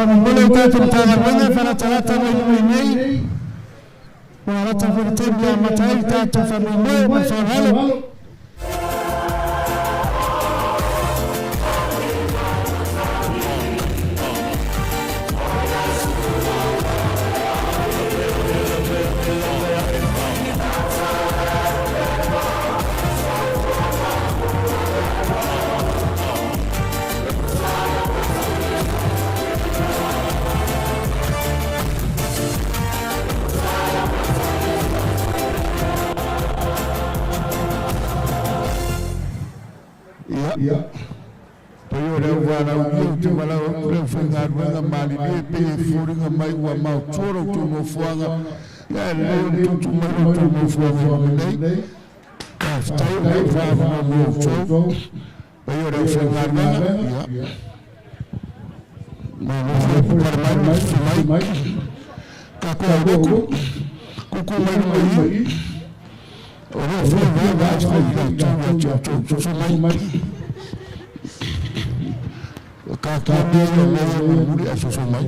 Faamolemole i tatou Matagaluega e faalatalata mai i luma i inei, ua lata foi le taimi e amata ai le tatou faamoemoe. Ma le faaaloalo. Ia, pai o le au valaaulia ou te valaau atu le aufaigaluega malilie, pei e foliga mai ua maotua lo outou nofoaga, ia e lelei ona tuutuu mai lo outou nofoaga i luma nei. Faafetai o lea ua faaavanoa mo outou. Pai o le aufaigaluega, ia malo foi pale mai, susu mai. Tatou kuku mai luma i i. O loo fia vaavaai foi i latou ia te outou. Susu mai. O tatou mea ia mea ia mulimuli ae susu mai.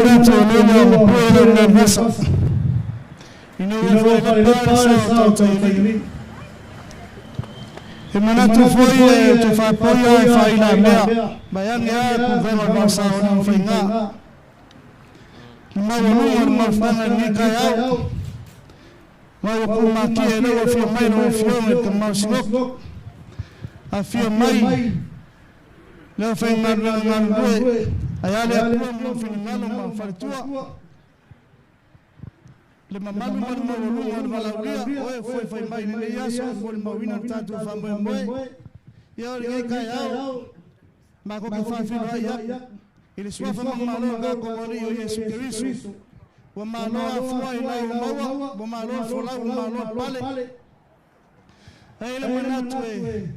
manatu o lea ua mapue lau nervesa. Ina ua faailepa le sa o Tautaialii. E manatu foi e te faapoia e faailamea, vaeane a puvega o le vaosaoni ma faiga. Le maualuga o le mafuaaga i lenei taeao, ma ua kumatia e lou afio mai lau Afioga i le Tama o Sinoki, afio mai le aufaigaluega galulue, ae a le Atua ma lou finagalo ma faletua. Le mamalu ma le maualuga o le valaaulia, o e foe fai mai i lenei aso e molimauina le tatou faamoemoe. Ia o lenei taeao, matou te faafeiloai atu i le suafa manumalo o tatou Alii o Iesu Keriso, ua malo afua i lau maua, ua malo le folau, ua malo le pale. E i ai le manatu e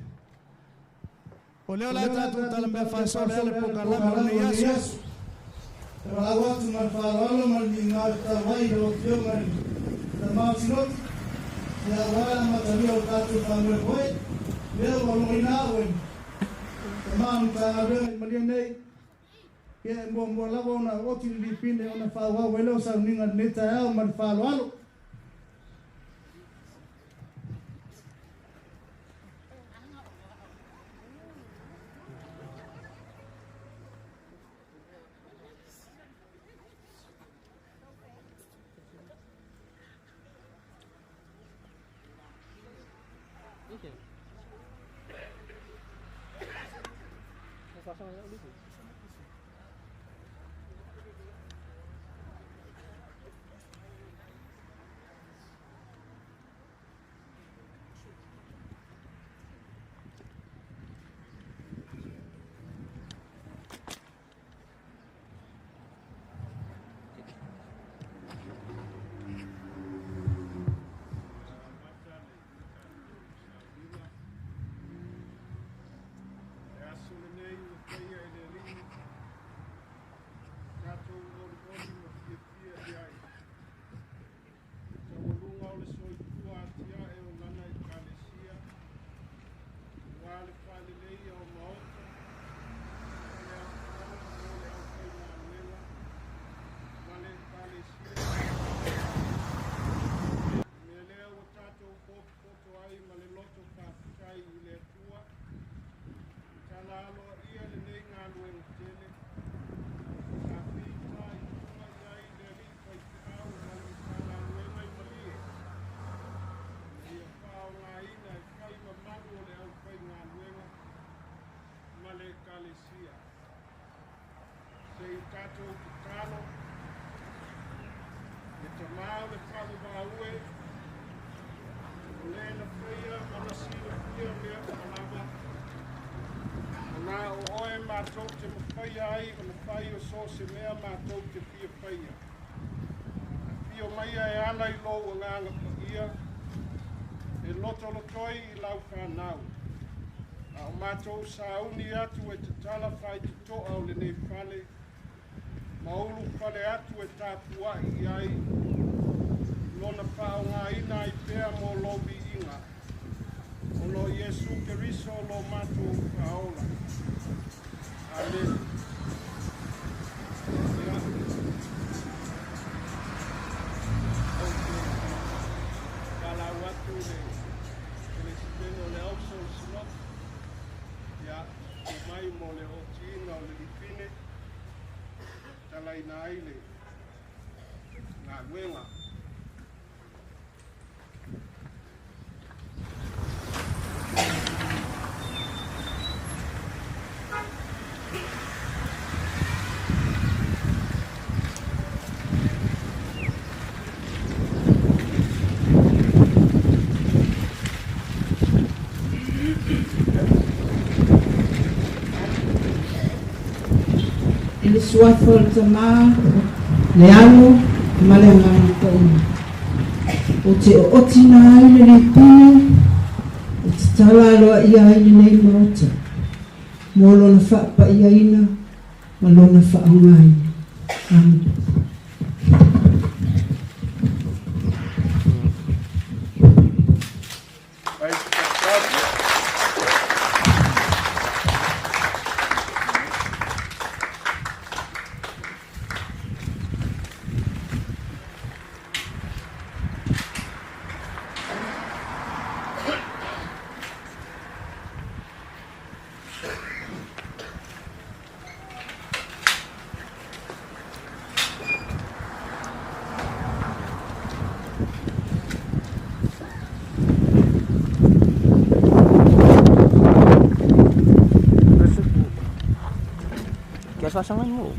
o lea o le a tatou talamea faasolo e ala i le polokalame o lenei aso. E valaau atu ma le faaaloalo ma le migao e tatau ai i lau Afioga i le Tama o Sinoti, ia aua le amatalia o le tatou faamoemoe, lea ua logoina au e le Tama o le Matagaluega i Malie nei, ia e muamua lava ona oti le lipine ona faaauau ai lea o sauniga i lenei taeao ma le faaaloalo. Le aso lenei ua faia e le Alii, tatou olioli ma fiafia i ai. Le taualuga o le soifua atiae o lana Ekalesia, aua le faaleleia o maota, fale aoaoga mo le aufaigaluega ma le Ekalesia i Samoa. O le mea lea ua tatou potopoto ai ma le loto faafetai i le Atua, tala aloaia lenei galuega tele, sa fitaituga i ai le alii faifeau ma le Matagaluega i Malie, ina ia faaaogaina e fai mamalu o le aufaigaluega ma le Ekalesia. Se i tatou tatalo, le Tama o le faavavau e, o le na faia ma na silafia mea uma lava, o na o oe matou te mafaia ai ona fai o so o se mea matou te fia faia. Afio maia e ala i lou Agaga Paia, e lotolotoi i lau fanau, a o matou sauni atu e tatala faitotoa o lenei fale, ma ulufale atu e tapuai i ai, lona faaaogaina ai pea mo lou viiga, ona o Iesu Keriso lo matou Faaola. Amene. Ia, ou te valaau atu i le Peresetene o le Auso o le Sinoti, ia, tu mai mo le otiina o le lipine, talaina ai le galuega. I le suafa o le Tama, le Alo ma le Agaga Paia. Ou te ootina ai le lipine e tatala aloaia ai lenei Maota mo lona faapaiaina ma lona faaaogaina. Amene. Pasangan mo.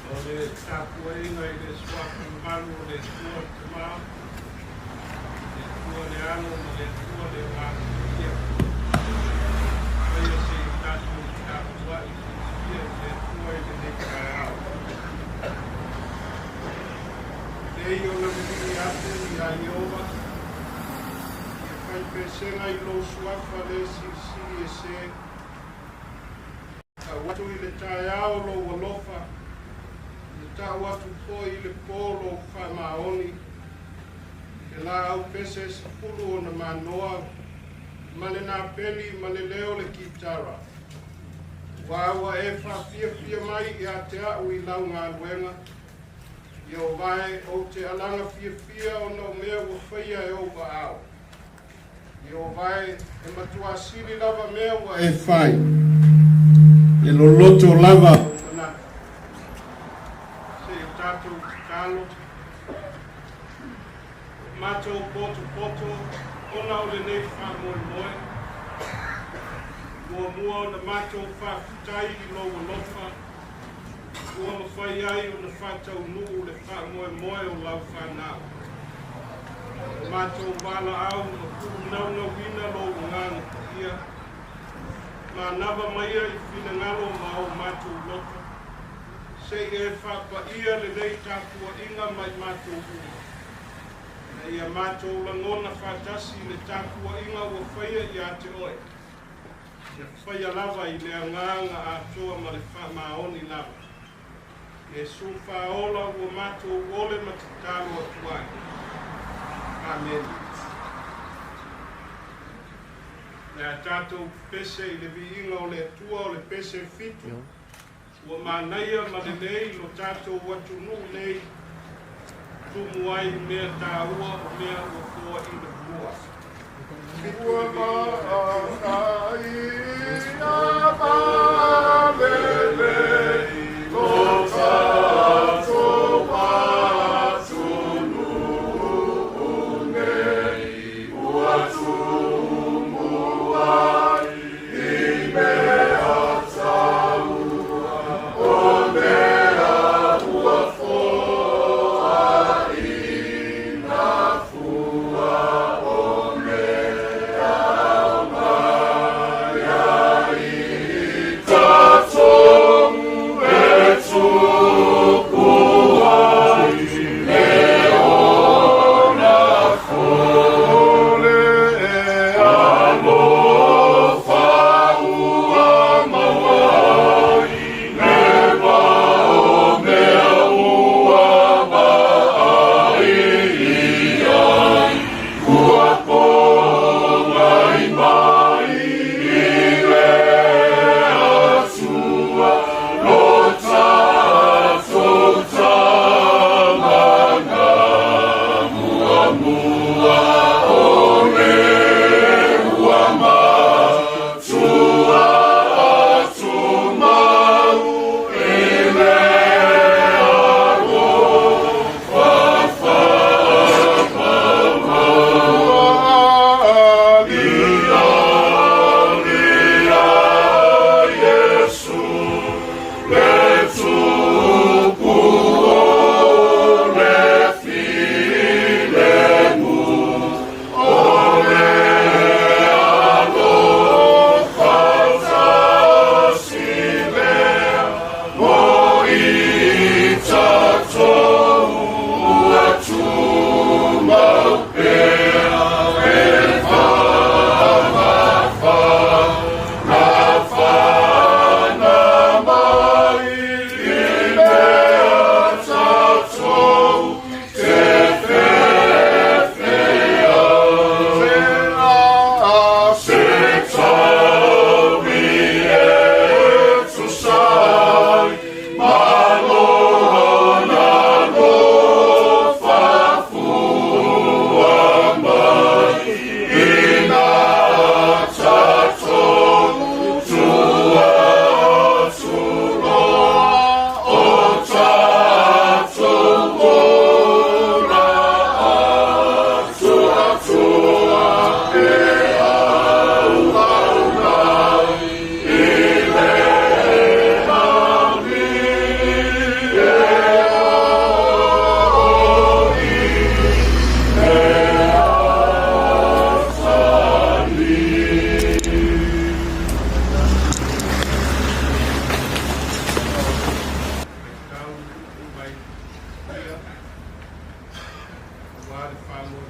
O le tapuaiga i le Suafa mamalu o le Atua le Tamā, le Atua le Alo ma le Atua le Agaga Paia. Faia se i tatou tapuai fiafia i le Atua i lenei taeao. Lelei ona vivii atu iā Ieova, ia fai pesega i lou Suafa le Silisili Ese. Tau atu i le taeao lou alofa, ia tau atu foi i le pō lou faamaoni. Le laau pese e 10 ona manoa ma le napeli ma le leo o le kitara. Aua ua e faafiafia mai ia te au i lau galuega. Ieova e, ou te alaga fiafia ona o mea ua faia e ou aao. Ieova e, e matuā sili lava mea ua e fai, e loloto lava ou manatu. Se i o tatou tatalo. Ua matou potopoto ona o lenei faamoemoe. Muamua ona matou faafetai i lou alofa ua mafai ai ona faataunuu le faamoemoe o lau fanau. Ua matou valaau ma puunaunauina lou Agaga Paia, manava maia i finagalo ma o matou loto, se i e faapaia lenei tapuaiga mai matou uma, ina ia matou lagona faatasi le tapuaiga ua faia ia te oe, ia faia lava i le agaga atoa ma le faamaoni lava. Iesu Faaola ua matou ole ma tatalo atu ai. Amene. Le a tatou pese i le viiga o le Atua o le pese 7, ua manaia ma lelei lo tatou atunuu nei, tumu ai i mea taua o mea ua foaina fua. 7 Ua le viiga o le Atua. manaia ma lelei lo tatou atunuu nei, ua tumu ai i mea taua o mea ua foaina fua o mea aoga ia i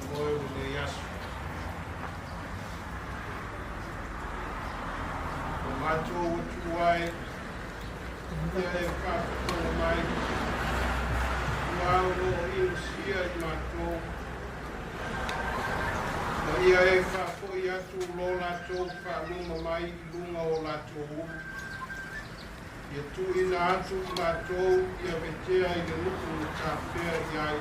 faamoemoe o lenei aso. O matou ua tuua e, ia e faafofoga mai, ua o lo o inosia i matou, ma ia e faafoi atu lo latou faaluma mai i luga o latou ulu, ia tuuina atu i latou i avetea i le nuu na tafea i ai.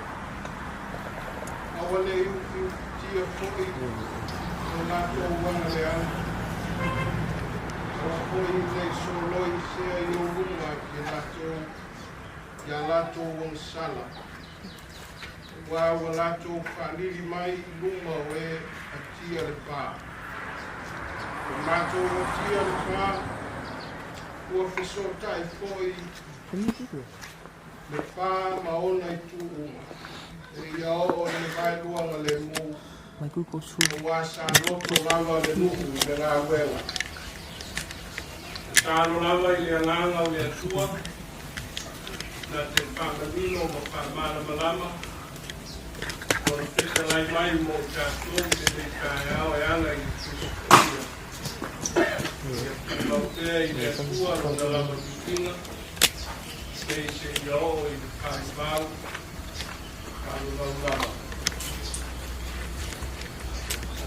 Aua ne i utiutitia foi lo latou agaleaga, aua foi ne i soloi sea i ou luma i latou i a latou agasala, aua ua latou faalili mai i luma o e atia le pa. O matou atia le pa, ua fesootai foi le pa ma ona itu uma, seia oo i le vaeluaga lemu, aua sa loto lava le nuu i le galuega. Tatalo lava i le Agaga o le Atua na te faamanino ma faamalamalama Lona fetalai mai mo i tatou i lenei taeao e ala i le Tusi Paia. Ia tumau pea i le Atua Lona lava viiga, nei seia oo i le faavavau, faavavau lava.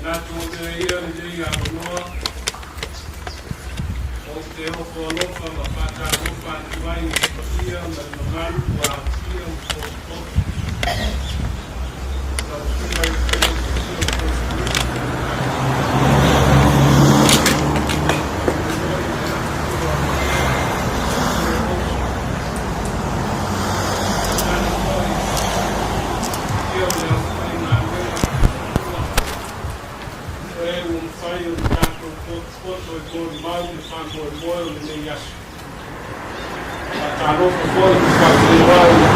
Manatu o mea ia lenei avanoa, ou te ofo alofa ma faatalofa atu ai i le paia ma le mamalu ua aofia ma potopoto. Lau Susuga i le Failautusi o le Fono Komiti a le Ekalesia, faapea foi le afifio o Ausu, tainane foi le paia o le aufaigaluega faufautua o e ua mafai ona tatou potopoto e molimau le faamoemoe o lenei aso. Faatalofa foi ma faafeiloai i le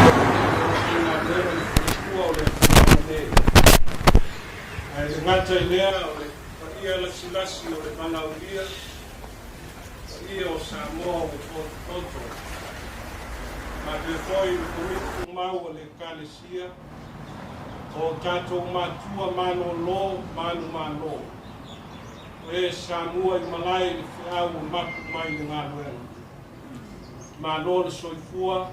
aufaigaluega ma faletua o le afioaga nei. Ae le gata i lea o le paia lasilasi o le valaaulia, paia o Samoa ua potopoto. Faapea foi le Komiti Tumau a le Ekalesia, o tatou matua malolo manumalo, o e sa mua i malae i le feau ua mapu mai le galuega. Malo le soifua,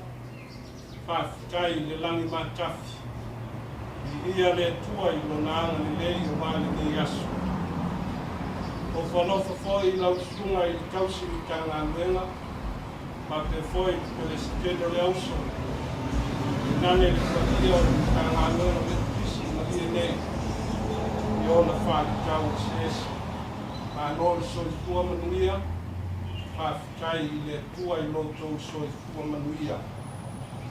faafetai i le lagi matafi. Viia le Atua i Lona agalelei aua lenei aso. Ofo alofa foi i lau Susuga i le Tausi Matagaluega faapea foi le Peresetene o le Auso, tainane le paia o le Matagaluega Metotisi malie nei i ona faatatau eseese. Malo le soifua manuia, faafetai i le Atua i lo outou soifua manuia.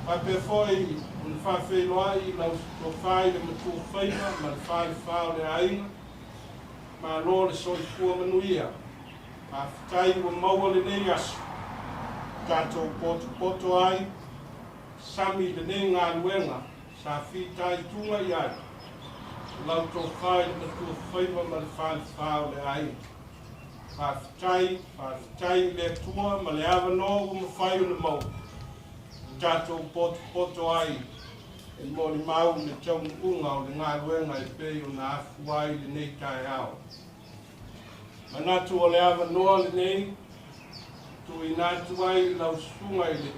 Faapea foi ona faafeiloai i lau tofa i le matua faiva ma le falefa o le aiga, malo le soifua manuia. Faafetai ua maua lenei aso tatou potopoto ai, sami lenei galuega sa fitaituga i ai lau tofa i le matua faiva ma le falefa o le aiga. Faafetai, faafetai i le Atua ma le avanoa ua mafai ona maua tatou potopoto ai e molimau le taunuuga o le galuega e pei ona afua ai lenei taeao. Manatu o le avanoa lenei tuuina atu ai i lau susuga i le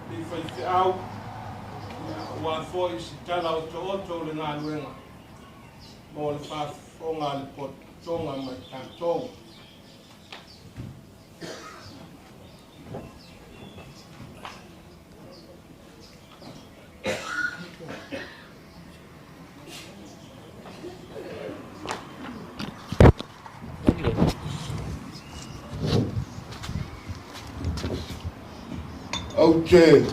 alii faifeau, aua foi se tala otooto o le galuega mo le faafofoga a le potopotoga ma i tatou. Ou te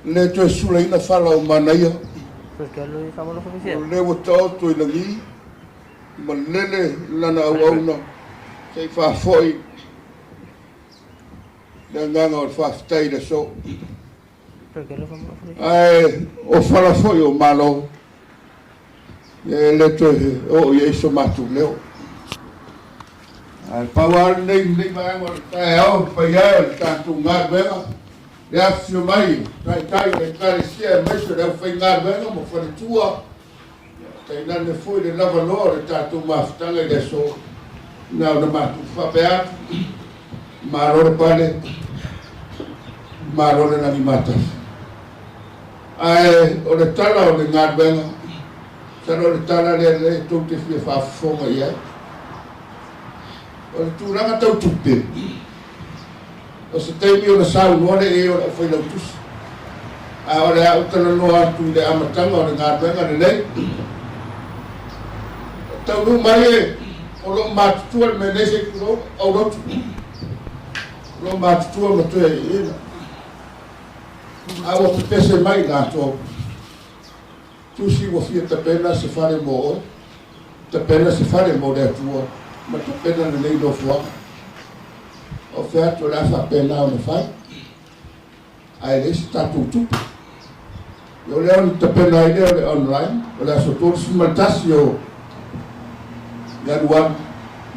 le toe sulaina fala o manaia, o lea ua taoto i lagi ma lele lana auauna se i faafoi le agaga o le faafetai i le aso. Ae o fala foi o Malo, e le toe oo i ai so matou leo. Ae pau lava lenei vaega o le taeao, le paia e o le tatou galuega. Le afifio mai o taitai o le Ekalesia aemaise o le aufaigaluega ma faletua, ia, tainane foi le lavaloa o le tatou mafutaga i le aso. Na ona matou faapea atu, malo le pale, malo le lagimatafi. Ae o le tala o le galuega, masalo o le tala lea lea tou te fia faafofoga i ai. O le tulaga tau tupe, o se taimi ona saunoa lea i ai o le aufailautusi. A o le a ou talanoa atu i le amataga o le galuega lenei. Taunuu mai e o loo matutua le mea nei se i tulou aulotu. O loo matutua ma toe iina. A ua pepese mai i latou. Tusi ua fia tapena se fale mo oe, tapena se fale mo le Atua, ma tapena lenei nofoaga. O fea atu o le a faapena ona fai, ae leai se tatou tupe. O lea ona tapena ai lea o le online, o le aso 31 o Ianuari,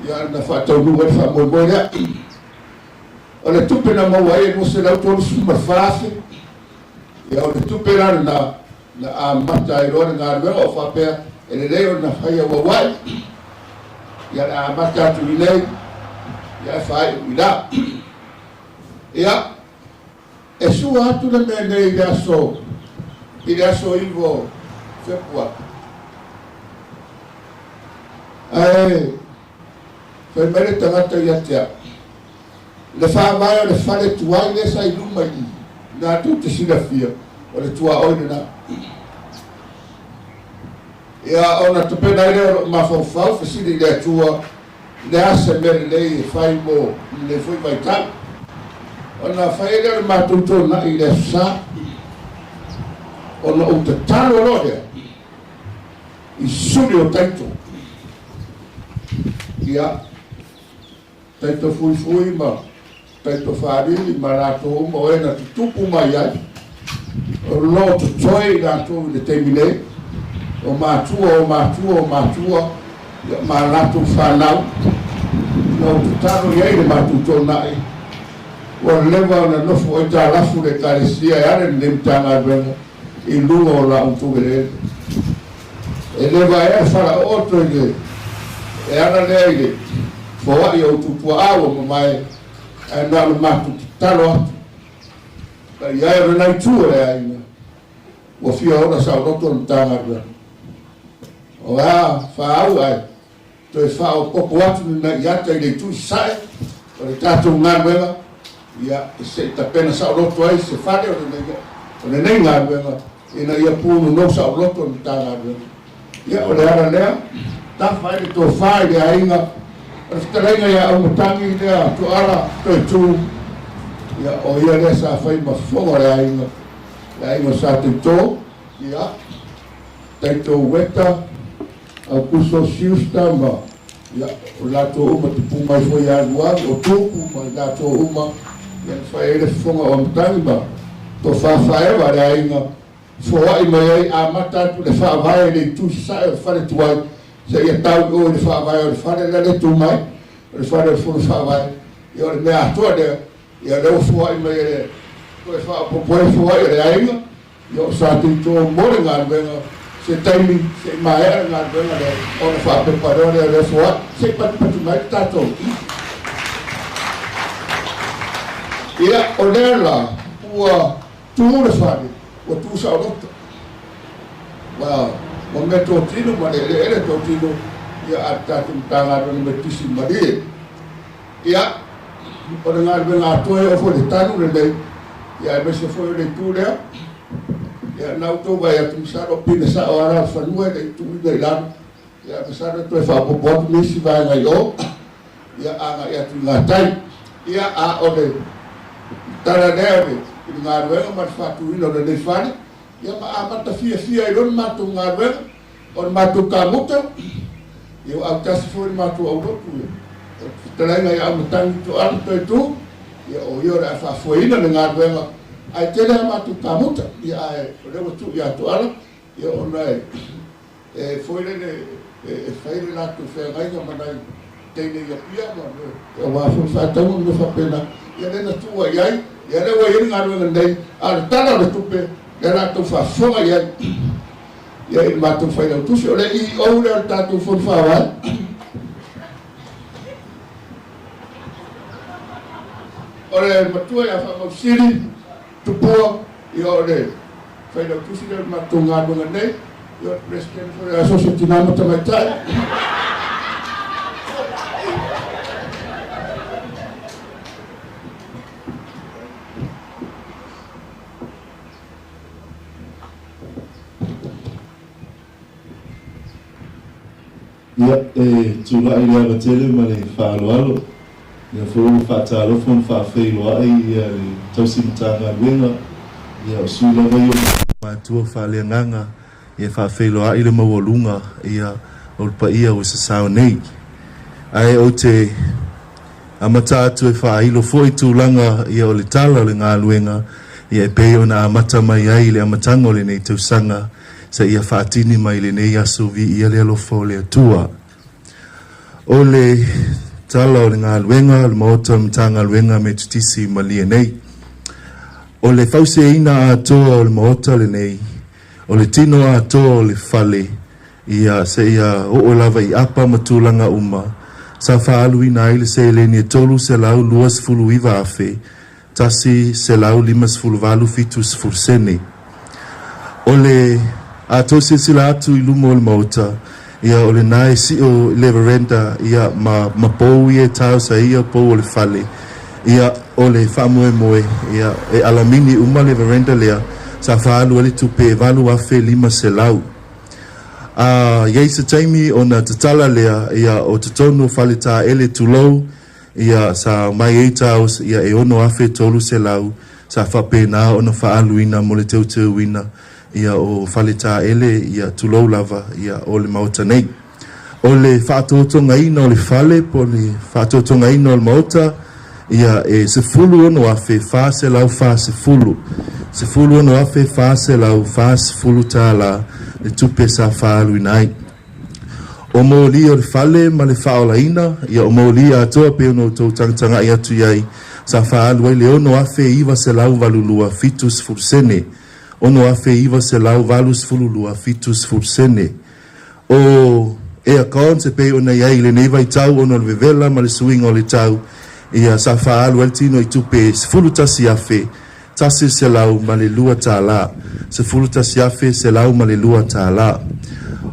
ia na faataunuu ai le faamoemoe lea. O le tupe na maua ai e $234,000, ia o le tupe la lena na amata ai loa le galuega o faapea e lelei ona fai auauai, ia le amata atu i nei, ia e faaiu i la. Ia, e sua atu le mea nei i le aso, i le aso 9 o Fepuari. Ae fai mai le tagata ia te au, le faavae o le fale tuai lea sa i luma i i, na tou te silafia, o le tuaoi lena. Ia, ona tapena ai lea o lou mafaufau, fesili i le Atua, le a se mea lelei e fai mo lenei foi vaitau. Ona fai ai lea o le matou tona'i i le Aso Sa, ona ou tatalo loa lea i suli o taito. Ia, taito fuifui ma taito faalili ma latou uma o e na tutupu mai ai, o lo o totoe i latou i le taimi nei, o matua, o matua, o matua, ia, ma latou fanau, na ou tatalo i ai le matou toonai, ua leva ona nofo aitalafu le Ekalesia e ala i lenei Matagaluega i luga o la outou eleele. E le vaea le falaooto i le e ala lea i le foai o outou tuaa ua mamae, ae na ona matou tatalo atu ka i ai o lena itu o le aiga ua fia ola saoloto le Matagaluega. O a faaau ae toe faaopoopo atu lena i ata i le itu i sasae o le tatou galuega, ia, se i tapena saoloto ai se fale o lenei, o lenei galuega ina ia punonou saoloto le Matagaluega. Ia, o le ala lea, tafa ai le tofa i le aiga, o le fetalaiga ia Aumatagi lea Tuala Toetū, ia, o ia lea sa fai ma fofoga o le aiga, le aiga o Sa Taito, ia, Taito Weta, Aukuso Schuster ma, ia, o latou uma tupu mai foi ia Alualu, o Tupu ma i latou uma, ia na fai ai le fofoga o Aumatagi ma tofa faaewa a le aiga, foai mai ai, amata atu le faavae i le itu i sasae o le fale tuai, seia tau i o i le faavae o le fale la le tu mai, o le fale o le fono faavae, ia o le mea atoa lea, ia lea ua foai mai e le toe faaopoopo ai foai a le aiga, Ia o sa teito mo le galuega se taimi se i maea le galuega lea ona faapepa loa lea o le aso ai se i patupatu mai le tatou. Ia o lea la ua tu le fale ua tu saoloto ua ua mea totino ma le eleele totino ia a le tatou Matagaluega Metotisi Malie. Ia o le galuega atoa e oo foi i le tanu lenei, ia aemaise foi o le itu lea. Ia na outou vaai atu, masalo o pine sao lava la o le fanua e le i tuuina i lalo. Ia masalo e toe faaopoopo atu nisi vaega i o, ia agai atu i gatai. Ia a o le tala lea o le i le galuega ma le faatuina o lenei fale, ia ma amata fiafia ai loa le matou galuega. O le matou kamuta, ia ua autasi foi le matou aulotu i le fetalaiga ia Aumatagi Toalu Toetu, ia o ia o le a faafoeina le galuega, ae tele a matou kamuta, ia ae o lea ua tuu ia Toala, ia ona e foi lele e fai le latou feagaiga ma nai teine i Apia ma aua foi faatauga ma mea faapena, ia lea na tuu ai i ai. Ia lea ua i ai le galuega nei, a o le Tala o le Tupe, lea o le a outou faafofoga i ai ia i le matou Failautusi, o le EO lea o le tatou Fono Faavae. O le matua ia Faamausili Tupua, ia o le Failautusi lea o le matou galuega nei, ia o le Peresetene foi o le Asosi o Tina ma Tamaitai. Ia, e tulai i le ava tele ma le faaaloalo, lea foi ua faatalofa ma faafeiloai ia le tausi Matagaluega, ia o sui lava ia o matua faaleagaga, ia faafeiloai le maualuga ia o le paia ua sasao nei. Ae ou te amata atu e faailo foi tulaga ia o le tala o le galuega ia e pei ona amata mai ai i le amataga o lenei tausaga seia faatini mai lenei aso viia le alofa o le Atua. O le tala o le galuega o le Maota o le Matagaluega Metotisi i Malie nei. O le fausiaina atoa o le Maota lenei, o le tino atoa o le fale, ia seia oo lava i apa ma tulaga uma, sa faaaluina ai le seleni e $329,000 $158 70 sene. O le a tou silasila atu i luma o le Maota, ia o lena e sio i le veranda ia ma ma pou ia e taosaia pou o le fale, ia o le faamoemoe ia e alamini uma le veranda lea sa faaalu ai le tupe e $8,500. A i ai se taimi ona tatala lea ia o totonu o faletaele tulou Ia, sa aumai ai taos, ia, e $6,300 sa faapena ona faaaluina mo le teuteuina, ia, o faletaele, ia, tulou lava, ia, o le Maota nei. O le faatotogaina o le fale po o le faatotogaina o le Maota, ia, e $16,440, $16,440 le tupe sa faaaluina ai. O moli o le fale ma le faaolaina, ia o moli atoa pei ona outou tagatagai atu i ai, sa faaalu ai le $6,982 70 sene, $6,982 70 sene. O aircons e pei ona i ai i lenei vaitau ona o le vevela ma le suiga o le tau, ia sa faaalu ai le tino i tupe e $11,102, $11,102.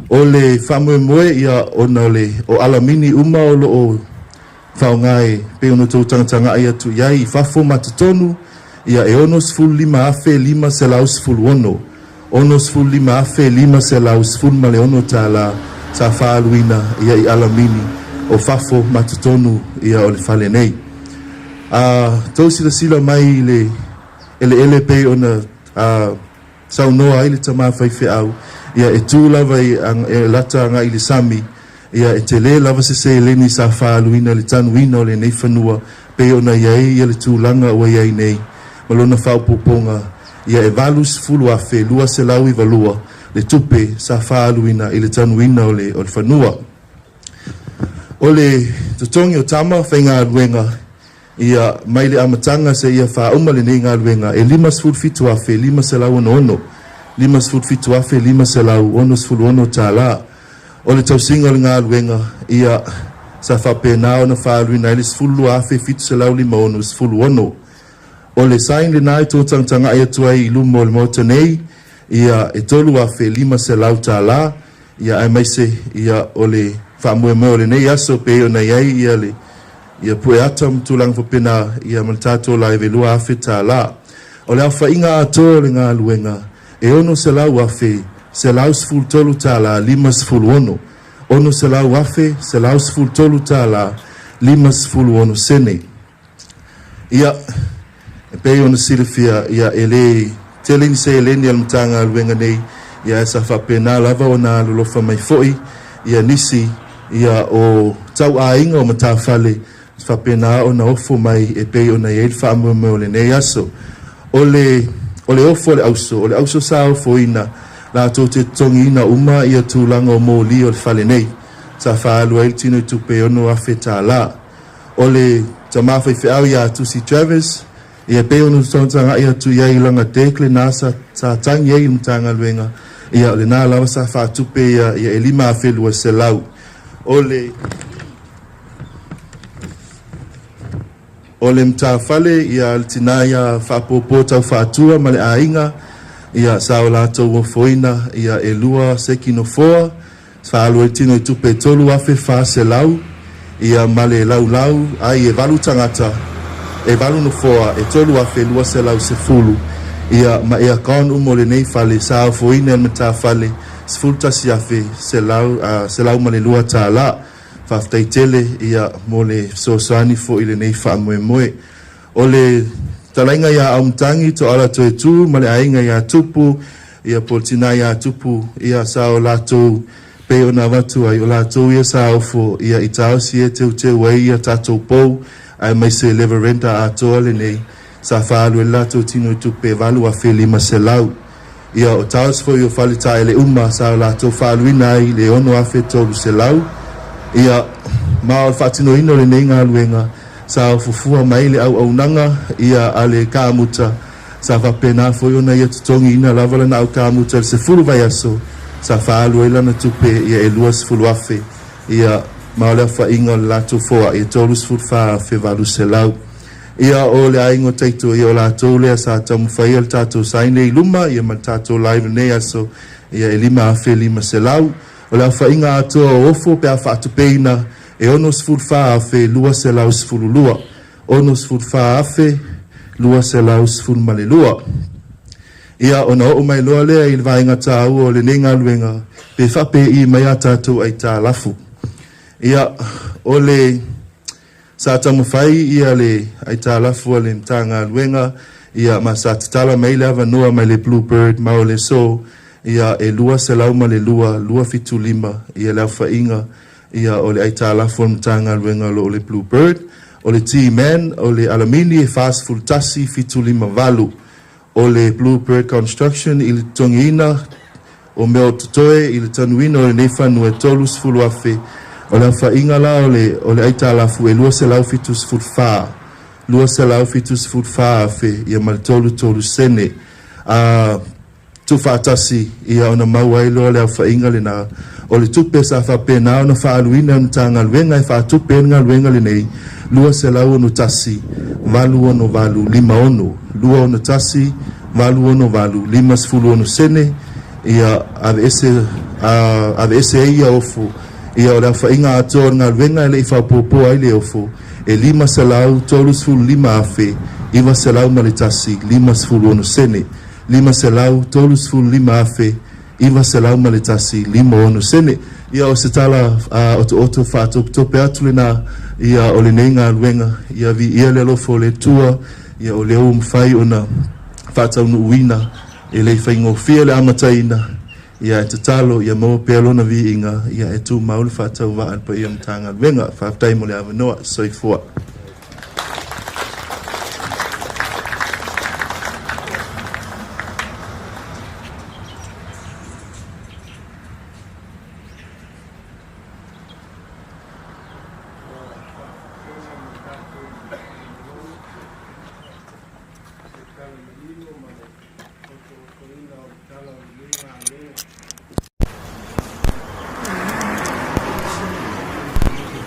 O le faamoemoe ia ona o le o alamini uma o lo o faaaoga e pei ona outou tagatagai atu i ai i fafo ma totonu, ia e $65,516, $65,516 sa faaaluina ia i alamini o fafo ma totonu ia o le fale nei. A tou silasila mai i le eleele pei ona saunoa ai le tama faifeau, ia e tu lava i e lata agai i le sami, ia e tele lava se seleni sa faaaluina i le tanuina o lenei fanua pei ona i ai ia le tulaga ua i ai nei ma lona faaopoopoga, ia e $80,292 le tupe sa faaaluina i le tanuina o le fanua. O le totogi o tama faigaluega ia mai le amataga seia faauma lenei galuega e $57,566, $57,566. O le tausiga o le galuega ia sa faapena ona faaaluina ai le $12,756.16. O le sign lena e toatagatagai atu ai i luma o le Maota nei, ia e $3,500. Ia aemaise ia o le faamoemoe o lenei aso pei ona i ai ia le ia pueata ma tulaga faapena ia ma le tatou live e $2,000. O le aofaiga atoa o le galuega e $600,113 56, $600,113 56 sene. Ia, e pei ona silafia, ia, e le tele ni seleni a le Matagaluega nei, ia, ae sa faapena lava ona alolofa mai foi, ia, nisi, ia, o tauaiga o matafale, faapena ona ofo mai e pei ona i ai le faamoemoe o lenei aso. O le, o le ofo a le auso, o le auso sa ofoina, latou te totogiina uma ia tulaga o moli o le fale nei, sa faaalu ai le tino i tupe e $6,000. O le tama faifeau ia Tusi Travers, Ia pei ona tagatagai atu i ai i laga deck lena sa tagi ai i le Matagaluega, ia o lena lava sa faatupe ia e $5,200. O le matafale ia le tina ia faapuapua taufaatua ma le aiga, ia sa o latou ofoina ia e 2 seki nofoa, faaalu ai tino i tupe $3,400, ia ma le laulau ai e 8 tagata, e 8 nofoa e $3,210, ia ma aircon uma o lenei fale sa ofoina e le matafale $11,102. Faafetai tele ia mo le fesoasoani foi i lenei faamoemoe. O le talaiga ia Aumatagi Toala Toe Tu ma le aiga ia Tupu, ia po o le tina ia Tupu, ia sa o latou pei ona avatu ai, o latou ia sa ofo ia i taosi e teuteu ai ia tatou pou, aemaise le veranda atoa lenei, sa faaalu ai le latou tino i tupe $8,500. Ia o taosi foi o fale taele uma sa o latou faaluina ai le $6,300. Ia ma o le faatinoina o lenei galuega sa ofofua mai le auaunaga ia a le kamuta, sa faapena foi ona ia totogiina lava lana au kamuta i le 10 vaiaso, sa faaalu ai lana tupe ia e $20,000. Ia ma o le aofaiga o le latou foai e $34,800. Ia o le aiga o Taito, ia o latou lea sa taumafaia le tatou sign i luma, ia ma le tatou live lenei aso, ia e $5,500. O le aofaiga atoa o ofo pe a faatupeina e $64,212. $64,212. Ia ona oo mai loa lea i le vaega taua o lenei galuega pe faapei mai a tatou aitalafu. Ia o le sa taumafai ia le aitalafu a le Matagaluega, ia ma sa tatala mai le avanoa mai le Bluebird ma o le so ia e 202 275 ia le aofaiga ia o le aitalafu a le Matagaluega o lo o le Bluebird. O le T-Man o le alamini e 41 758. O le Bluebird Construction i le totogiina o mea o totoe i le tanuina o lenei fanua e $30,000. O le aofaiga la o le aitalafu e 274 274,000 ia ma le 33 sene. Tuufaatasi ia ona maua ai loa le aofaiga lena o le tupe sa faapena ona faaaluina e le Matagaluega e faatupe ai le galuega lenei 261 868 56 261 868 56 sene. Ia aveese ai ia ofo ia o le aofaiga atoa o le galuega e le i faaopoopoa ai le ofo e $535,901 56 sene $535,901 56 sene. Ia o se tala otooto faatopetope atu lena ia o lenei galuega, ia viia le alofa o le Atua, ia o lea ua mafai ona faataunuuina e le faigofie le amataina, ia e tatalo ia maua pea lona viiga, ia e tumau le faatauvaa le paia Matagaluega. Faafetai mo le avanoa. Soifua.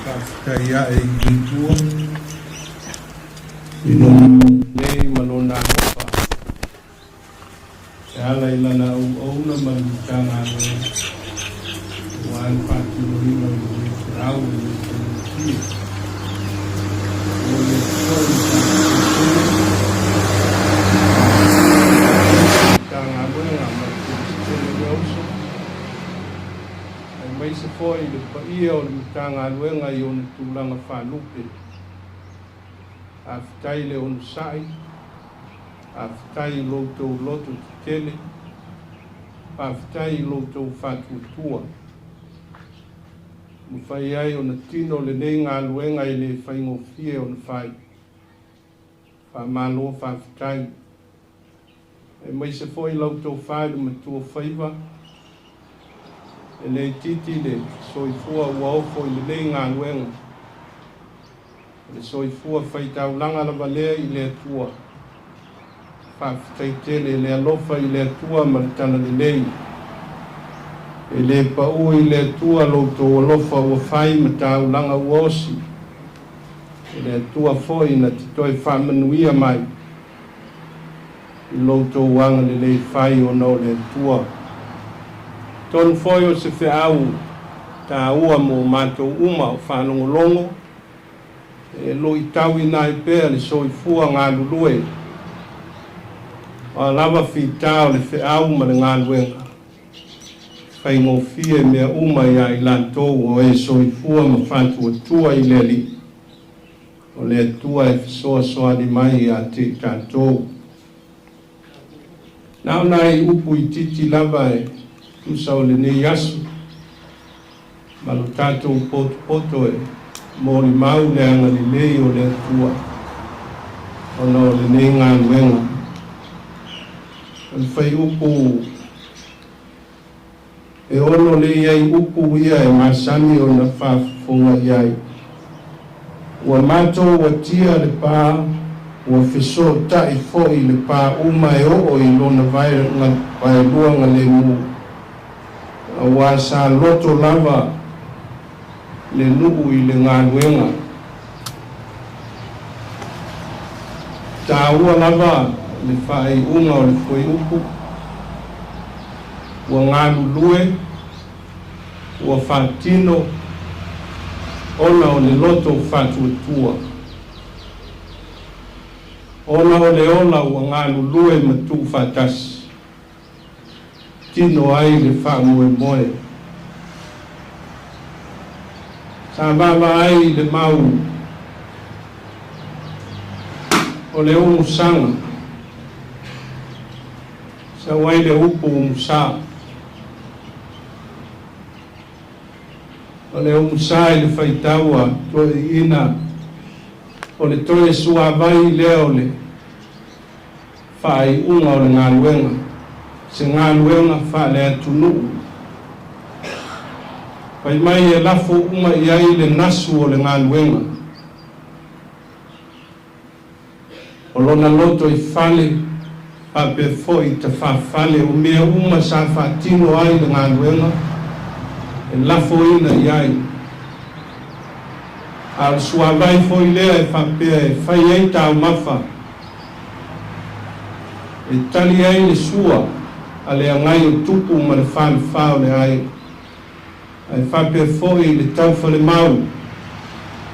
Faafetai ae i le Atua i lona lelei ma lona alofa e ala i lana auauna ma le Matagaluega aua le faatinoina o lenei feau e le faigofie. Momoli atu foi le faafetai tele i le Matagaluega ma le Peresetene Leauso, aemaise foi le paia o le Matagaluega i ona tulaga faalupe. Faafetai le onosai, faafetai i lo outou loto tetele, faafetai i lo outou faatuatua. Mafai ai ona tino lenei galuega e le faigofie ona fai. Faamalo faafetai. Aemaise foi la outou fa i le matua faiva, e le itiiti le soifua ua ofo i lenei galuega. O le soifua faitaulaga lava lea i le Atua. Faafetai tele i le alofa i le Atua ma le talalelei. E le pau i le Atua lo outou alofa ua fai ma taulaga ua osi. E le Atua foi na te toe faamanuia mai i lo outou agalelei fai ona o le Atua. Tonu foi o se feau taua mo matou uma o faalogologo, e luitauina ai pea le soifua galulue, o a lava fitā o le feau ma le galuega, faigofie mea uma iā i latou o e soifua ma faatuatua i le Alii, o le Atua e fesoasoani mai ia te i tatou. Na o nai upu itiiti lava e tusa o lenei aso, ma lo tatou potopoto e molimau le agalelei o le Atua ona o lenei galuega. O le fuaiupu e 6 lea e i ai upu ia e masani ona faafofoga i ai. Ua matou atia le pa, ua fesootai foi le pa uma e oo i lona vaelua galemu, auā sa loto lava le nuu i le galuega. Taua lava le faaiuga o le fuaiupu, ua galulue, ua faatino ona o le loto faatuatua. Ona o le ola ua galulue ma tuufaatasi. Tino ai le faamoemoe. Sa vaavaai i le mau o le umusaga. Sau ai le upu umusa. O le umusa i le faitau a toeaiina, o le toe suavai lea o le faaiuga o le galuega, se galuega faale-atunuu. Fai mai e lafo uma i ai le gasu o le galuega. O lona loto i fale, faapea foi tafafale, o mea uma sa faatino ai le galuega, e lafoina i ai. A o le suavai foi lea e faapea e fai ai taumafa, E tali ai le sua a le agai o tupu ma le falefa o le aiga, ae faapea foi le taufalemau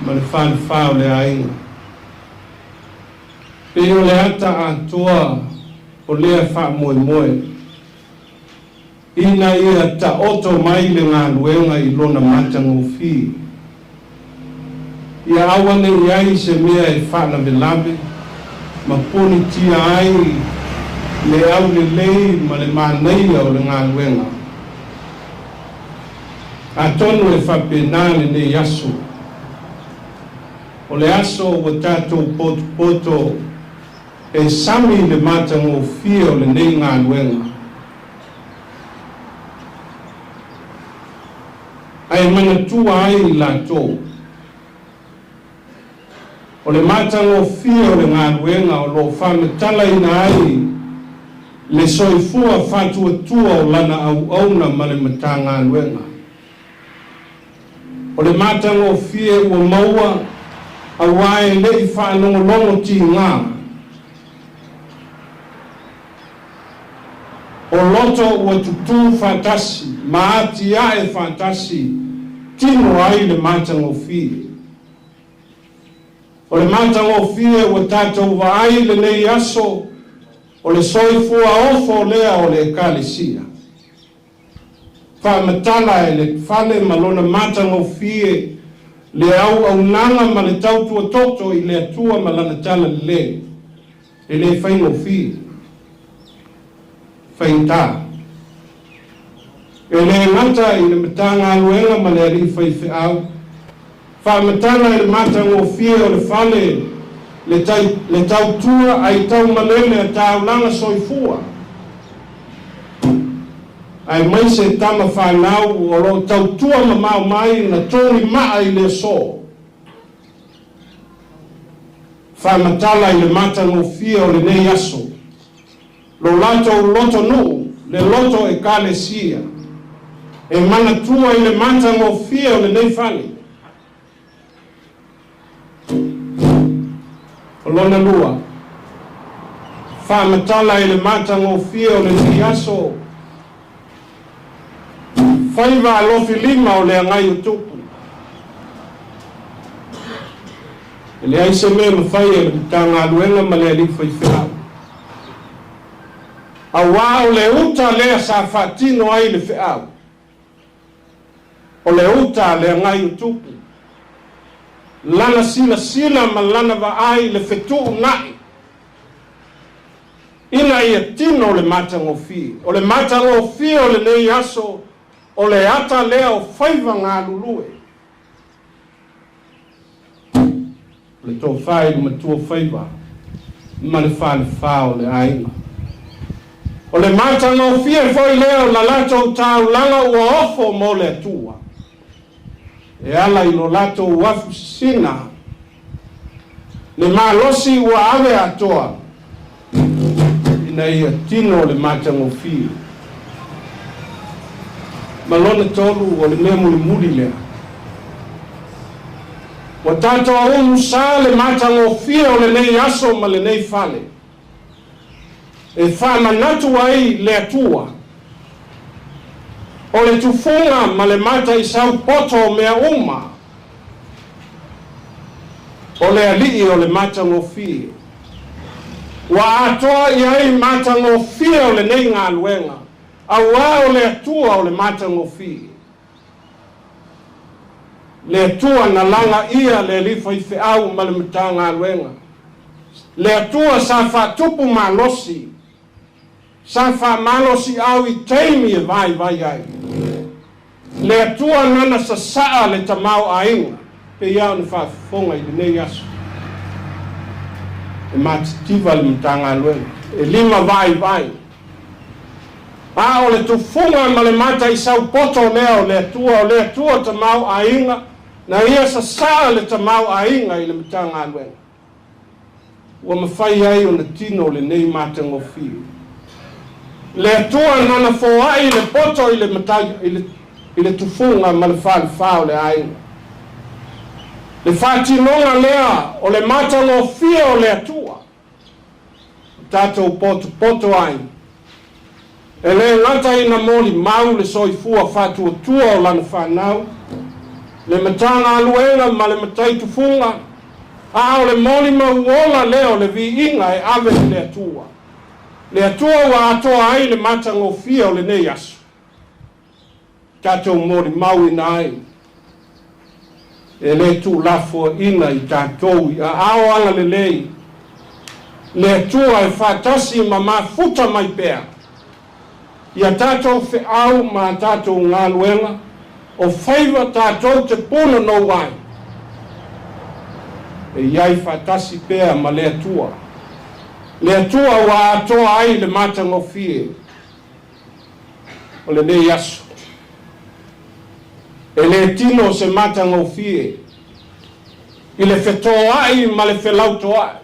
ma le falefa o le aiga. Pei o le ata atoa o lea faamoemoe, ina ia taoto mai le galuega i lona matagofie. Ia aua ne i ai se mea e faalavelave ma ponitia ai le aulelei ma le manaia o le galuega. Atonu e faapena lenei aso. O le aso ua tatou potopoto e sami le matagofie o lenei galuega. Ae manatua ai i latou, o le matagofie o le galuega o lo o faamatalaina ai le soifua faatuatua o lana auauna ma le Matagaluega. O le matagofie ua maua auā e le i faalogologo tigā. O loto ua tutū faatasi ma atiae faatasi tino ai le matagofie. O le matagofie ua tatou vaai i lenei aso, o le soifua ofo lea o le Ekalesia. Faamatala e le fale ma lona matagofie le auaunaga ma le tautua toto i le Atua ma Lana talalelei. E le faigofie. Faigata. E le gata i le Matagaluega ma le alii faifeau, faamatala i le matagofie o le fale le, tai, le tautua ai taumalele a taulaga soifua, aemaise tama fanau o lo o tautua mamao mai na togi maa i le aso. Faamatala i le matagofie o lenei aso. Lo latou lotonuu, le loto Ekalesia, e manatua i le matagofie o lenei fale. O lona lua, faamatala i le matagofie o lenei aso, faiva alofilima o le agai o tupu. E leai se mea e mafai e le Matagaluega ma le alii faifeau, auā o le uta lea sa faatino ai le feau, o le uta a le agai o tupu, lana silasila ma lana vaai i le fetuunai ina ia tino le matagofie. O le matagofie o lenei aso, o le ata lea o faiva galulue. O le tofa i le matua faiva ma le falefa o le aiga. O le matagofie foi lea o la latou taulaga ua ofo mo le Atua, e ala i lo latou afu sisina, le malosi ua ave atoa ina ia tino le matagofie. Ma lona tolu, o le mea mulimuli lea. Ua tatou umusa le matagofie o lenei aso ma lenei fale, e faamanatu ai le Atua, o le tufuga ma le mataisau poto o mea uma, o le Alii o le matagofie. Ua atoa i ai matagofie o lenei galuega, auā o le Atua o le matagofie. Le Atua na lagaia le alii faifeau ma le Matagaluega. Le Atua sa faatupu malosi, sa faamalosiau i taimi e vaivai ai. Le Atua nana sasaa le tamaoaiga, pei lava ona faafofoga i lenei aso. E matitiva le Matagaluega, e lima vaivai. A o le tufuga ma le mataisau poto lea o le Atua, o le Atua tamaoaiga, na ia sasaa le tamaoaiga i le Matagaluega, ua mafai ai ona tino lenei matagofie. Le Atua nana foai le poto i le matai, i le tufuga ma le falefa o le aiga. Le faatinoga lea o le matagofie o le Atua, tatou potopoto ai. E le gata ina molimau le soifua faatuatua o lana fanau, le Matagaluega ma le matai tufuga, a o le molimau ola lea o le viiga e ave i le Atua. Le Atua ua atoa ai le matagofie o lenei aso. Tatou molimauina ai, e le tuulafoaina i tatou i aao agalelei, le Atua e faatasi ma mafuta mai pea i a tatou feau ma a tatou galuega, o faiva tatou te punonou ai, e i ai faatasi pea ma le Atua, le Atua ua atoa ai le matagofie o lenei aso. E le tino se matagofie i le fetoai ma le felautoai.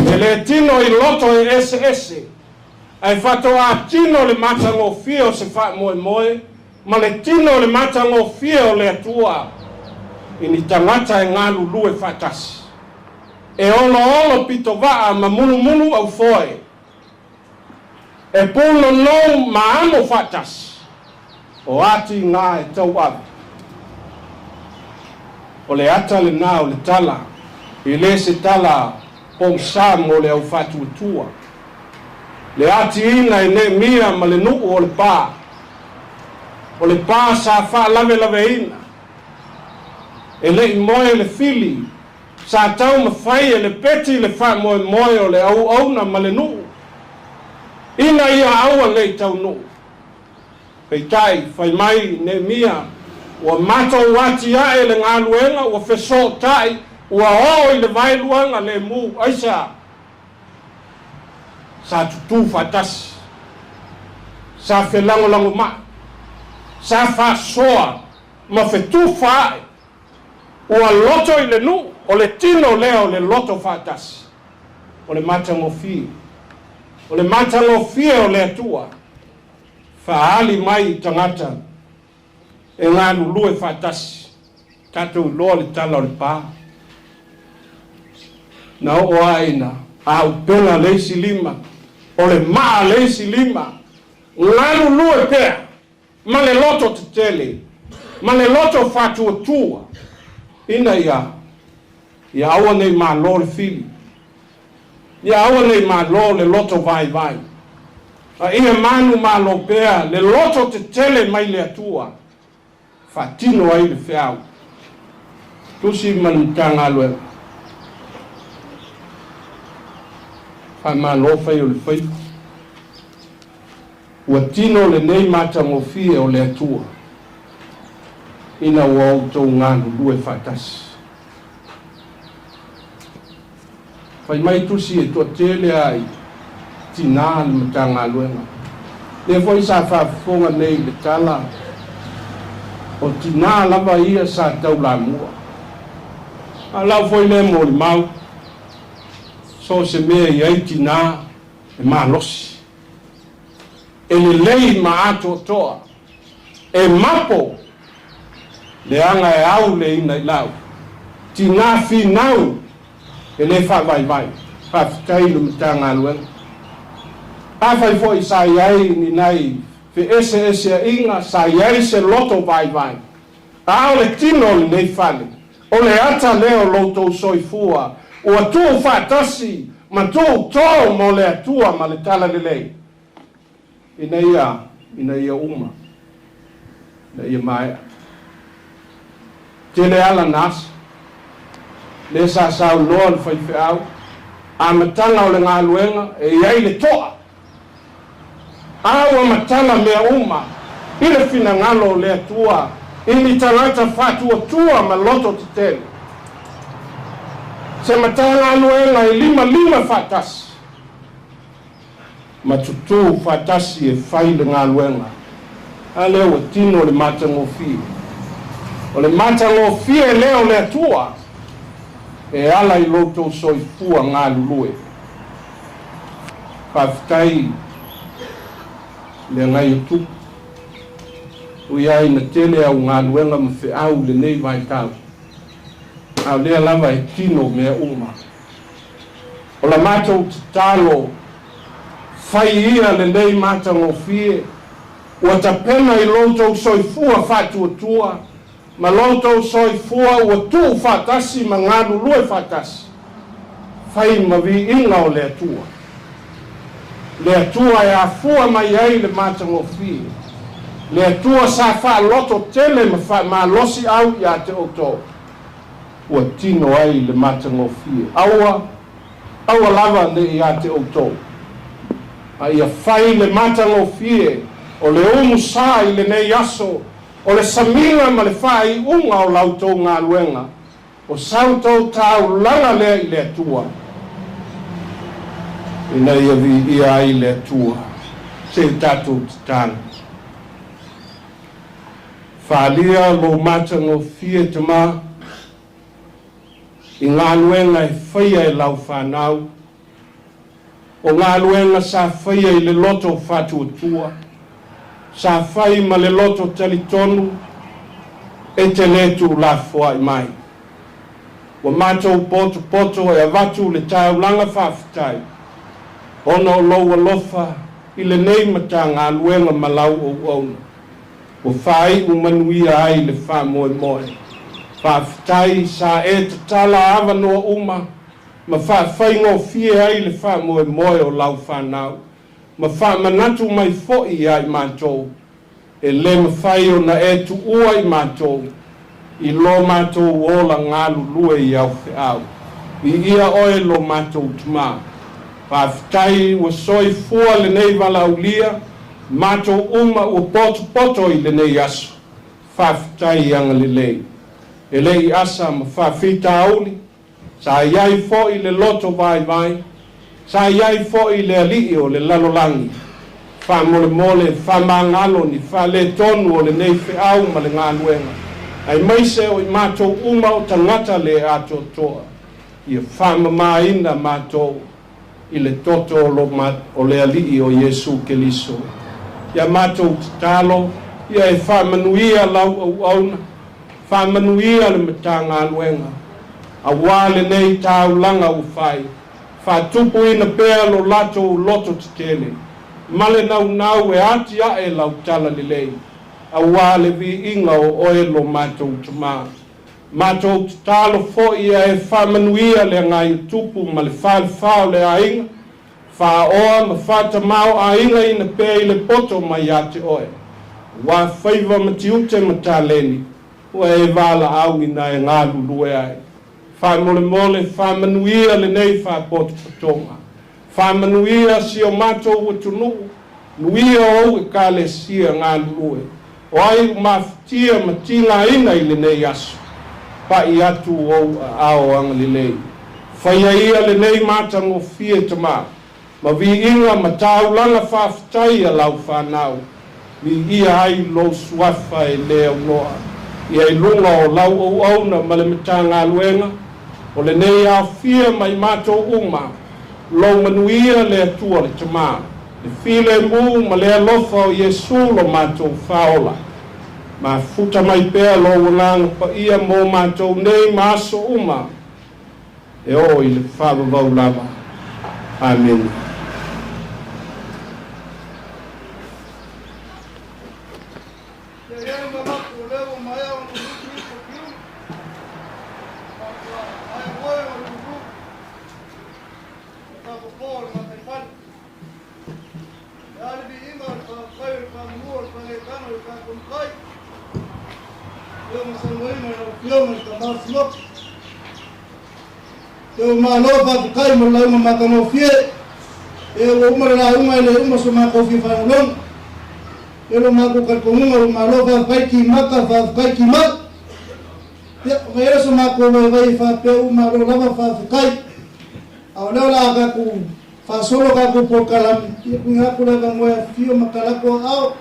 E le tino i loto e eseese, ae faatoa tino le matagofie o se faamoemoe ma le tino o le matagofie o le Atua i ni tagata e galulue faatasi. E oloolo pitovaa ma mulumulu aufoe. E punonou ma amo faatasi, o ati ngā e tauave. O le ata lenā o le tala, e le se tala pogisa mo le au faatuatua. Le atiina e Neemia ma le nuu o le pā. O le pā sa faalavelaveina. E le i moe le fili Sa taumafai e le peti le faamoemoe o le auauna ma le nuu ina ia aua ne i taunuu. Peitai, fai mai Neemia, ua matou atiae le galuega, ua fesootai, ua oo i le vaeluaga lemu. Aisea? Sa tutū faatasi, sa felagolagomai, sa faasoa ma fetufaai. Ua loto i le nuu, o le tino lea o le loto faatasi, o le matagofie. O le matagofie o le Atua faaali mai i tagata e galulue faatasi. Tatou iloa le tala o le pa. Na oo lava ina aupega le isi lima, o le maa le isi lima, galulue pea ma le loto tetele, ma le loto faatuatua, ina ia ia aua nei malo le fili, ia aua nei malo le loto vaivai, a ia manumalo pea le loto tetele mai le Atua, faatino ai le feau. Tusi ma le Matagaluega, faamalo fai o le faiva. Ua tino lenei matagofie o le Atua ina ua outou galulue faatasi. Fai mai tusi e toatele lava i tinā le Matagaluega. Lea foi sa faafofoga nei i le tala, o tinā lava ia sa taulamua. A o lau foi lea molimau, so o se mea e i ai tinā e malosi, e lelei ma atoatoa, e mapo leaga e au le ina i lau tinā finau e le faavaivai. Faafetai i le Matagaluega. Afai foi sa i ai ni nai feeseeseaiga, sa i ai se loto vaivai, a o le tino o lenei fale, o le ata lea o lo outou soifua ua tuu faatasi ma tuu to mo le Atua ma le talalelei, ina ia, ina ia uma, ina ia maea. Tele ala na asa, lea sa saunoa le faifeau, amataga o le galuega e i ai le to'a, a ua matala mea uma i le finagalo o le Atua i ni tagata faatuatua ma loto tetele. Se Matagaluega e limalima faatasi ma tutū faatasi e fai le galuega, a lea ua tino le matagofie. O le matagofie lea o le Atua e ala i lo outou soifua galulue. Faafetai le agai o Tupu. Ui ai ina tele au galuega ma feau i lenei vaitau, a o lea lava e tino mea uma. O la matou tatalo, fai ia lenei matagofie ua tapena i lo outou soifua faatuatua ma lo outou soifua ua tuu faatasi ma galulue faatasi, fai ma viiga o le Atua. Le Atua e afua mai ai le matagofie, le Atua sa faaloto tele ma faamalosi au ia te outou, ua tino ai le matagofie. Aua, aua lava ne i ia te outou, a ia fai le matagofie o le umusa i lenei aso, o le samiga ma le faaiuga o la outou galuega, o sa outou taulaga lea i le Atua, ina ia viia ai le Atua. Se i tatou tatalo. Faaalia lou matagofie Tama i galuega e faia e lau fanau, o galuega sa faia i le loto faatuatua, sa fai ma le loto talitonu e te le tuulafoai mai. Ua matou potopoto e avatu le taulaga faafetai ona o lou alofa i lenei Matagaluega ma lau auauna. Ua faaiu manuia ai le faamoemoe. Faafetai sa e tatala avanoa uma ma faafaigofie ai le faamoemoe o lau fanau ma faamanatu mai foi ia i matou e le mafai ona e tuua i matou i lo matou ola galulue i au feau. Viia oe lo matou Tama. Faafetai ua soifua lenei valaaulia matou uma ua potopoto i lenei aso. Faafetai agalelei. E le i asa ma faafitauli, sa i ai foi le loto vaivai, sa i ai foi le alii o le lalolagi. Faamolemole, faamagalo ni faaletonu o lenei feau ma le galuega, aemaise o i matou uma o tagata le atoatoa, ia faamamaina matou. i le toto o lo o le Alii o Iesu Keliso. Ia matou tatalo, ia e faamanuia lau auauna, faamanuia le Matagaluega, auā lenei taulaga ua fai, faatupuina pea lo latou loto tetele, ma le naunau e atiae lau talalelei, auā le viiga o oe lo matou Tamā. Matou tatalo foi ia e faamanuia le Agaiotupu ma le falefā o le aiga, faaoa ma faatamāo'aigaina pea i le poto mai ia te oe, ua faiva ma tiute ma taleni, ua e valaauina e galulue ai. Faamolemole faamanuia lenei faapotopotoga, faamanuia si o matou atunuu, nuia ou ekalesia galulue, o ai ua mafatia ma tigaina i lenei aso, pa'i atu ou aao agalelei. Faia ia lenei matagofie Tamā, ma viiga ma taulaga faafetai a lau fanau, viia ai lou suafa e le aunoa. Ia i luga o lau auauna ma le Matagaluega, o lenei aofia mai matou uma, lou manuia le Atua le Tamā, le filemu ma le alofa o Iesu lo matou Faaola. Mafuta mai pea lou agaga paia mo matou nei ma aso uma, e oo i le faavavau lava. Amene. Ia i ai le manatu o lea ua maea ona lulutu ifo piuga, faatoa ae moe ona lulu ma faapopo o le gataifale. E a le viiga o le faafetai o le faamanu o le faaneetaga o le tatou Matai, e ona saunoaina e lau Afioga i le Tama o le Sinote. E ua malo faafetai mo le lauga matagofie. E ua uma le lauga e le uma so matou fia faalogologo. E lo matou talitonuga ua malo faafetai timata faafetai timai. Ia, ona i ai lea o so matou vaivai e faapea ua malo lava faafetai. A o lea o le a tatou faasolo tatou polokalame, ia tuuina atu le avanoa e afifio ma talaatu aao,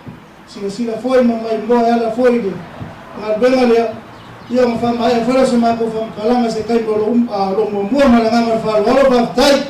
silasila foi ma maimoa e ala foi i le galuega lea, ia ona faamaea foi lea o se matou faamatalaga i se taimi o lo o muamua. Ma le agaga o le faaaloalo, faafetai.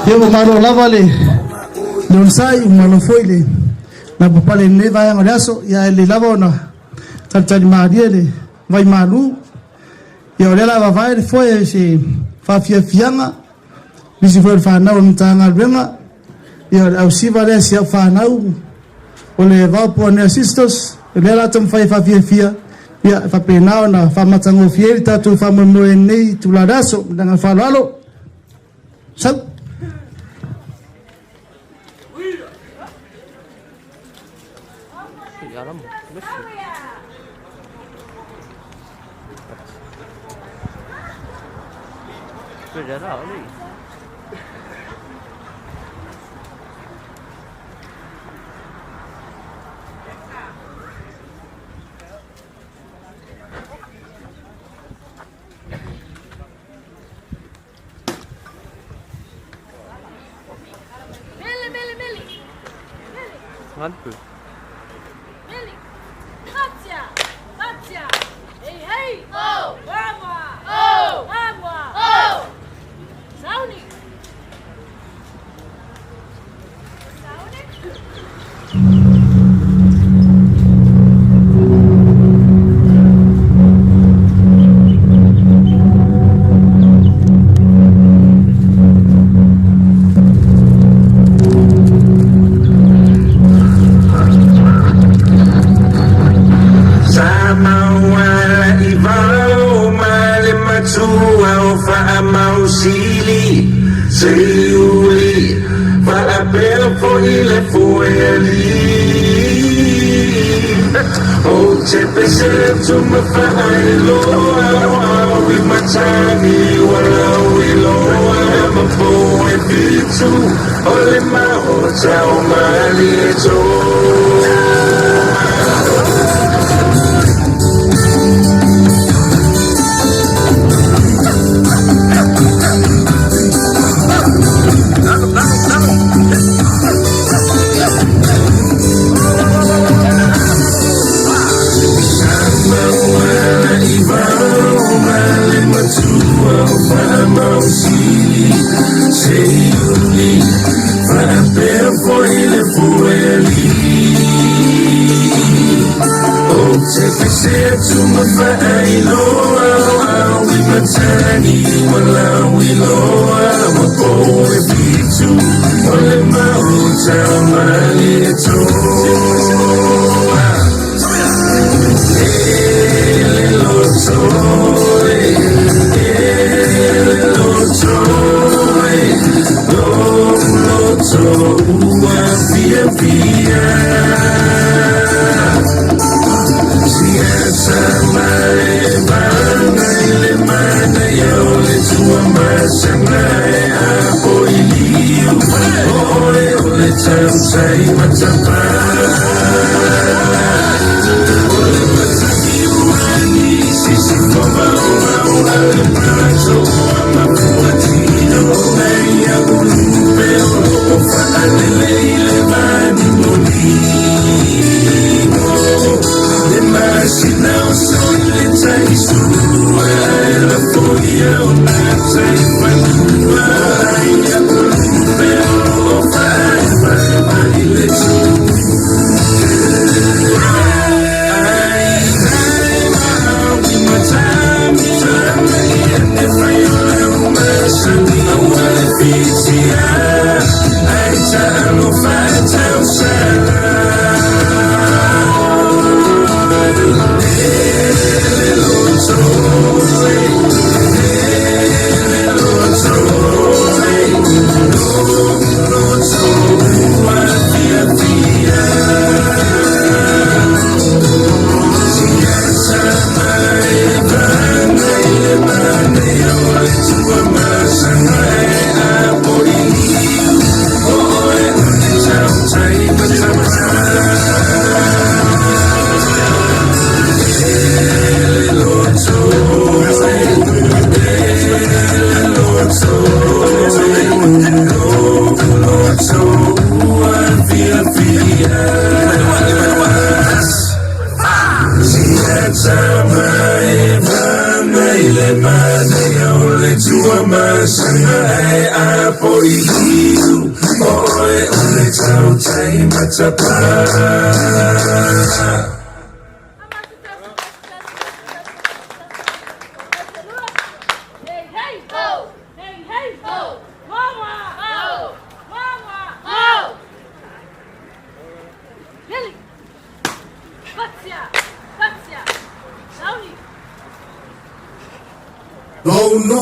Ia ua malo lava le le onosai, ua malo foi le lapapale i lenei vaega o le aso. Ia e lelei lava ona talitali malie le vai malu. Ia o lea la vavae le foe se faafiafiaga Nisi foi o le fanau o le Matagaluega, ia o le ausiva lea si au fanau, o le Vaopuanea Sisters, o lea o le a taumafai e faafiafia, ia e faapena ona faamatagofie ai le tatou faamoemoe i lenei itula o le aso. Ma le agaga faaaloalo. Sau. Sa mauala i vao ma le matua o faamausili seiuli faapea foi le foealii. Ou te pese atu ma faailoa o au i matagi ua lauiloa ma pou e fitu o le maota o Malietoa.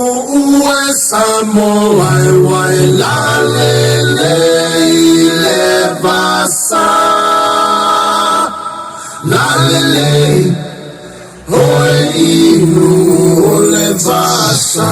Ue Samoa e wai la le le i le vasa. La le le oe inu o le vasa.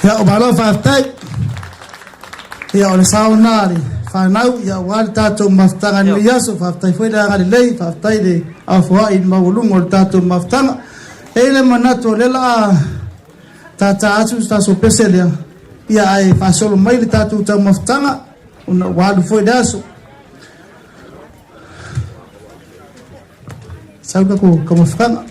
Ia, o malo faafetai. Ia, o le sao lena a le fanau, ia aua le tatou mafutaga i lenei aso. Faafetai foi le agalelei, faafetai le afoai i le maualuga o le tatou mafutaga. E i ai le manatu o lea la a tata atu se tatou pese lea, ia ae faasolo mai le tatou taumafataga ona ua alu foi le aso. Sau le tatou taumafataga.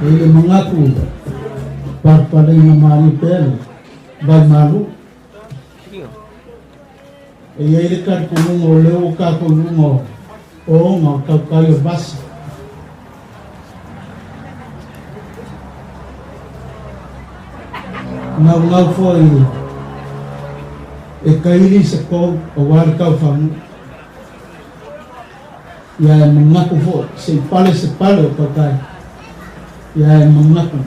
E le manatu palapaleina mali pea le vaimalu. E i ai le talitonuga o lea ua tatou i luga o ooga o tautai o vasa. Naunau foi e kaili se kou aua le taufagu. Ia e manatu foi se i pale se pale o tautai. Ia e manatu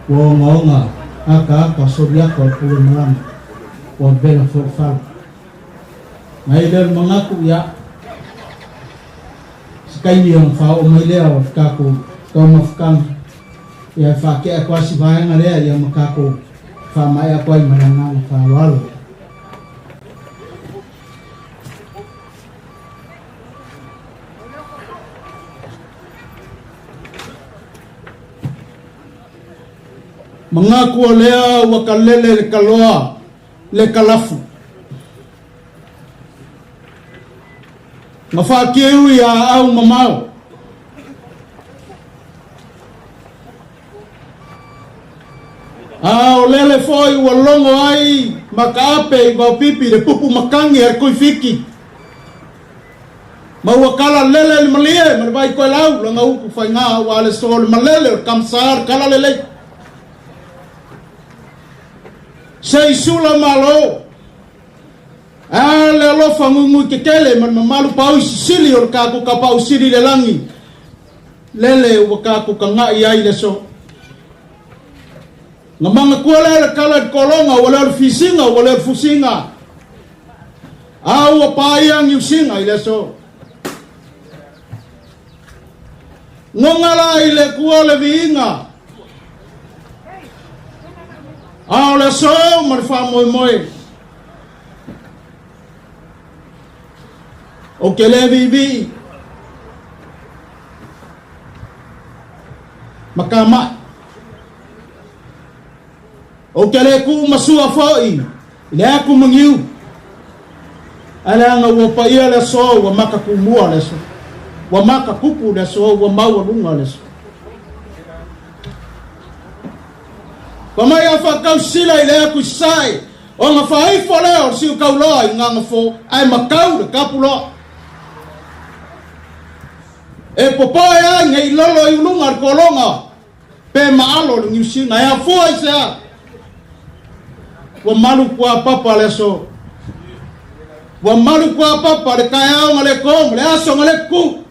ua ogaoga akaaka soliaka o le pule malama ua vela foi le fala. Na i lea o le manatu, ia, se taimi ona faaoo mai lea o le tatou taumafataga, ia e faatea atu lava si vaega lea ia ma tatou faamaea atu ai ma le agaga faaaloalo. Manatu o lea ua kalele le kaloa le kalafu. Na faakeu i aau mamao. A o lele foi ua logo ai ma kaape i vaopipi le pupu makangi a le Tuifiki. Ma ua kala lele le malie ma le vai koelau lana upu faiga aua le so le malele o le kamsa le kala lelei. Se i sula malo. A le alofa ngungui kekele ma le mamalu pau i sisili o le kaku kapau sili le lagi. Lele ua kaku kagaʻi ai le so. Na manatua lea le kala i le kologa, ua leo le fisiga, ua leo le fusiga. A ua paia niusiga i le aso. Goga la i le kua o le viiga. A o le aso ma le faamoemoe. O ke le viivii ma ka mai. O ke le kuu masua foi i le aku magiu. Ae leaga ua paia le aso ua maka kumua le aso. Ua maka kupu le aso ua maualuga le aso. Fa mai a faakausila i le aku i sae Ona faaifo lea o le siukauloa i Gagafo ae makau le kapuloa. E popoe ai nei lolo i uluga le kologa pe maalo le niusiga e afua i se a. Ua malu kuapapa le aso. Ua malu kuapapa le kaeao ma le ko ma le aso ma le ku.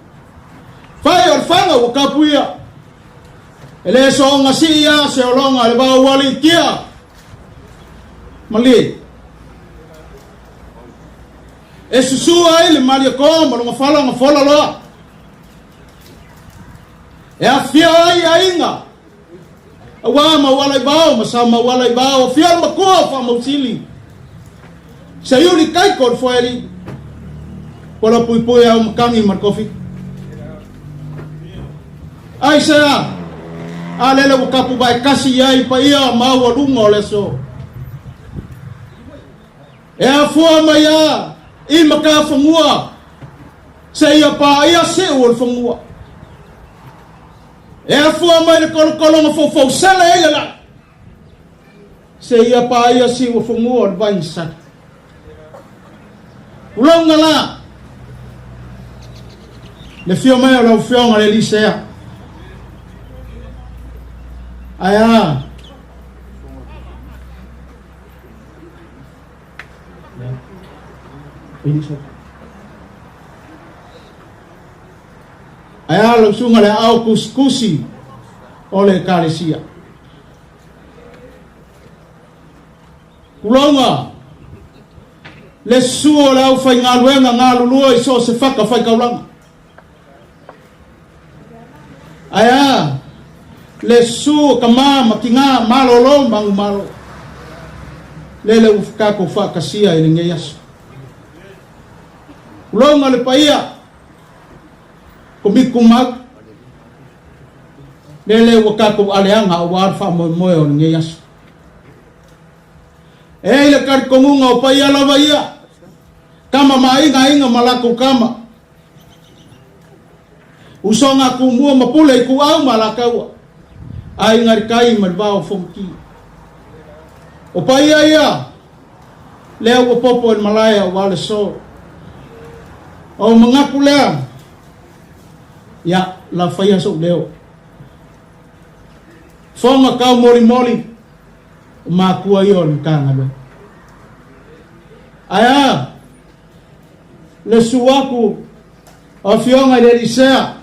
Fai o le fanga ua kapuia. E le soonga sii a se olonga le vau ali kia. Malie. E susu ai le maliakoa ma lona fala na fola loa. E afia ai aiga. Aua mauala i vao ma sa mauala i vao. Afia le makua o faamausili. Se iuli kaiko le foeli. Kola puipui au makangi ma le kofi. Aisea, a lele ua kapu vae kasi i ai paia maualuga o le aso. E afua mai a i makafanua seia paia seu o le fanua. E afua mai le kolokologa foufou sele ai le lagi seia paia siu o fanua o le vaigasali. Tulauga la le fio mai o lau afioga le Elisea. Ae a Ae a lau susuga le aao kusikusi o le Ekalesia. Tulauga, le susu o le aufaigaluega galulue i so o se fata faitaulaga. Ae a le susu o tama ma tina malolo ma agumalo, lele ua tatou faatasia i lenei aso. Tulauga le paia, Komiti Tumau, lele ua tatou aleaga aua le faamoemoe o lenei aso. E ai le talitonuga o paia lava ia, tama ma aiga, aiga ma latou tama. Usoga tumua ma pule i tuau ma alataua, aiga i le tai ma le vao o Fonoti. O paia ia, lea ua popo i le malae aua le so. O manatu lea, ia, la faia sou leo. Foga taumolimoli o matua ia o le Matagaluega. Ae a le susu atu O afioga i le Elisea,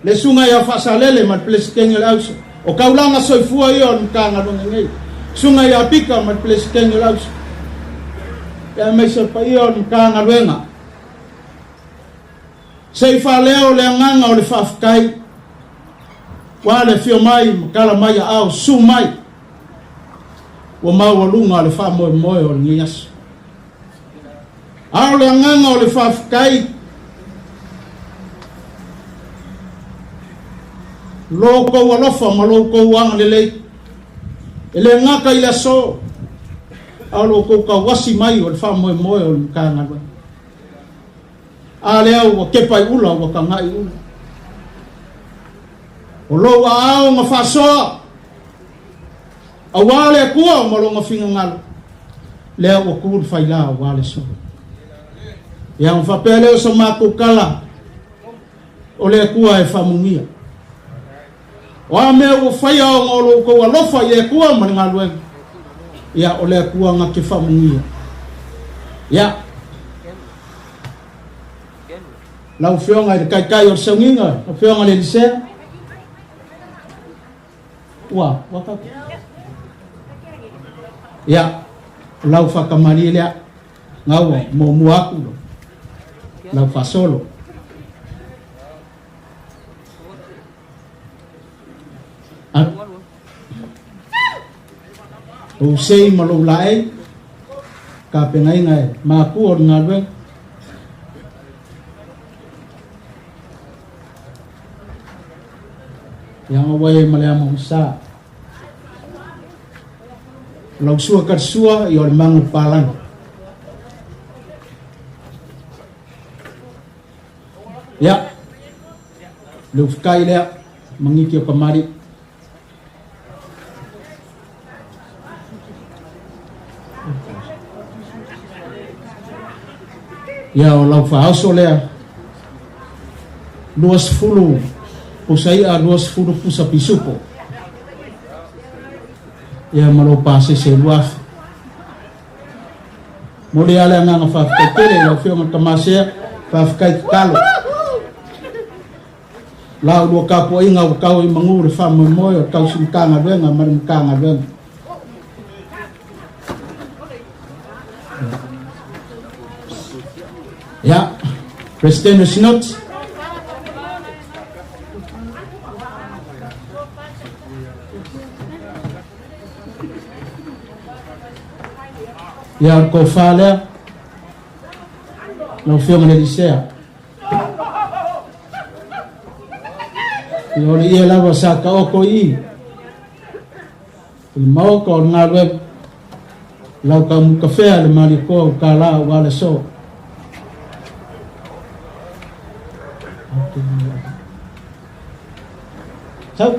le susuga ia Faasalele ma le Peresetene o le Auso, o kaulaga soifua ia o le Matagaluega nei, susuga ia Pika ma le Peresetene o le Auso, ia aemaise o le paia o le Matagaluega. Se i faaleo le agaga o le faafetai, ua le afio mai ma tala mai aao, susu mai, ua maualuga le faamoemoe o lenei aso. A o le agaga o le faafetai, lo outou alofa ma lo outou agalelei, e le gata i le aso, a o lo outou tauasi mai o le faamoemoe o le Matagaluega. A lea ua kepa i ula, ua tagai i ula. O lou aao na faasoa, Aua le Atua ma Lona finagalo, lea ua tu le faila aua le solo. Ia ona faapea lea o sa matou tala, o le Atua e faamanuia. O a mea ua faia ona o lo outou alofa i le Atua ma le galuega, ia o le Atua na te faamanuia. Ia, lau Afioga i le Taitai o le Sauniga, lau Afioga i le Elisea, Ua, ua tau. Ia, o lau faakamalie lea, gaua, muamua atu lo, lau faasolo. Lou sei ma lou laei, tapenaina e matua o le galuega. Ia nga ua e ma le ama sa. Lau sua ka sua i o le mangu palangi. Ia, le ufukai lea, mangiki o kamari. Ia o lau faaoso lea, 20 pusa i'a, 20 pusa pisupo. Ia ma lou pasese 2000. Momoli lava le agaga faafetai tele i lau Afioga i le Tamasea, faafetai tatalo. La ulua tapuaiga ua tau i manu le faamoemoe o tausi Matagaluega ma le Matagaluega. Ia, President o Sinoti. Ia, o le tofa lea, lau Afioga i le Elisea. Ia o le ie lava sa taoto i i le maota o le galuega, lau taumutafea le malietoa o tala aua le aso. Sau.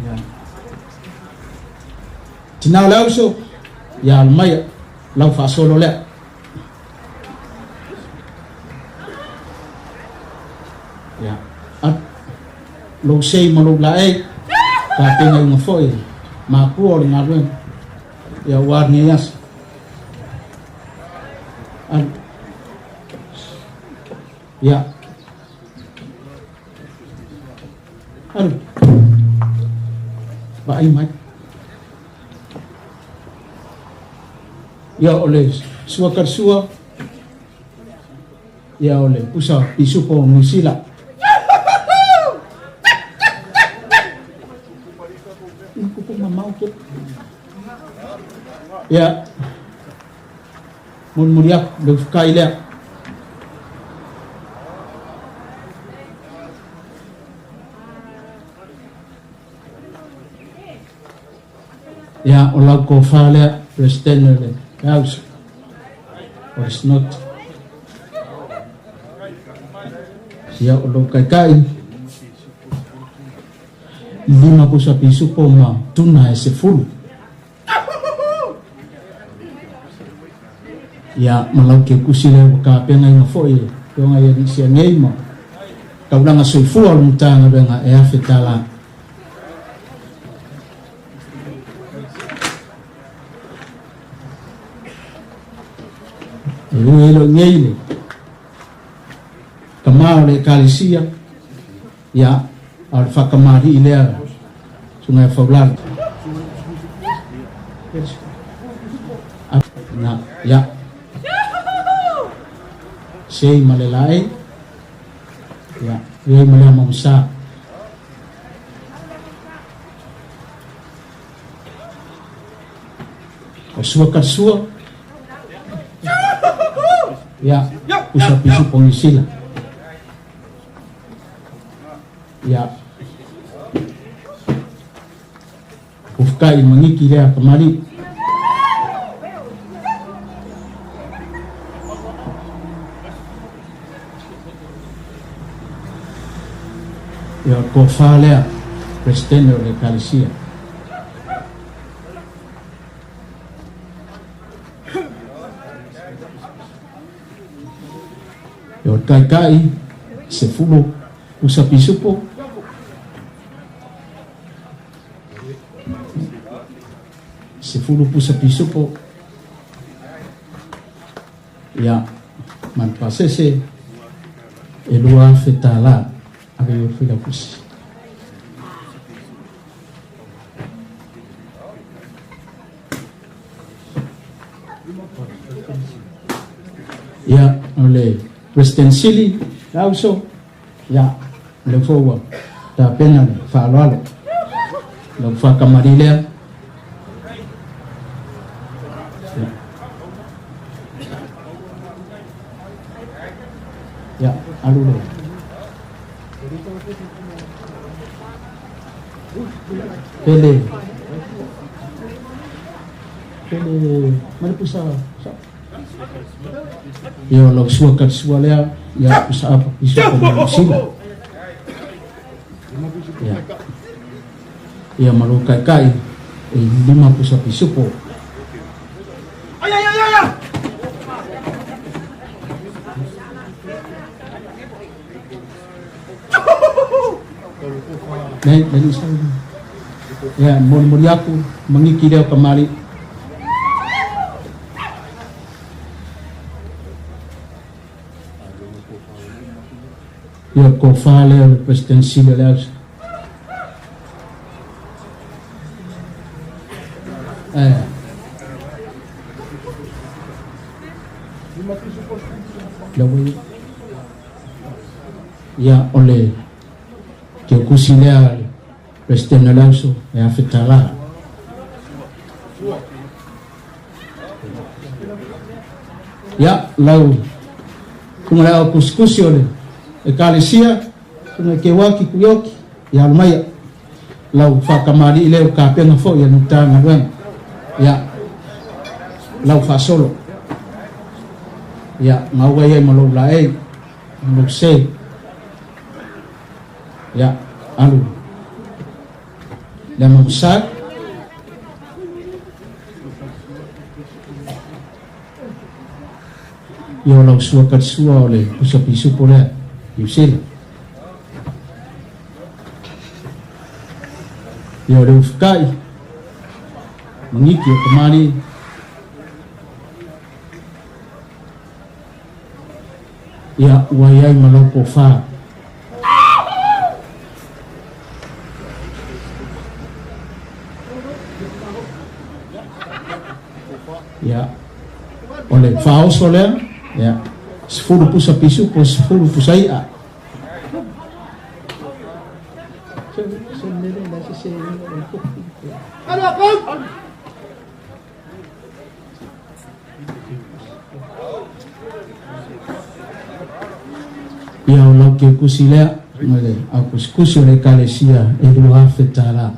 Ia. Tina o le auso, ia alamaia, lau faasolo lea. Ia, a, lou sei ma lou laei, tapenaiga foi makua o le galuega, ia ua lenei aso. Alu. Ia. Alu. Vaai mai. Ia o le sua ka sua, ia o le pusa pisupo o Niu Sila. Ia, mulimuli aku le ufukai lea. Ia, o lau tofa lea, Peresetene o le House o le Synod. Ia, o lou taitai, 5 pusa pisupo ma tuna e 10. Ia, ma lau keukusi lea ua tapenaina foi e Afioga ia Alii Siagei ma taulaga soifua o le Matagaluega e $1000. E ui ai le nei le tama o le ekalesia, ia, a o le faakamali'i lea susuga ia Faulalo. Na, ia. Sei ma le laei, ia, iai ma lea maumasa. O sua ka sua. Ia, pusa pisu pongisila. Ia. Ufukai mangiki lea kamali. Ia, tofa lea, presidente o le ekalesia. Ia, o le taitai, sefulu pusa pisupo. Sefulu pusa pisupo. Ia, ma le pasese e $2,000. Ave i o le Failautusi. Ia, o le President Sili, le auso, ia, o le foi ua tapena le faaaloalo. Lau faakamali lea. Ia, alu le. Pele. Pele, mana pusa? Ia, o lau sua ka sua lea, ia pusa apa piso ko mo sila. Ia. Ia malu kai kai e lima pusa pisupo. Ay, ay, ay, ay, ay! Nei, nei sa. Ia, moli moli aku, mangiki leo kamali. Ia, ko fa leo le President Sila leo. Eh. Lau ia o le keukusi lea le President o le auso e $1,000. Ia, lau tunga le au kusikusi o le ekalesia, tunga ke waki kuioki, ia alu maia. Lau whakamari i leo kapenga fo ia nuta ngaluenga. Ia, lau whasolo. Ia, ngau ai ma lou laei, ma lou sei. Ia, alu. Le mamusa. Ia o lau sua ka sua o le pusa pisupo lea, Niu Sila. Ia o le ufukai, mangiki o kamali. Ia, ua iai ma lau pofā. Ia, o le faaoso lea, ia, 10 pusa pisu po 10 pusa i'a. Ia o lau keukusi lea, ma le au kusikusi o le ekalesia e $2,000.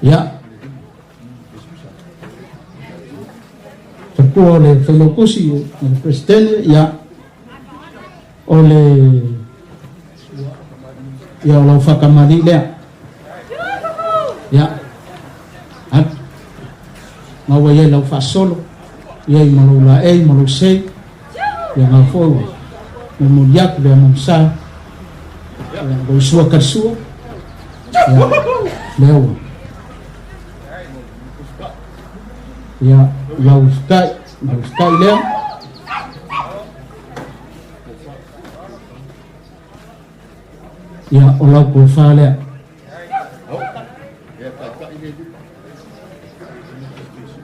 Ia, Fakua o le Failautusi o le Presidente, ia, o le ia o lau whakamali lea. Ia, at, ngaua ia lau whaasolo, ia i malou laei, malou sei, ia ngā fōua, mo moli aku lea mamsa, ia lau sua ka sua, ia, lea ua. Ia, lau fekai, lau fekai lea. Ia, o lau kofa lea.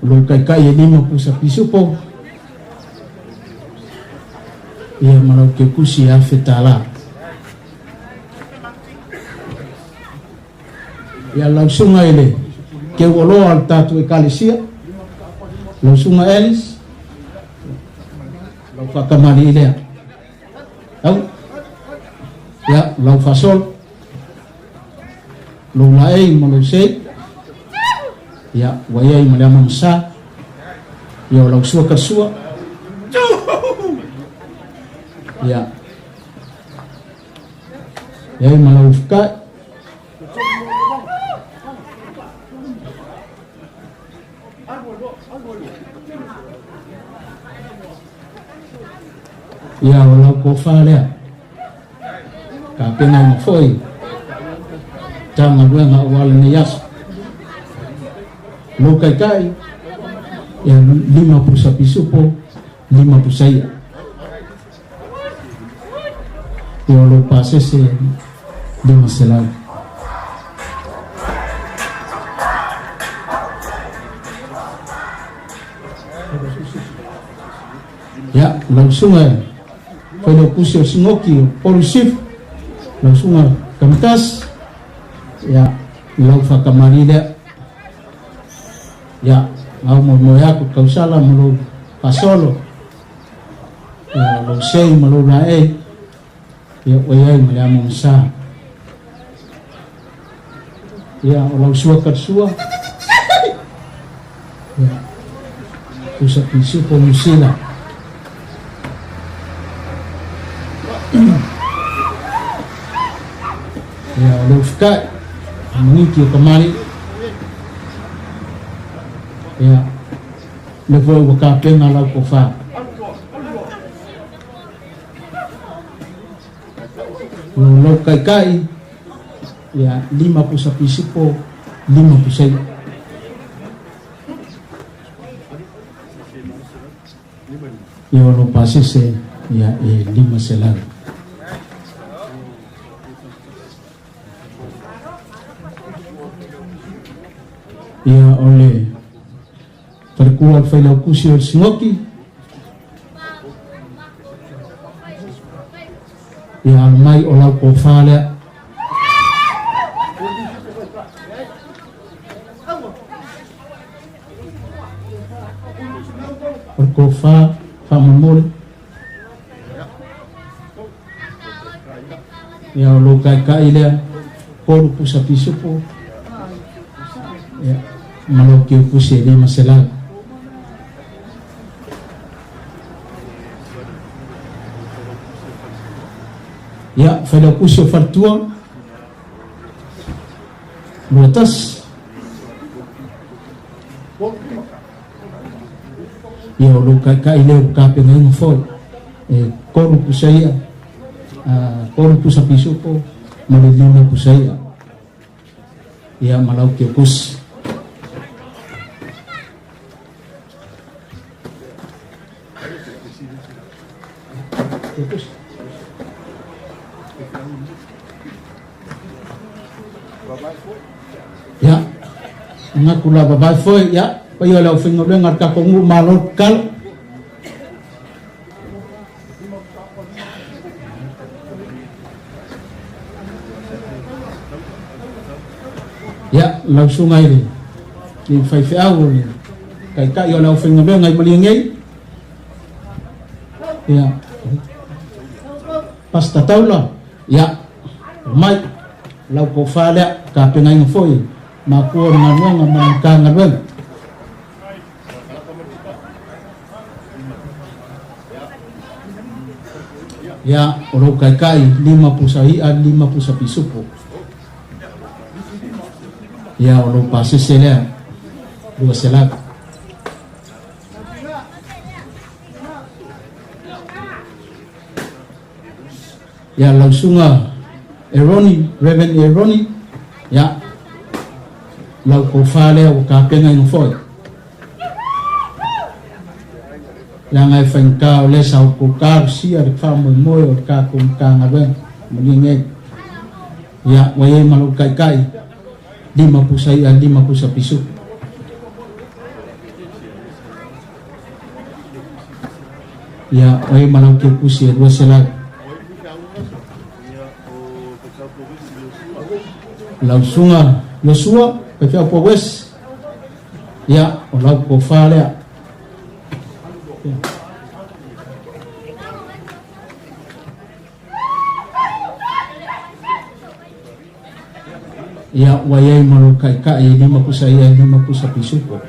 O lou kaikai e lima pusa pisupo. Ia, ma lau kekusi afe tālā. Ia lau suga i le keuoloa o le tatou ekalesia, lau suga Alice, lau faakamali'i lea. Au, ia, lau faasolo, lou laei ma lou sei, ia, ua i ai ma le amamasa, ia, o lau sua kasua, ia, e ai ma lau ufukai. Ia, o lau kofa lea. Ka pena ma foi. Tanga luenga o ale nei aso. Lou kaikai, ia lima pusa pisupo, lima pusa ia. Ia o lou pasese 500. Ia, lau suga failautusi o Sigoki o Polu Sif, lau suga Kamatasi, ia, lau faakamali lea. Ia, gaumoemoe aku tausala ma lou faasolo, ia, lou sei ma lou laei, ia ua i ai ma le amo gasa. Ia, o lau sua kalasua, ia, pusa pisupo Niu Sila. Ia, o lou fekai, mangiki o kamali'i. Ia, le foi ua kapena lau kofa. O lou kaikai, ia, lima pusa pisupo, lima pusa ia. Ia o lou pasese, ia, e 500. Ia o le falekua o le failautusi o le Sigoki. Ia alo mai o lau kofa lea. O le kofa faamolemole. Ia o lou kaikai lea, kolu pusa pisupo. Ia, ma lou kiukusi e 500. Ia, failaukusi o faletua, 21. Ia o lou kaikai lea ua tapenaina foi, e kolu pusa ia, kolu pusa pisupo ma le lima pusa ia. Ia ma lau kiokusi. Ia, ngaku lava vai foi, ia, paia o le aufaigaluega a le tatou nuu, malo le tatalo. Ia, lau susuga i le faifeau o le taitai o le aufaigaluega i Maliegei. Ia, Pastor Taula, ia, mai, lau kofa lea, tapenaina foi makua o le galuega ma le Matagaluega. Ia, o lou kaikai, lima pusa i'a, lima pusa pisupo. Ia, o lou pasese lea, 200. Ia, lau susuga Eroni, Reverend Eroni, ia, lau kofa lea ua tapenaina foi. Leaga e faigata o lea sa outou talosia le faamoemoe o le tatou Matagaluega malie nei. Ia, ua i ai ma lou taitai, 5 pusa i'a, 5 pusa pisupo. Ia, ua i ai ma lau keukusi e 200. Lau susuga Iosua, faifeau po Wes. Ia, o lau tofa lea. Ia, ua i ai ma lou taitai e 5 pusa i'a, e 5 pusa pisupo.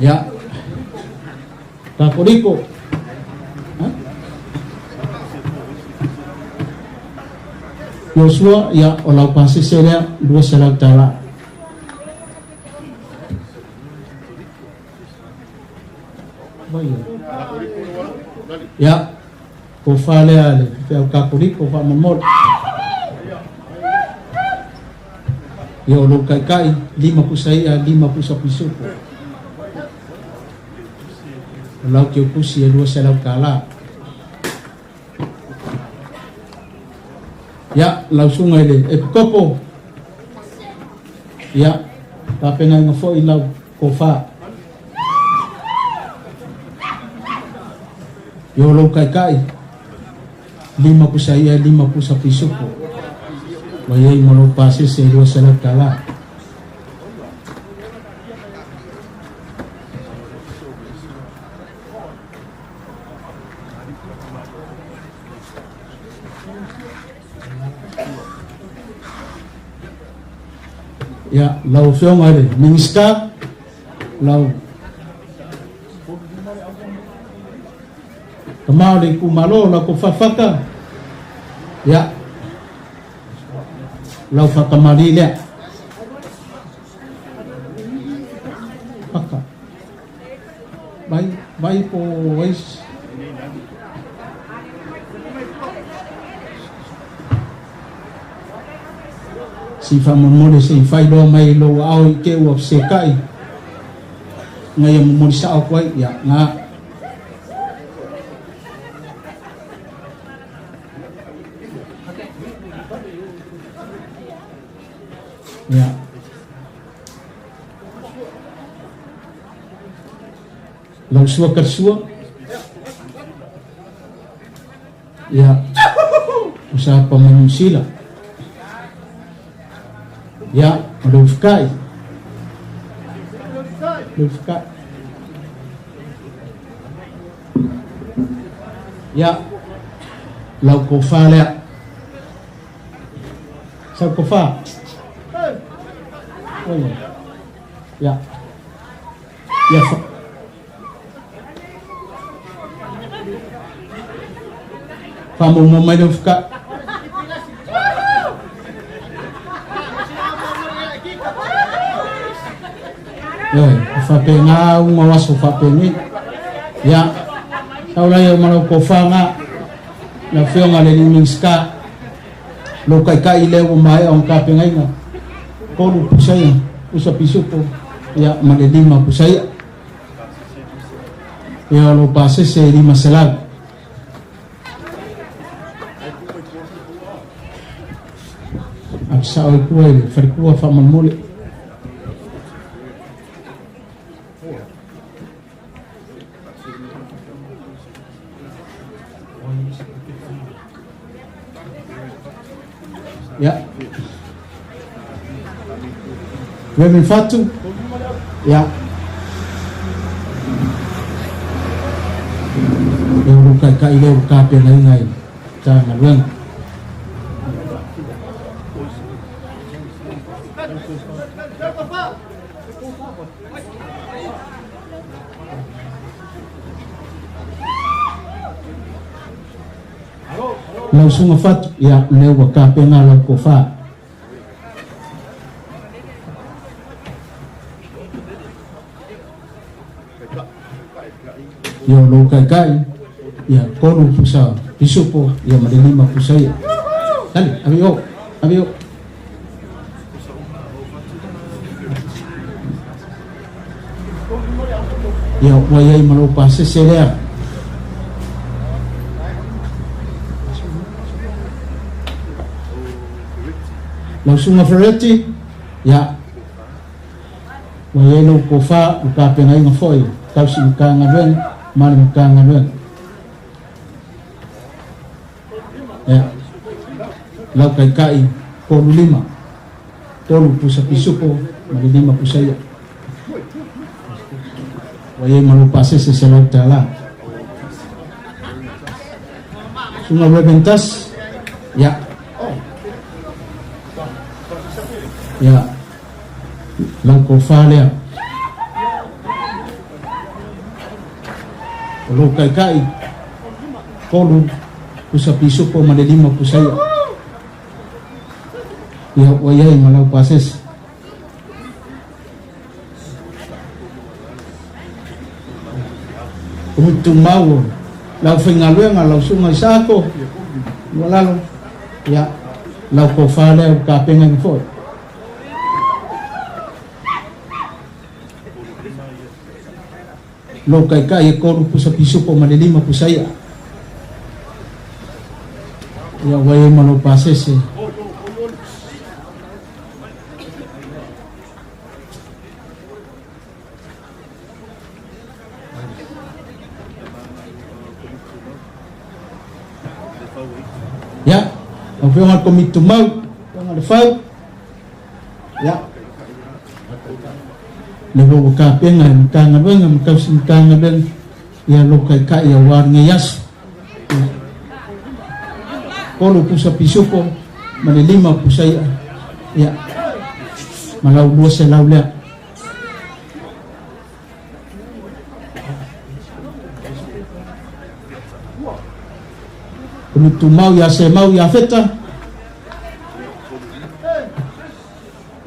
Ia, Kakoriko. Ha? Iosua, ia, o lau pasese lea, 200 tala. Ia, tofa lea le faifeau Katoriko faamolemole. Ia, o lou taitai, 5 pusa i'a, 5 pusa pisupo. O lau keukusi e 200 tala. Ia, lau susuga i le Epikopo, ia, tapenaina foi lau tofa. Ia o lou taitai, 5 pusa i'a, 5 pusa pisupo. Ua i ai ma lou pasese e 200 tala. Ia, lau Afioga i le Minisita, lau tama o le itumalo, lau Kofafata, ia, lau faatamali lea. Fata. Vai, vai po ai. Se i faamolemole se i faailoa mai i lou aao i te ua fesetai ina ia momoli sao atu ai. Ia, na. Ia. Lau sua karsua. Ia. O sa pa Manusila. Ia, o le ufukai. Le ufukai. Ia, lau kofa lea. Sau kofa. Oi. Ia. Ia fa. Faamomo mai le ufukai. Ioe, e faapena uga o aso faapenei. Ia, sau laia o malau tofaga, lau Afioga i le alii Minisita, lou taitai lea ua maea ona tapenaina, 3 pusa ia, pusa pisupo, ia, ma le 5 pusa ia. Ia, o lou pasese e 500. Ave sao i tua i le falekua faamolemole. Ia. Reverend Fatu. Ia. E ulu kaikai lea ua tapenaina i Matagaluega. Lau Susuga Fatu, ia, lea ua tapena lau tofa. Ia o lou taitai, ia 3 pusa pisupo, ia ma le 5 pusa ia. Dale, ave o, ave o. Ia ua i ai ma lou pasese lea. Lau Susuga Ferretti, ia, ua i ai lou tofa i tapenaina foi tausi Matagaluega ma le Matagaluega. Ia, lau taitai tolu lima, tolu pusa pisupo ma le lima pusa ia. Ua i ai ma lou pasese $100. Susuga Reventas, ia. Ia, lau tofa lea. O lou taitai, tolu pusa pisupo ma le lima pusa ia. Ia, ua i ai ma lau pasese. Komiti Tumau o le aufaigaluega, lau Susuga Isaako, Lualalo, ia, lau tofa lea ua tapenaina foi. Lou taitai e tolu pusa pisupo ma le lima pusa ia. Ia ua i ai ma lou pasese. Ia, lau Afioga i le Komiti Tumau, Afioga i le Fau, ia, le ua ua tapena e Matagaluega ma tausi Matagaluega, ia lou taitai aua lenei aso. Ia, tolu pusa pisupo ma le lima pusa i'a, ia, ma lau 200 lea. Komiti Tumau ia Semau ia Feta.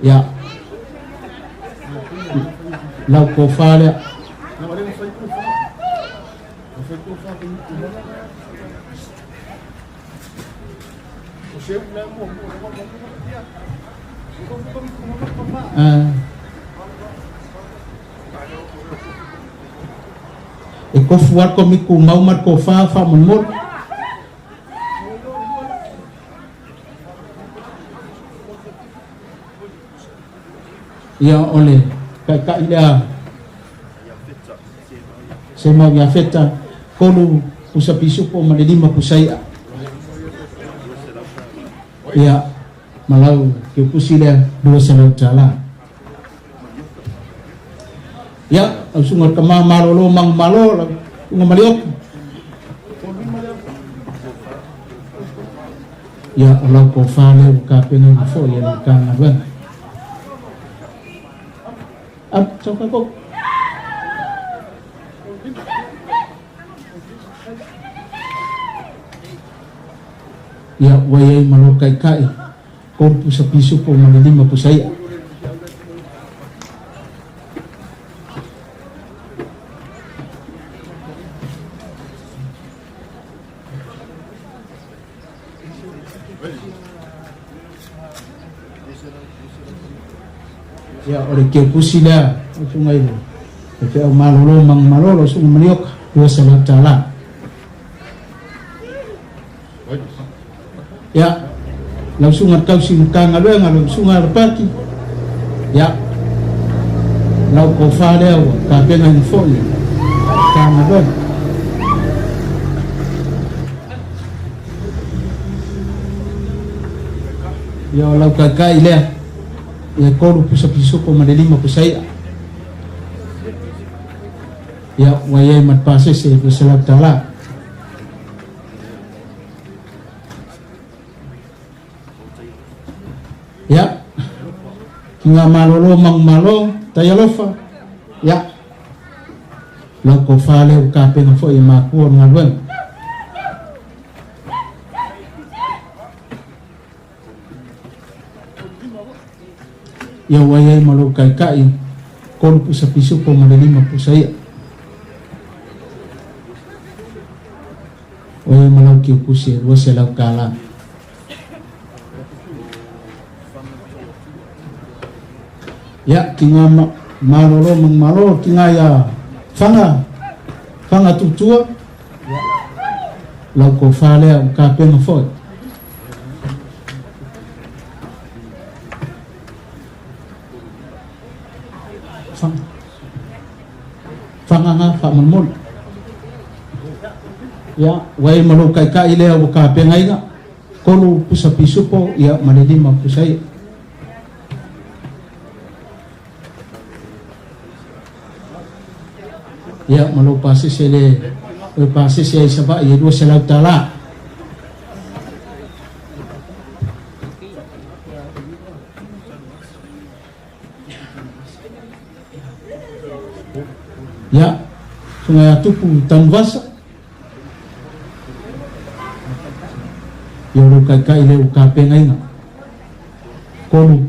Ia. Lau tofa lea. E kofu lava le Komiti Tumau ma le tofa faamolemole. Ia o le taitai lea Semau Iafeta, tolu pusa pisupo ma le lima pusa i'a. Ia, ma lau keukusi lea $200. Ia, lau susuga i le tama malolo manumalo, lau susuga Malioki. Ia, o lau tofa lea ua tapenaina foi e le Matagaluega. Alu, sau tatou. Ia, ua i ai ma lou taitai, tolu pusa pisupo ma le lima pusa i'a. Ia, o le keukusi lea, lau Susuga i le Faifeau Malolo Manumalo, lau Susuga Malioka, $200. Ia, lau Susuga i le Tausi Matagaluega, lau Susuga Alapati, ia, lau tofa lea ua tapenaina foi e le Matagaluega. Ia, o lau taitai lea, ia tolu pusa pisupo ma le lima pusa i'a. Ia, ua i ai ma le pasese e $200. Ia, ki ngā malolo manumalo, taialofa, ia, lau tofa lea ua tapena foi e makua o le galuega. Ia ua i ai ma lou taitai, tolu pusa pisupo ma le lima pusa i'a. Ua i ai ma lau kiukusi e $200. Ia, ki ngā malolo, manumalo, ki ngā ia Faga, Faga Tutua, ia, lau tofa lea ua tapena foi. Faga, Faga na faamolemole. Ia, ua e ma lou taitai lea ua tapenaina, tolu pusa pisupo, ia, ma le lima pusa ia. Ia, ma lou pasese le o e pasese ai Savaii e $200. Ia, susuga ia Tupu Tanuvasa. Ia, o lou taitai lea ua tapenaina. Tolu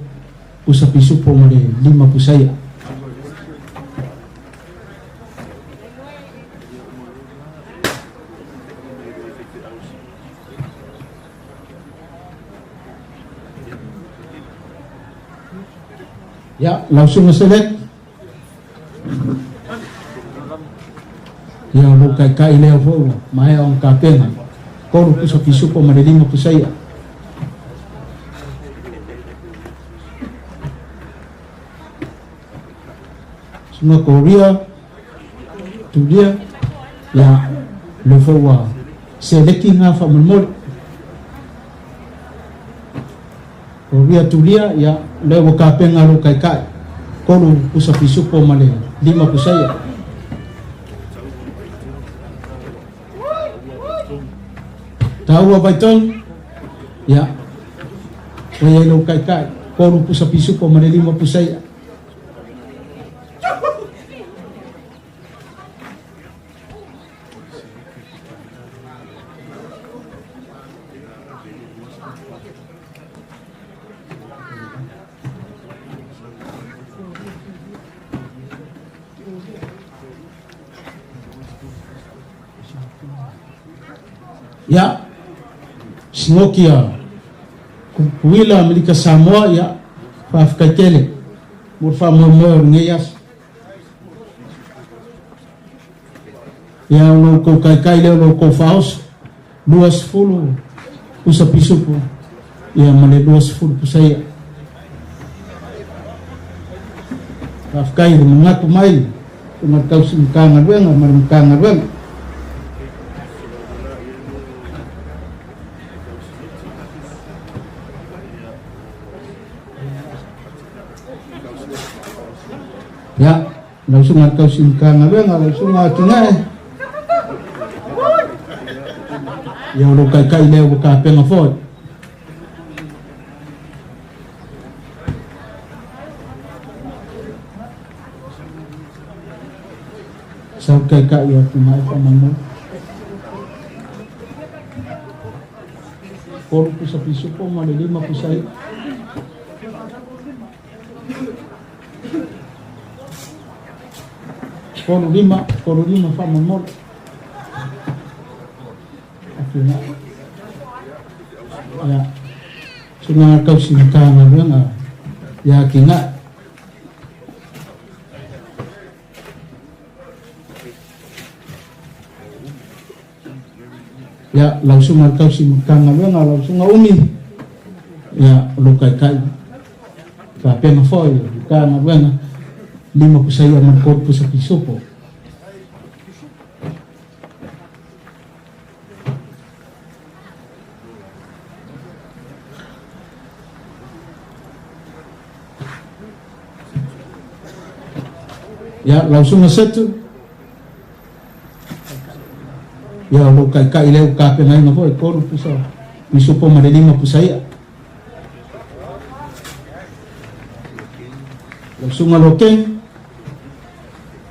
pusa pisupo ma le lima pusa ia. Ia, lau susuga Select. Ia, o lou taitai lea foi ua maea ona tapena. Tolu pusa pisupo ma le lima pusa ia. Susuga Korea, Tulia, ia, lea foi ua seleki ngā faamolemole. Korea Tulia, ia, lea ua tapena lou taitai. Tolu pusa pisupo ma le lima pusa ia. Taua Vaitonu, ia, ua i ai lou taitai. Tolu pusa pisupo ma le lima pusa ia. Ia, sinoki a Kuila Amerika Samoa, ia, faafetai tele mo le faamoemoe o lenei aso. Ia, o lo outou taitai lea o lo outou faaoso, 20 pusa pisupo, ia ma le 20 pusa ia. Faafetai i le manatu mai o le tausi Matagaluega ma le Matagaluega. Ia, lau susuga i le tausi Matagaluega, lau susuga Atinae, ia o lou taitai lea ua tapena foi. Sau taitai o Atinae faamolemole. Tolu pusa pisupo ma le lima pusa i'a. Tolu lima, tolu lima faamolemole. Atinae. Ia. Susuga tausi Matagaluega ia Atinae. Ia, lau susuga i le tausi Matagaluega, lau susuga Umi, ia, o lou taitai faapena foi o le Matagaluega, lima pusa ia ma le tolu pusa pisupo. Ia, lau susuga Setu, ia, o lou taitai lea ua tapenaina foi, tolu pusa pisupo ma le lima pusa i'a. Lau susuga Lokeng,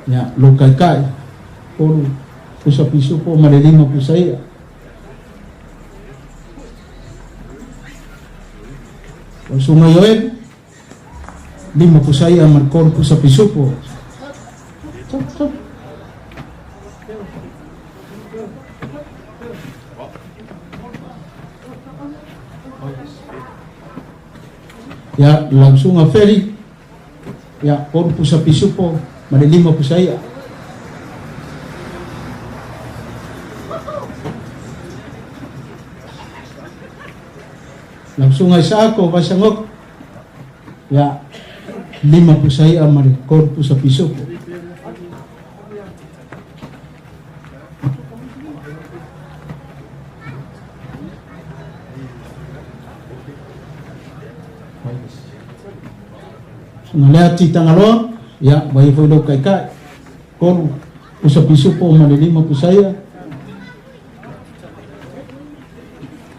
ia, lou taitai, tolu pusa pisupo ma le lima pusa i'a. Lau susuga Ioeli, lima pusa i'a ma le tolu pusa pisupo. Ia, lau susuga Feli, ia, tolu pusa pisupo ma le lima pusa i'a. Lau susuga Isaako Vaisagogo, ia, 5 pusa i'a ma le 3 pusa pisupo. Susuga Leati Tagaloa, ia, ua i ai foi lou kaikai, 3 pusa pisupo ma le 5 pusa i'a.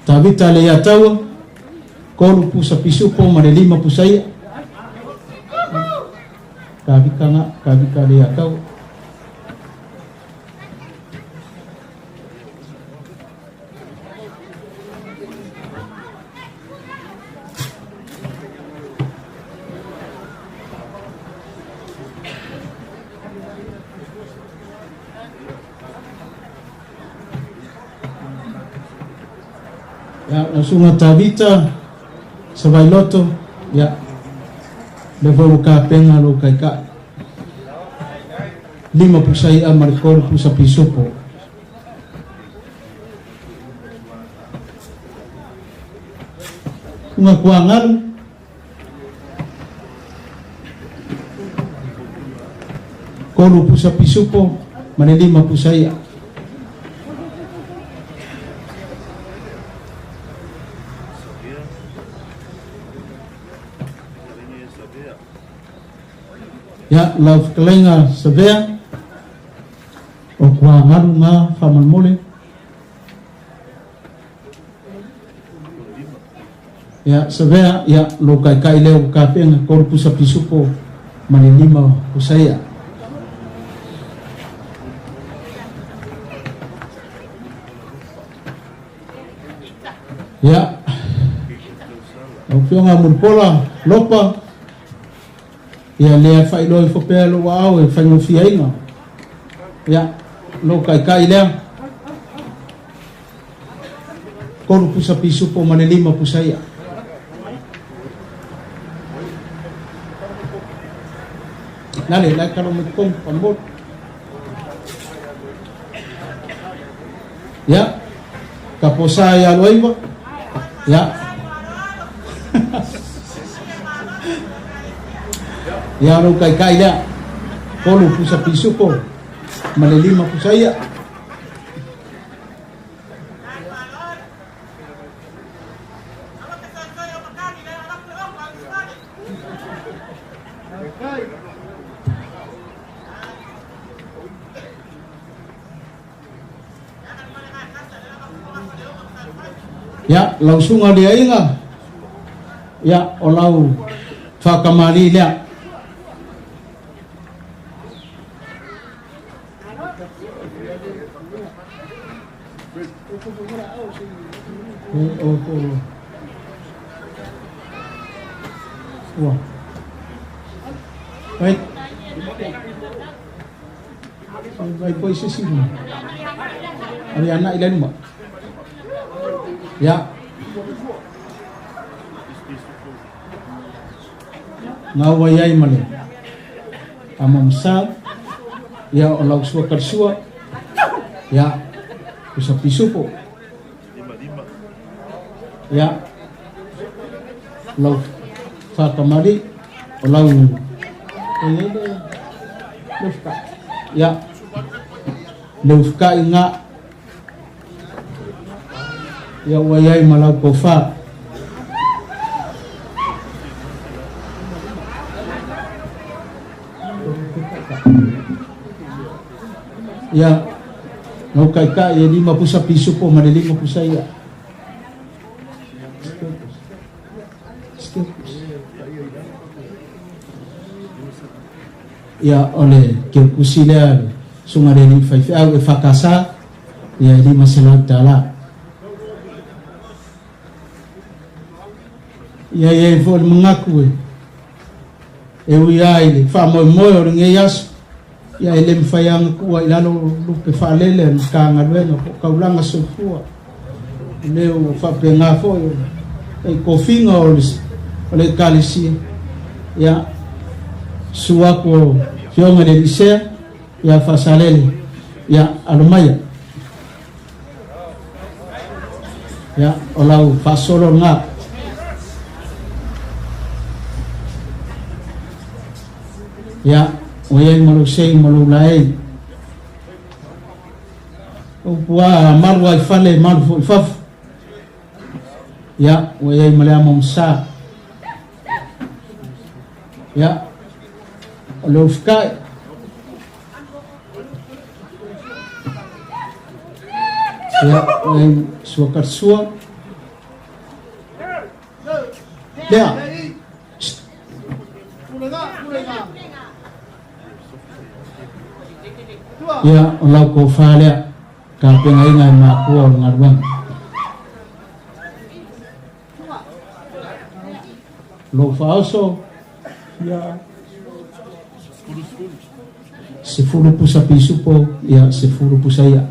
Tavita Leiataua, 3 pusa pisupo ma le 5 pusa i'a. Tavita nga, Tavita Leiataua. Ia, lau susuga Tavita Savailoto, ia, lea foi ua kapena lou kaikai. 5 pusa i'a ma le 3 pusa pisupo. Susuga Kuagalu, 3 pusa pisupo ma le 5 pusa i'a. Ia, lau fetalaiga Savea, o Kuagalu nga faamolemole. Ia, Savea, ia, lou kaikai lea ua kapena, 3 pusa pisupo ma le 5 pusa i'a. Ia, lau Afioga Mulipola Lopa, ia lea faailoa ifo pea lou aao e faigofiaina. Ia, lou kaikai lea. 3 pusa pisupo ma le 5 pusa i'a. Nale, lai kalo mai totonu, faamolemole. Ia, ka posa ia Luaiva. Ia. Ia lou kaikai lea. 3 pusa pisupo ma le 5 pusa i'a. Ia, lau susuga liaiga, ia, o lau faakamali'i lea. Ua. Vai. Vai poi se isi luma. Ave ana i le luma. Ia. Ngā wai ai ma le amamsa. Ia o lau sua karsua. Ia. Usa pisupo. Ia. Lau whakamari o lau ia le ufkai ngā ia ua iai ma lau kofa. Ia lau kaikai e 5 pusa pisupo ma le 5 pusa ia. Ia o le keukusi lea le susuga le alii faifeau e fakasa ia e $500. Ia i ai foi le manatu e e ui lava i le faamoemoe o lenei aso, ia e le mafai lava ona tuua i lalo lupe faalele a le Matagaluega po o Taulaga Soifua. O lea ua faapena foi o le tofiga o le, o le Ekalesia. Ia, susu atu o Afioga i le Elisea, ia Faasalele, ia alo maia. Ia, o lau faasolo lena. Ia, ua i ai ma lou sei ma lou laei. Upu a malu ai fale, malu foi i fafo. Ia, ua i ai ma le amo ma sa. Ia, o le ufikai. Ia, ua i ai sua karsua. Lea. Ia, o lau kofa lea, tapenaina e makua o le galuega. Lou faaoso, ia, 10 pusa pisupo, ia, 10 pusa ia.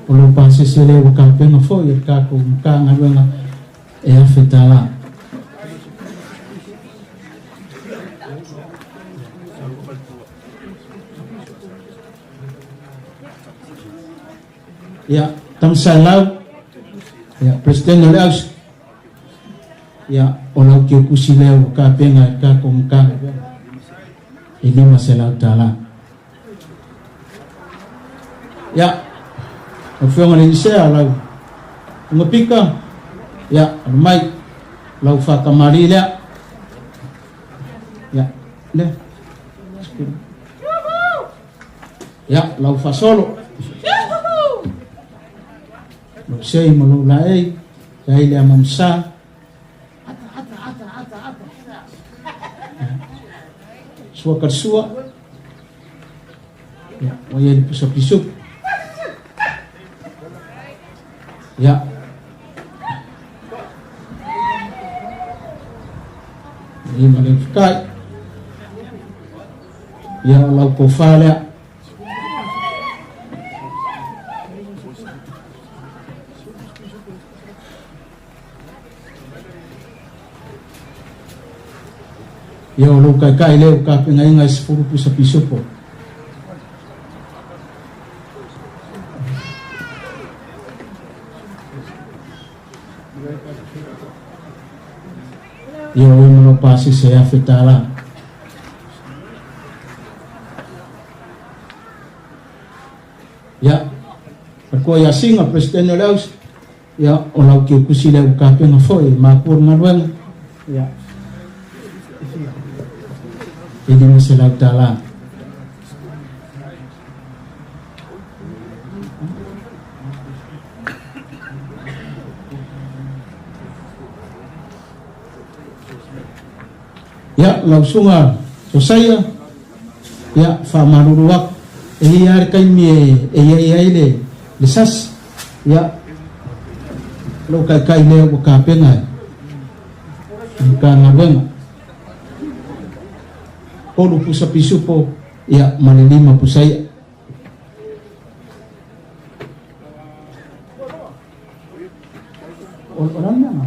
O lou pasese lea ua tapena foi e le tatou Matagaluega e $1,000. Ia, Tamasaelau, ia, Presidente o le Aus, ia, o lau keukusi lea ua tapena e le tatou Matagaluega e $500. Ia, lau Afioga i le Inisea, lau Ugapika, ia, alu mai, lau faakamali'i lea. Ia, lea. Ia, lau faasolo. Lou sei ma lou laei, ia i le amamasa. Sua ka sua. Ia, ua i ai le pusa pisupu. Ia. Ia ma le fukai. Ia, o lau kofa lea. Ia o lou kaikai lea ua tapenaina e 10 pusa pisupo. Ia o ma lau pasese e $1,000. Ia, Faletua ia Singa, Presidente o le Aus, ia, o lau keukusi lea ua tapena foi e makua le galuega, ia, e $500. Ia, lau susuga Sosaia, ia, faamalulu atu, e i ai lava le taimi e i ai ai le, le sasi, ia, lou taitai lea ua tapena e le Matagaluega. 3 pusa pisupo, ia, ma le 5 pusa i'a. O le a le mea lena?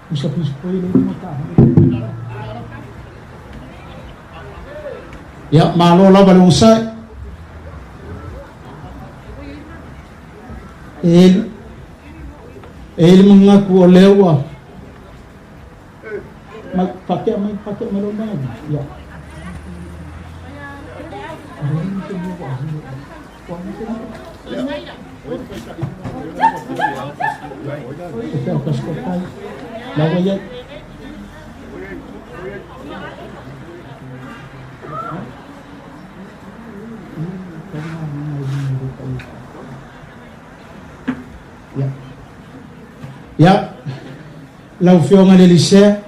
Pusa pisupo i le lima ta. Ia, malo lava le onosai. E E i le manatu o lea ua mai fatea mai fatea mai lona ia. La ua iai. Ia. Ia, lau Afioga i le Lisea,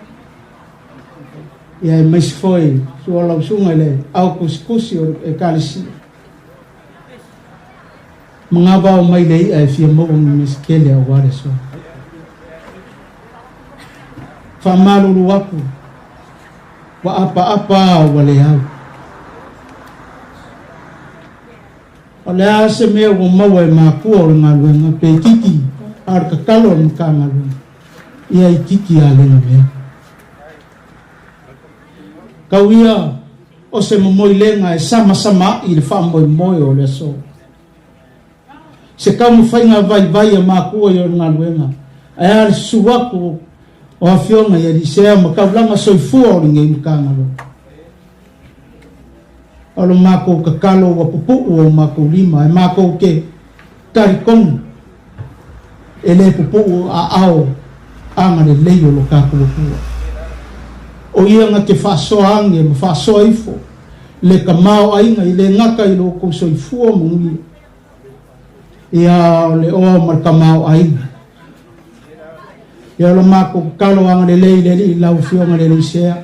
ia aemaise foi sua lau susuga i le ao kusikusi o le Ekalesia. Magavao mai le i'a e fia maua ni mea se tele aua le aso. Faamalulu aku, ua apaapa a ua le au. O le a se mea ua maua e makua o le galuega pe kiki a o le tatalo a le Matagaluega, ia i kiki a lena mea. Tau ia. o se momoilega e samasamaai i le faamoemoe o le aso. Se taumafaiga vaivai a makua i ona galuega, ae a le susu atu o afioga i alii ma taulaga soifua o lenei Matagaluega. O lo makou tatalo ua pupuu o makou lima e makou te talitonu e le pupuu aao agalelei o lo tatou Atua. O ia na te faasoa age ma faasoa ifo le tamaoaiga i le gata i lo outou soifua manuia, ia o le oa ma le tamaoaiga. Ia o lo makou tatalo agalelei i le Alii lau Afioga i le Alii Sea,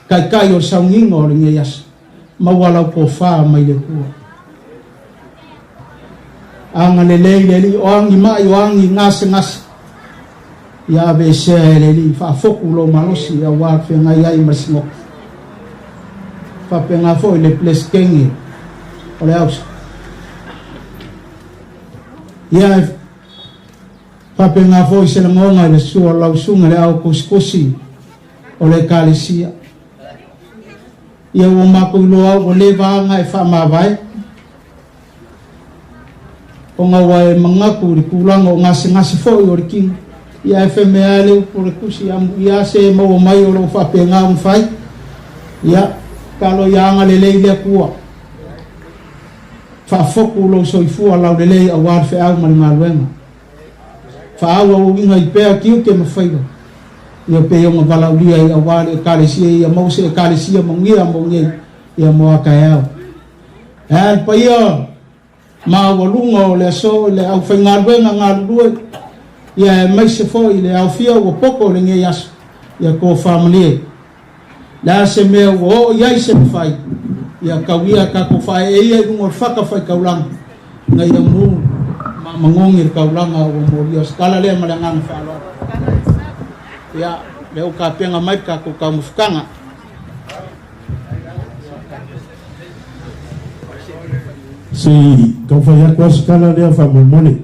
Taitai o le sauniga o lenei aso, maua lau tofa mai le Atua. Agalelei le Alii, o agi mai, o agi gasegase, ia aveesea e le Alii, faafotu lou malosi aua le feagai ai ma le sinoto. Faapena foi le Peresetene o le ausa. Ia e faapena foi se lagona i le susu o lau susuga i le ao tusitusi o le Ekalesia. Ia ua matou iloa au ua leva aga e faamavae, ona ua e manatu i le tulaga o gasegase foi o le tino. Ia ae fai mai lava le upu o le tusi, amuia se e maua mai o lo o faapena ona fai. Ia, talo ia agalelei le Atua. Faafotu lou soifua laulelei aua le feau ma le galuega. Faaauauina i pea tiute ma faiva, ia pei ona valaaulia ai aua le Ekalesia ia maua se Ekalesia manuia mo nei, ia mo a taeao. E a le paia maualuga o le aso i le aufaigaluega galulue, ia aemaise foi le aofia ua poto i lenei aso, ia tofa malie. Le a se mea ua oo i ai se mafai, ia tau ia tatou faaee ia i luga o le fata faitaulaga, ina ia mu ma magogi le taulaga ua molia. O se tala lea ma le agaga faaaloalo. Ia, lea ua tapena mai le tatou taumafataga. Se i taumafai atu lava se tala lea faamolemole.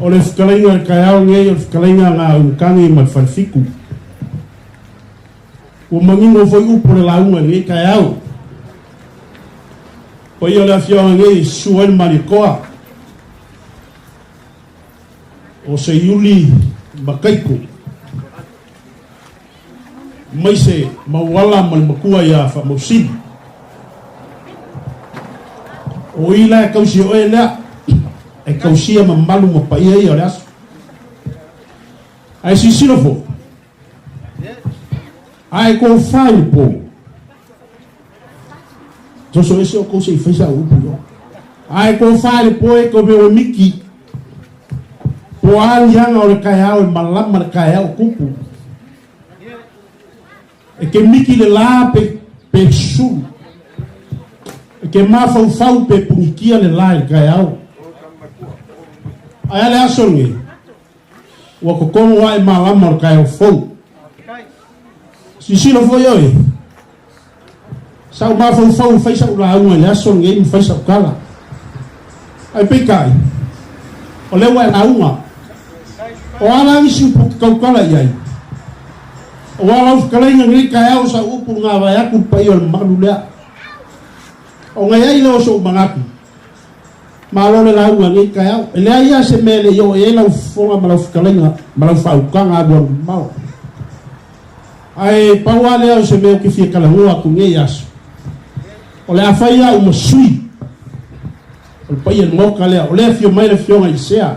O le fetalaiga i le taeao lenei, o le fetalaiga a Gautagi ma le Falefitu. Ua manino foi upu o le lauga i lenei taeao. Paia o le afioaga nei e susu ai le Malietoa, o Seiuli ma Taito, maise Mauala ma le matua ia Faamausili. O i la e tausi e oe lea, e tausia mamalu ma paia ia o le aso. Ae silasila foi, a e tofa i le po, toso ese outou se i fai sau upu i o. A e tofa i le po e koe mea ua miki, po a liaga o le taeao e malama le taeao o tupu. E ke miki le la pe, pe sulu. E ke mafaufau pe punikia le la i le taeao. Ae a le aso lenei, ua totogo ae malama o le taeao fou. Silasila foi oe, sa ou mafaufau e fai sa'u lauga i le aso lenei ma fai sa'u tala. Ae peitai, o lea ua e lauga. O a la nisi upu ou te tautala i ai? Aua lau fetalaiga i lenei taeao sa'u upu na gavae atu i le paia o le mamalu lea. Ona i ai lea o so'u manatu, Malo le lauga i lenei taeao. E leai lava se mea e le i oo i ai lau fofoga ma lau fetalaiga ma lau faautaga alualu mamao. Ae pau lava lea o se mea ou te fia talanoa atu i lenei aso, o le a fai au ma sui o le paia i le Maota lea. O lea e afio mai le Afioga i Sea,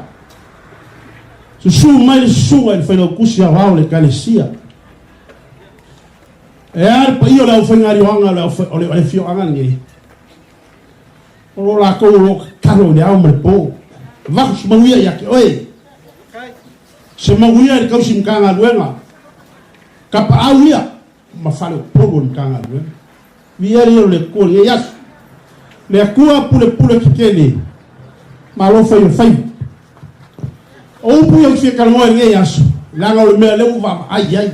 susu mai le susuga i le Failautusi Aoao o le Ekalesia. E a le paia o le aufaigaluega o le afioaga lenei? O lo latou o lo o tatalo i le ao ma le po. Avatu se manuia ia te oe. Se manuia i le tausi Matagaluega. Tapaau ia ma faleupolu o le Matagaluega. Viia le ia o le Atua i lenei aso. Le Atua pulepule tetele, malo fai o le faiva. O upu ia ou te fia talanoa i lenei aso, leaga o le mea lea ua vaavaai i ai.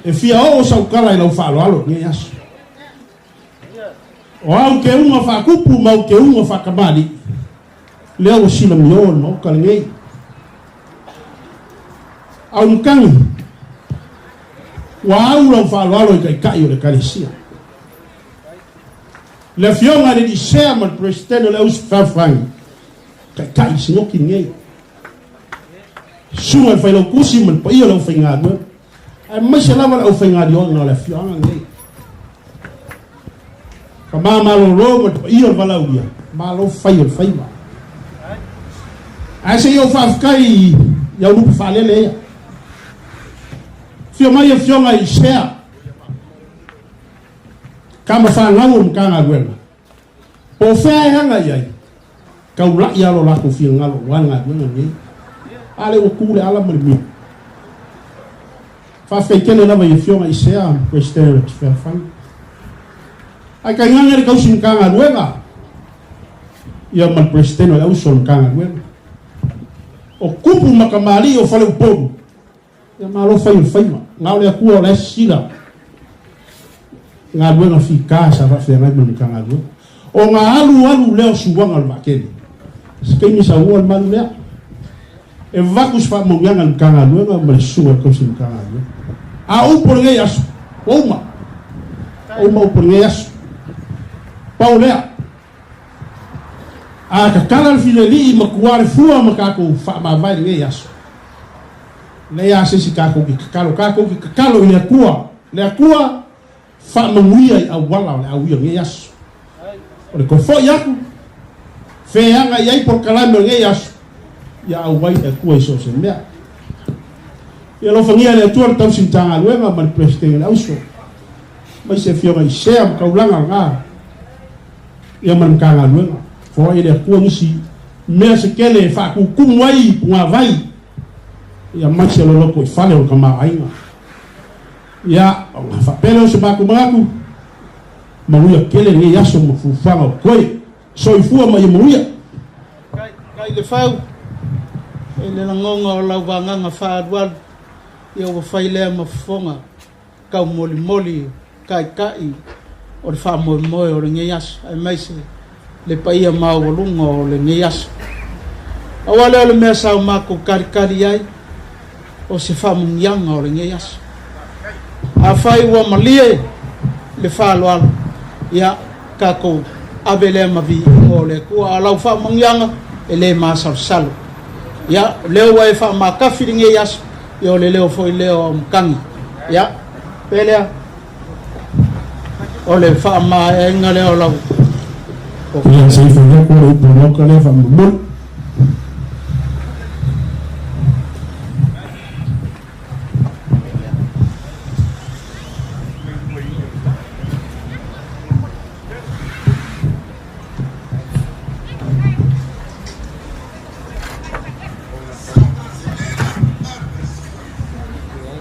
E fia oo sau tala i lau faaaloalo i lenei aso. O au keuga faatupu ma au keuga faatamalii, lea ua silamio i le Maota lenei. Aumukagi, ua au lau faaaloalo i Taitai o le Ekalesia. Le Afioga i le Lisea ma le Peresetene o le Ausi Fealofani, Taitai Sinoki lenei. Susuga i le Failautusi ma le paia o le aufaigaluega, aemaise lava le aufaigaluega o le afioaga lenei. Tama malolo ma le paia o le valaaulia, malo fai o le faiva. Ae se i ou faafetai i au lupe faalele ia. Afio mai Afioga i Sea, tama fanau o Matagaluega, po o fea e aga i ai, taulai lava lo latou finagalo aua le galuega lenei. A lea ua tu le ala ma le miu. Faafetai tele lava i Afioga i Sea ma Peresetene o le Fealofani. Ae tainane le tausi Matagaluega ia ma le Peresetene o le Auso o le Matagaluega. O tupu ma tamalii o Faleupolu, ia malo fai o le faiva. Na o le Atua o la e sisila galuega fita sa faafeagai ma le Matagaluega. O na alu alu lea o suaga o le vaatele. Se taimi saua le malu lea. E avatu se faamanuiaga i le Matagaluega ma le Susuga i le Tausi Matagaluega. A o upu o lenei aso, ua uma. Ua uma upu o lenei aso. Pau lea. A tatala le filelii ma tua le fua ma tatou faamavae i lenei aso, leai lava se isi tatou te tatalo. Tatou te tatalo i le Atua. Le Atua, faamanuia i auala o le auia o lenei aso. O le toe foi atu, feaga i ai polokalame o lenei aso, ia auai le Atua i so o se mea. Ia alofagia e le Atua le tausi Matagaluega ma le Peresetene o le Auso, aemaise Afioga i Sea ma Taulaga na, ia ma le Matagaluega. Foai le Atua nisi mea se tele e faatutumu ai i punavai, ia aemaise o le loto i fale o le tamaoaiga. Ia, ona faapea lea o se matou manatu, manuia tele lenei aso ma fuafuaga o totoe. Soifua ma ia manuia. Kai le fau, i le lagoga o lau vagaga faaalualu, ia ua fai lea ma fofoga taumolimoli taitai o le faamoemoe o lenei aso, aemaise le paia maualuga o lenei aso. Aua lea o le mea sa o matou talitali ai, o se faamanuiaga o lenei aso. Afai ua malie le faaaloalo, ia tatou ave lea ma viiga o le Atua, a o lau faamanuiaga e le masalosalo. Ia, o lea ua e faamatafi lenei aso, ia o le leo foi lea o Aumutagi. Ia, pe lea, o le faamaeaina lea o lau. Ia, se i fai atu le upu a le Maota lea faamolemole.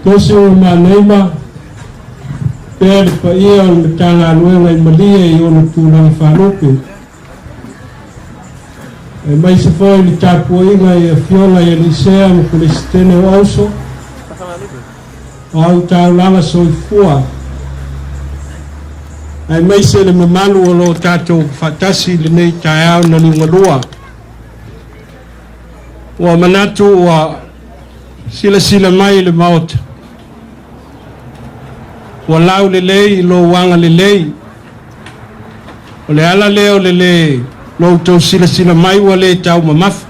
Tosi o Manaima, pea le paia o le Matagaluega i Malie i ona tulaga faalupe. Aemaise foi le tapuaiga i Afioga i Alisea ma Peresetene o Auso, o au taulaga soifua, aemaise le mamalu o lo o tatou faatasi i lenei taeao na liugalua. Ua manatu ua silasila mai le Maota, ua laulelei i lou agalelei. O le ala lea o le lē lo outou silasila mai ua lē taumamafa.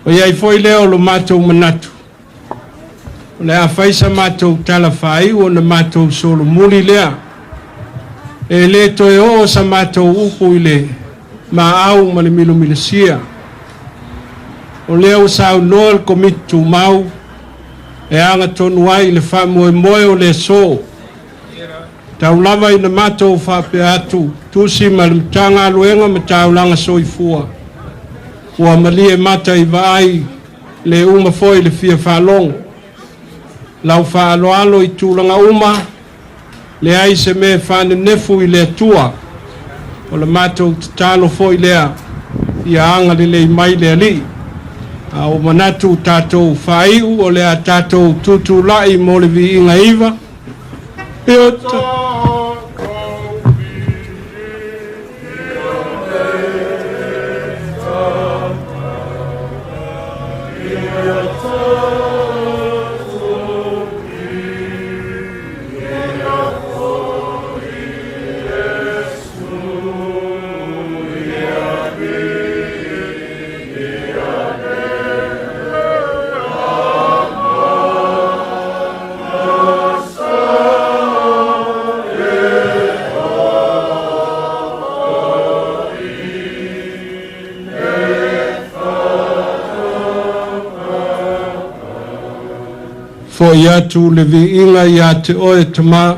O i ai foi lea o lo matou manatu, o le a fai sa matou tala faaiu ona matou solomuli lea. E lē toe oo sa matou upu i le maau ma le milomilosia. O lea ua saunoa le Komiti Tumau e agatonu ai i le faamoemoe o le aso. Tau lava ina matou faapea atu, tusi ma le Matagaluega ma Taulaga Soifua, ua malie mata i vaai le uma foi le fia faalogo. Lau faaaloalo i tulaga uma, leai se mea e faanenefu i le Atua. O le matou tatalo foi lea, ia agalelei mai le Alii. A ua manatu tatou faaiu o le a tatou tutulai mo le viiga iva. Fo'i atu le viiga ia te oe Tamā,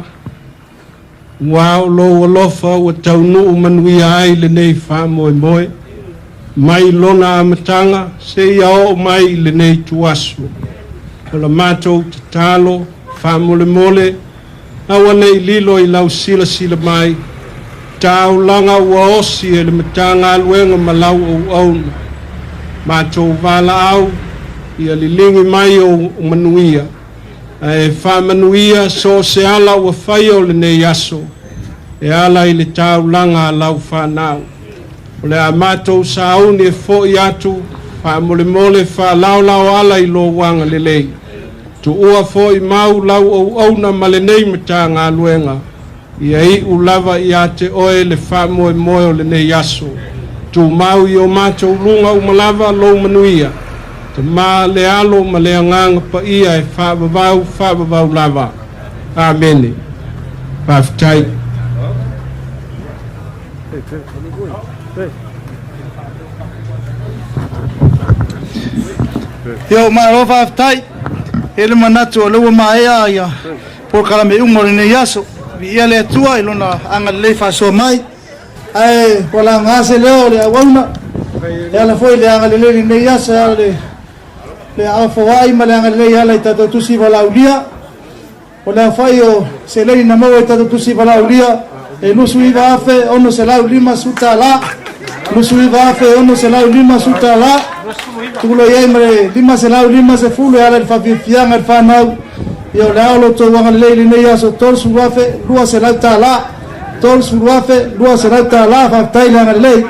ua o lou alofa ua taunuu manuia ai lenei faamoemoe, mai lona amataga seia oo mai i lenei ituaso. O la matou tatalo faamolemole, aua nei lilo i lau silasila mai taulaga ua osi e le Matagaluega ma lau auauna. Matou valaau ia liligi mai ou manuia, ae faamanuia so o se ala ua faia o lenei aso e ala i le taulaga a lau fanau. O le a matou sauni e fo'i atu faamolemole faalaolao ala i lou agalelei. Tuua foi mau lau auauna ma lenei Matagaluega, ia iu lava ia te oe le faamoemoe o lenei aso. Tumau i o matou luga uma lava lou manuia, Tamā le Alo ma le Agaga Paia e faavavau, faavavau lava. Amene. Faafetai. Ia, malo faafetai. E le manatu o lea ua maea ia polokalame uma o lenei aso. Viia le Atua i lona agalelei faasoa mai. Ae ua laga se leo o le auauna e ala foi i le agalelei i lenei aso e ala le aofoai ma le agalelei e ala i tatou tusi valaaulia. O le aofai o seleni na maua i tatou tusi valaaulia e $29,650, $29,650, tuulo i ai ma le 550 e ala i le faafiafiaga i le fanau. Ia, o le a o lo outou agalelei i lenei aso, $30,200, $30,200. Faafetai le agalelei.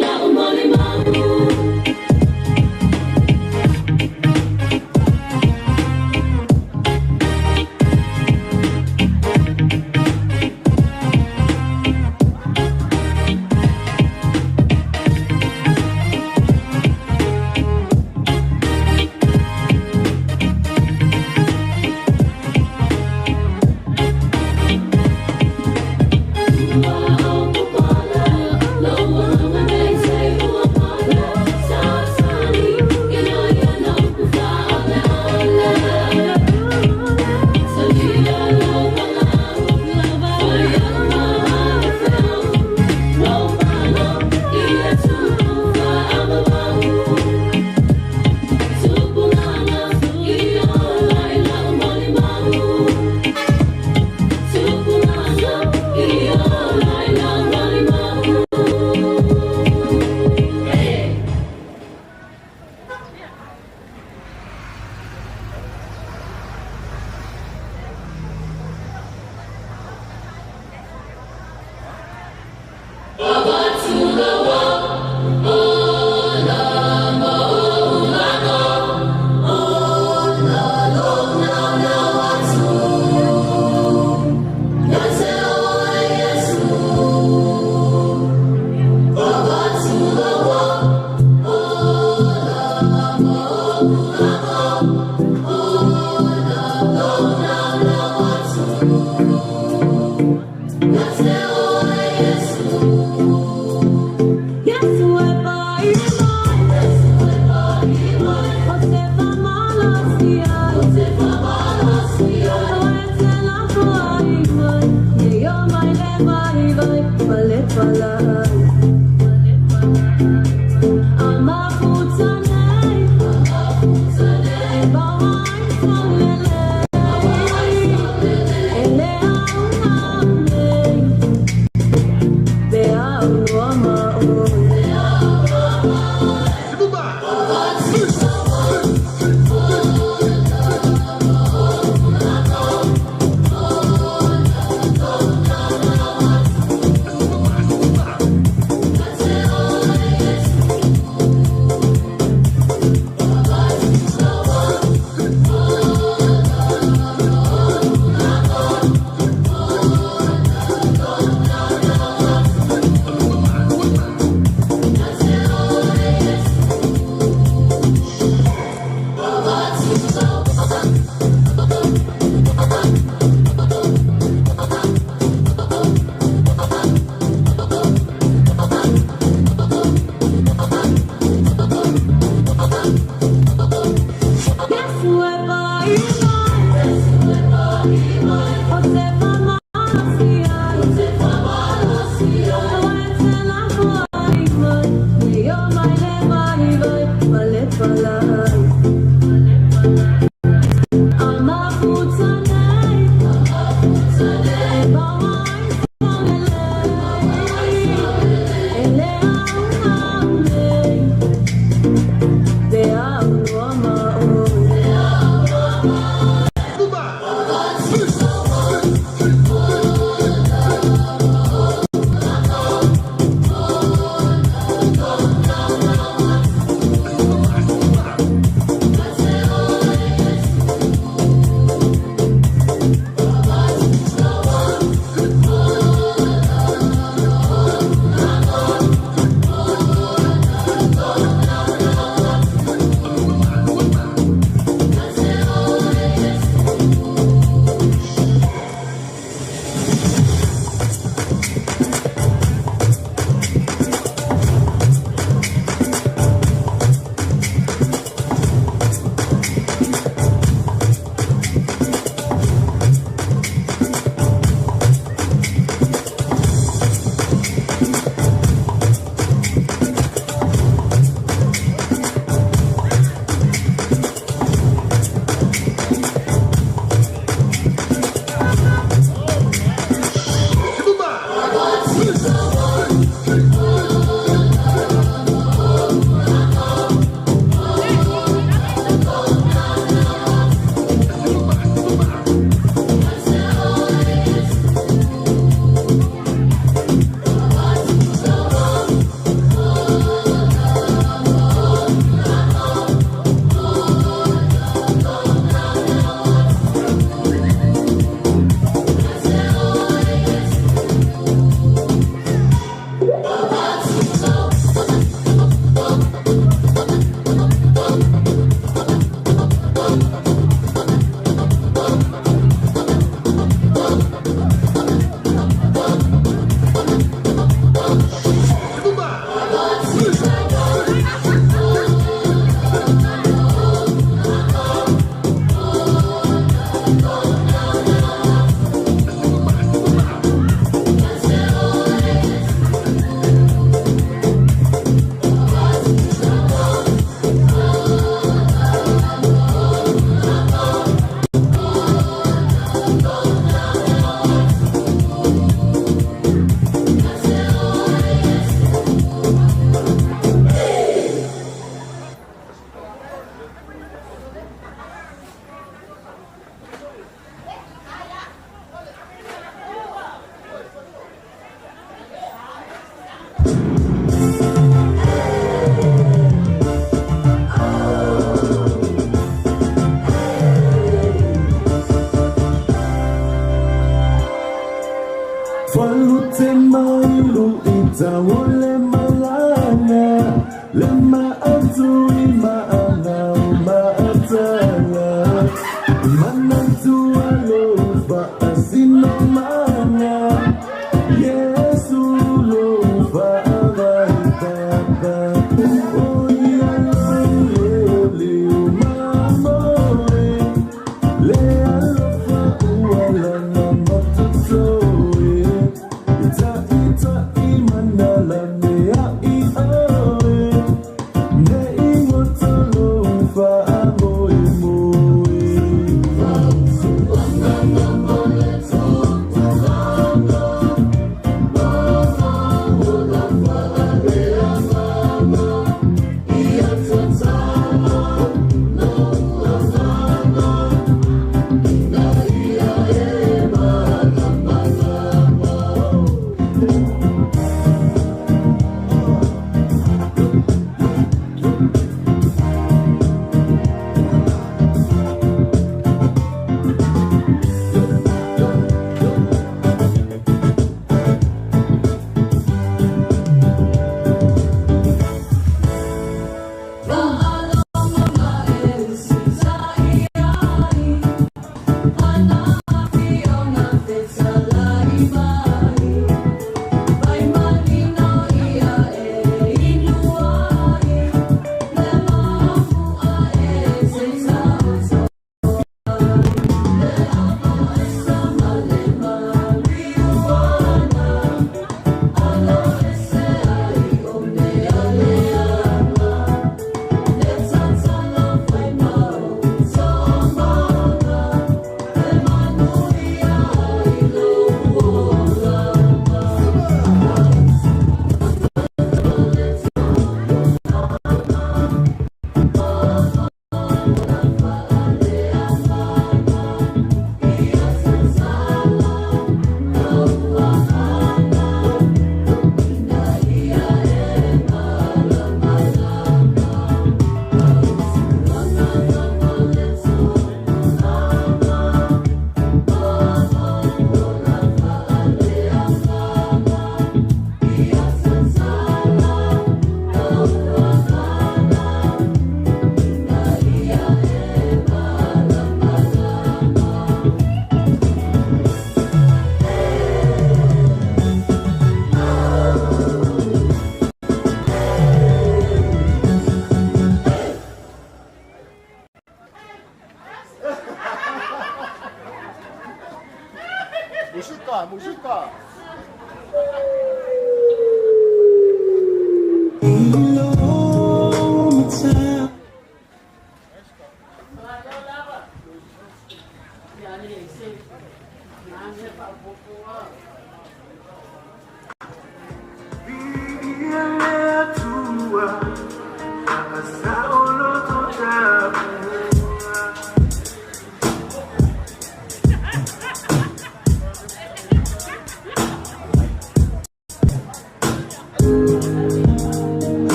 La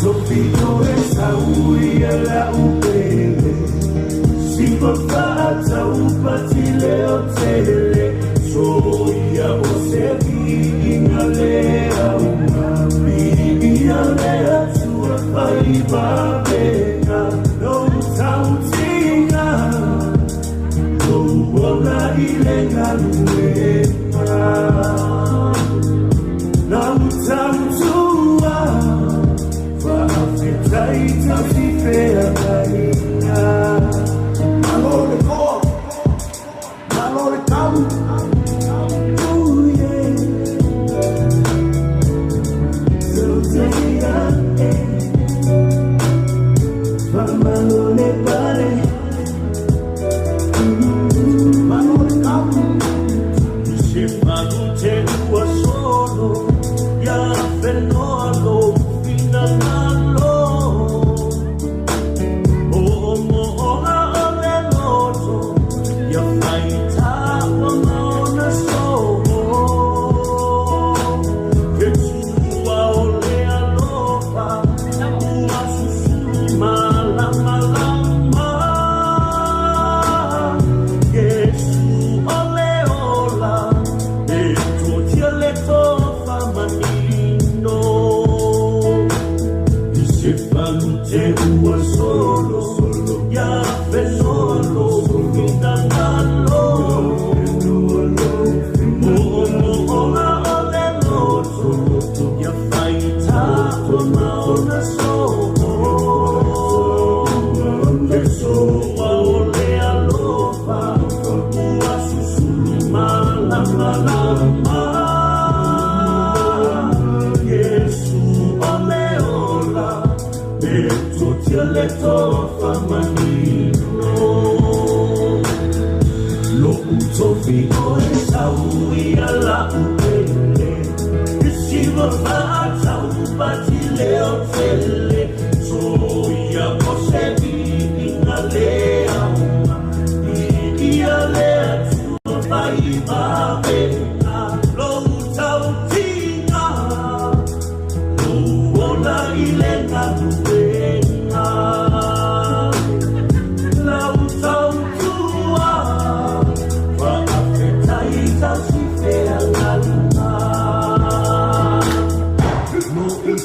Topito esa huye.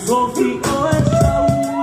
Sofi oe sau.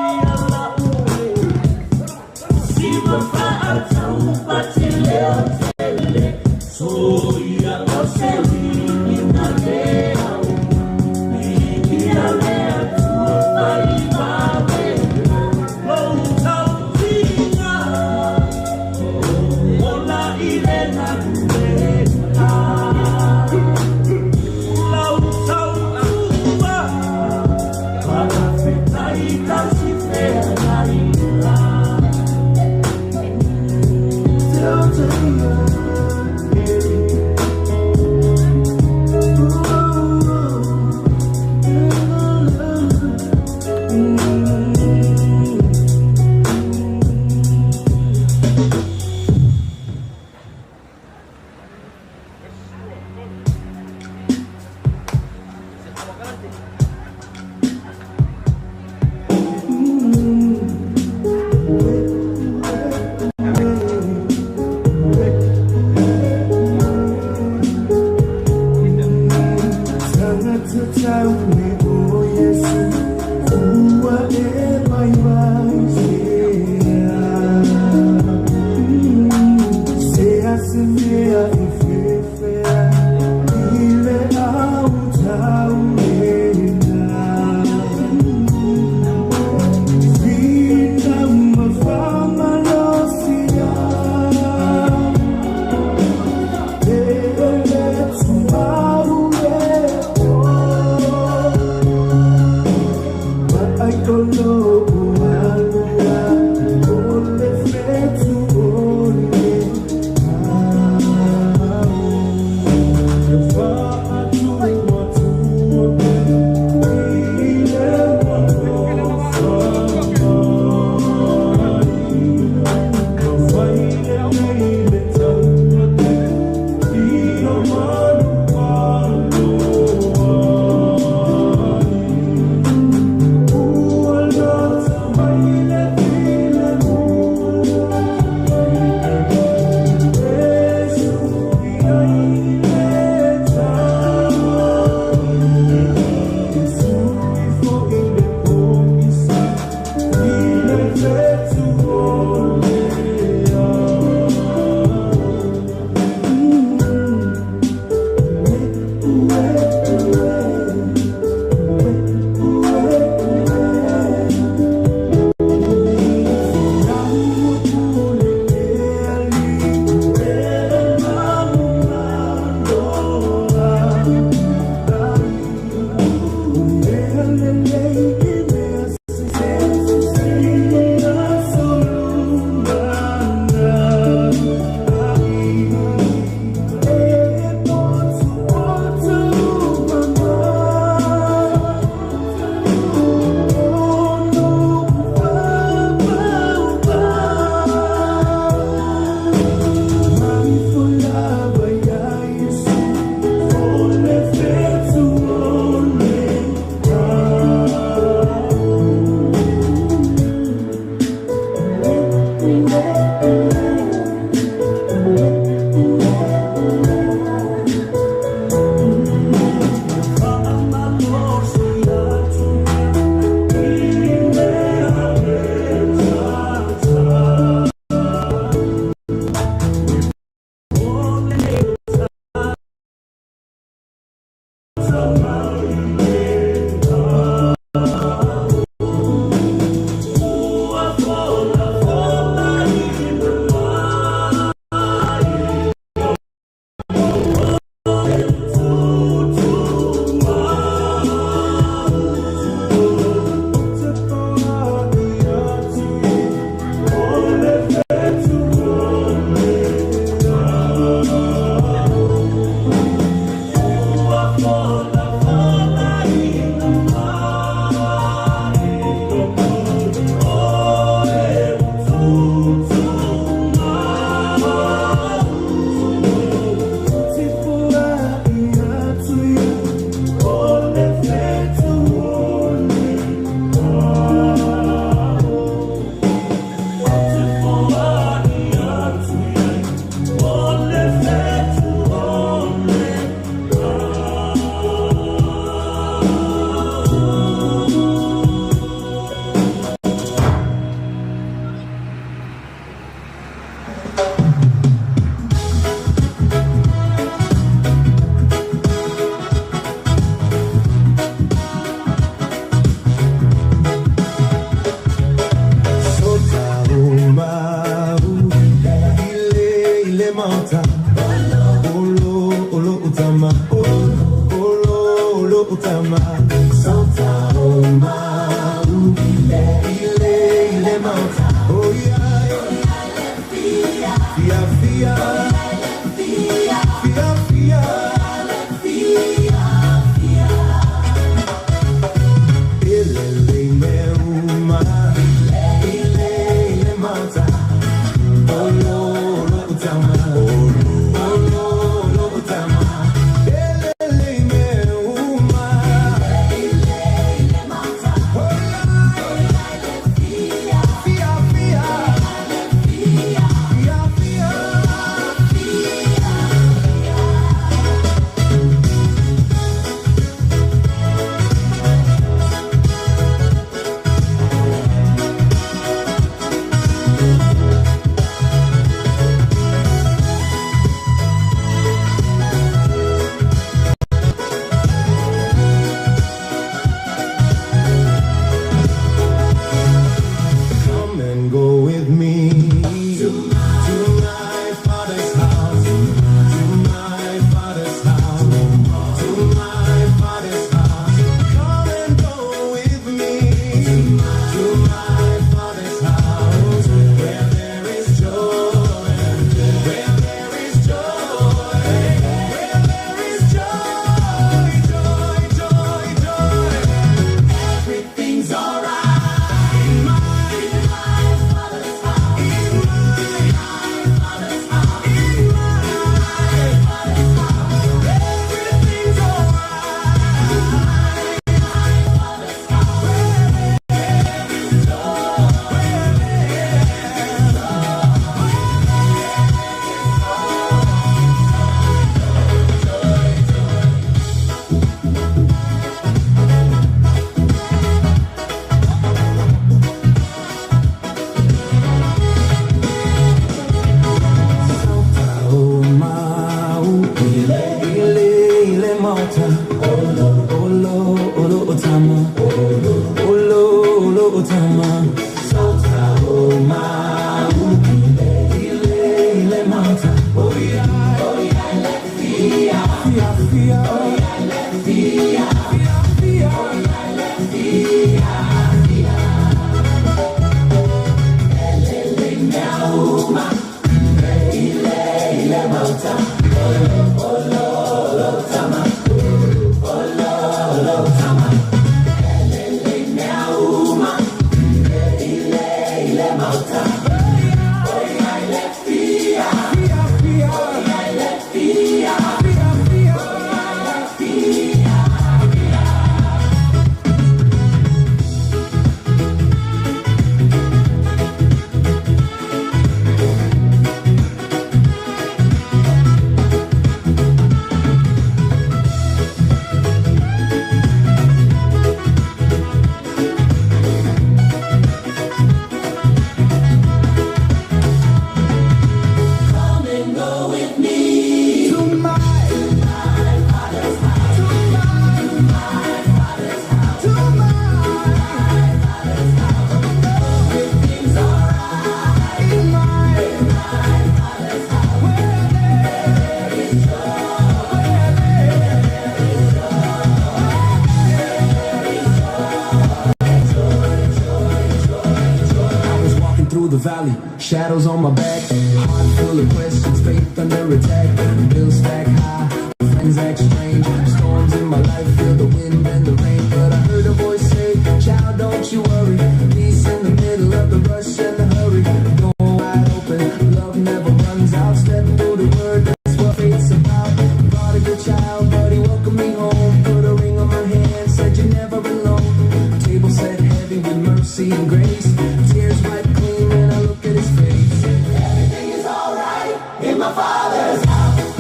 valley, shadows on my back. Heart full of questions, faith under attack. Bills stack high, friends act strange. Storms in my life, feel the wind and the rain. But I heard a voice say, child, don't you worry. Peace in the middle of the rush and the hurry. Door wide open, love never runs out. Step through the word, that's what faith's about. Prodigal child, but he welcomed me home. Put a ring on my hand, said you're never alone. Table set heavy with mercy and grace. Tears wipe clean when I look at his face. Everything is alright in my Father's house.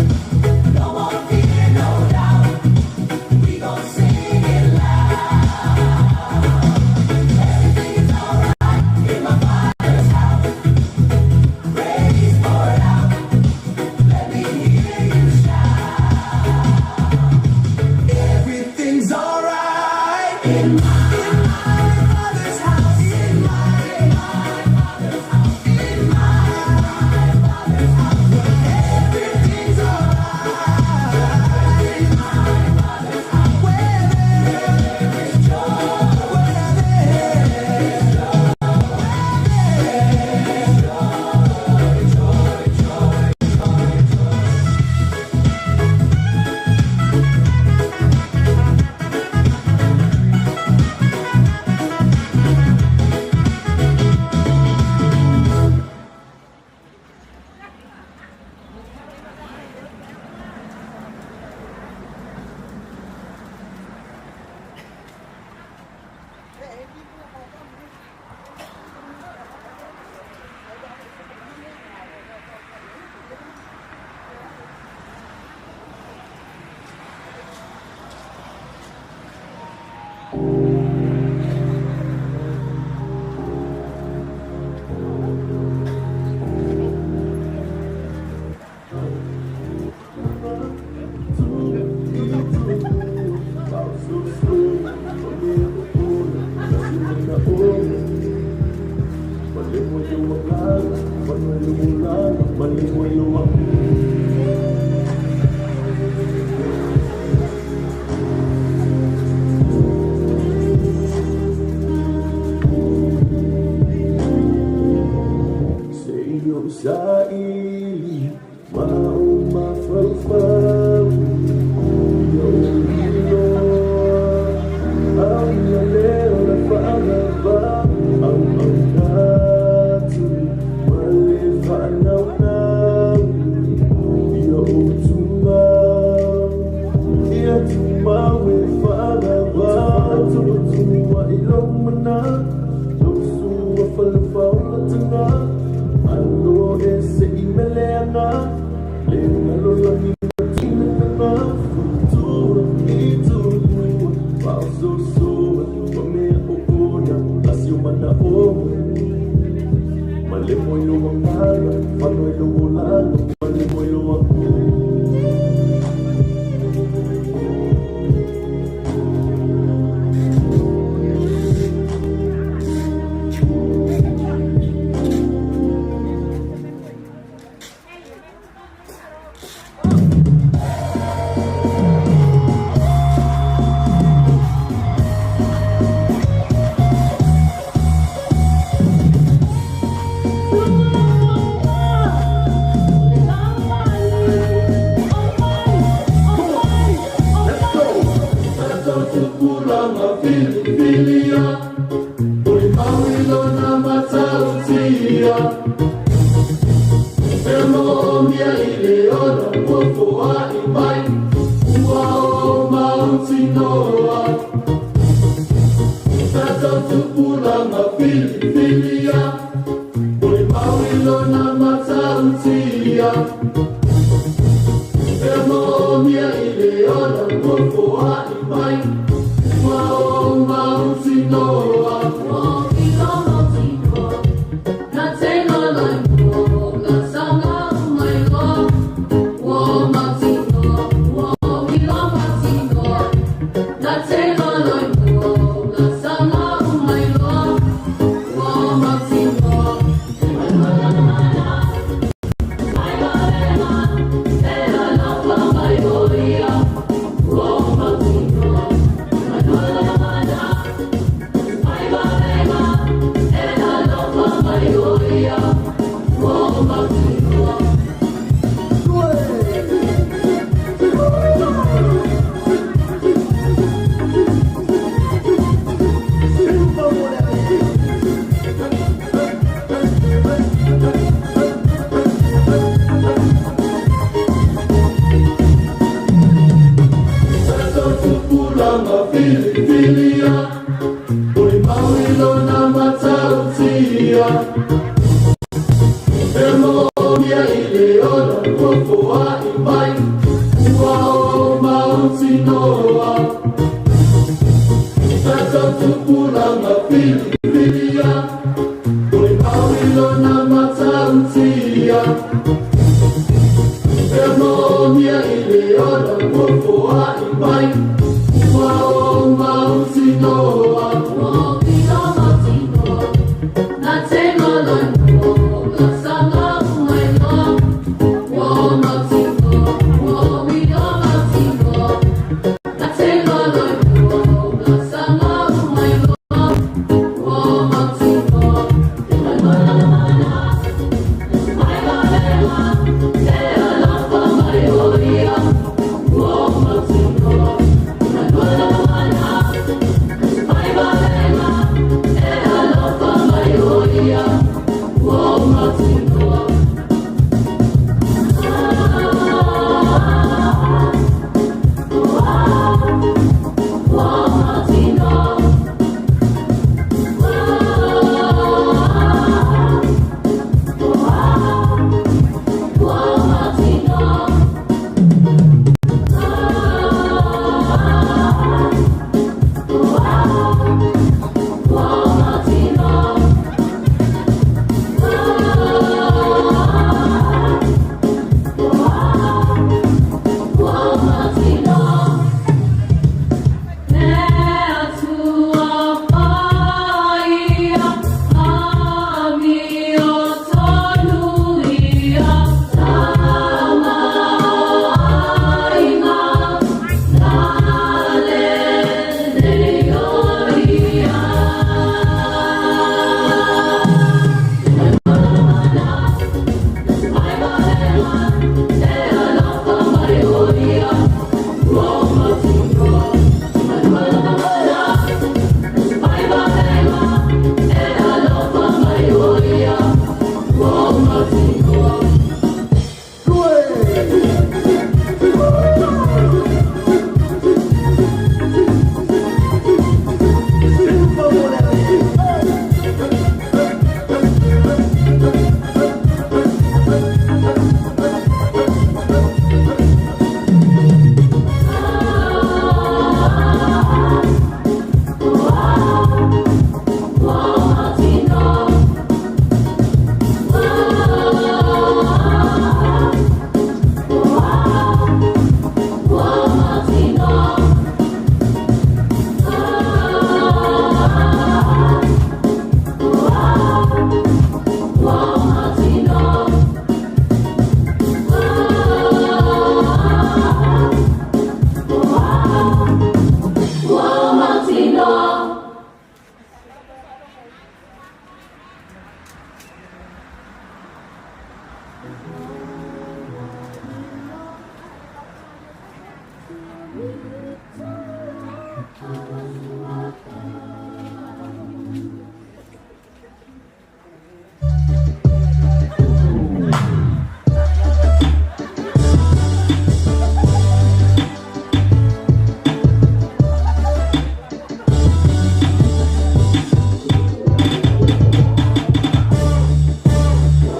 No more fear, no doubt. We gon' sing it loud. Everything is alright in my Father's house. Praise poured out. Let me hear you shout. Everything's alright in my Father's house. In my Father's house. In my Father's house. Everything's alright in my Father's house. Where there is joy, where there is joy, where there is joy, joy, joy, joy, joy. I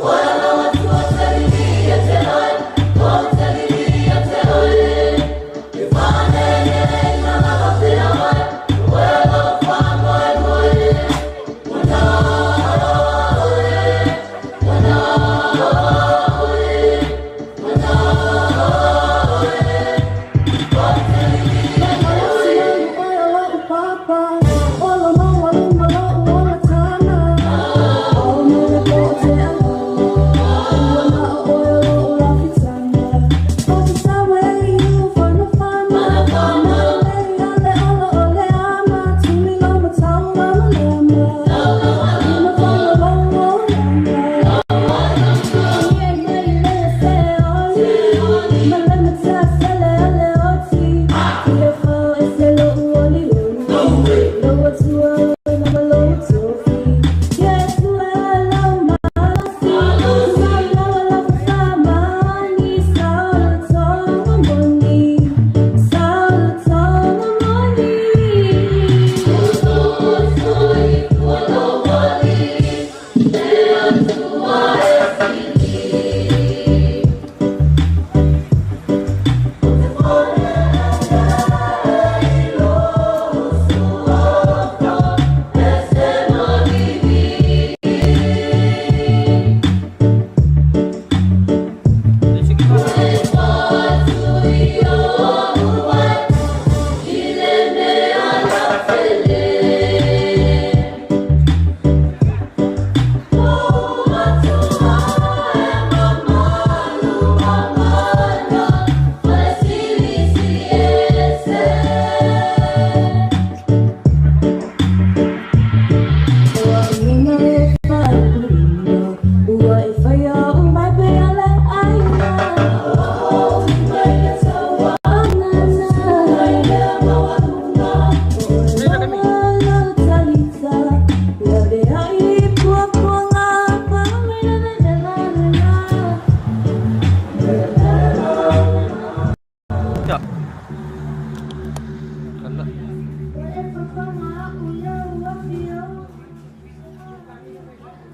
Wala watu wa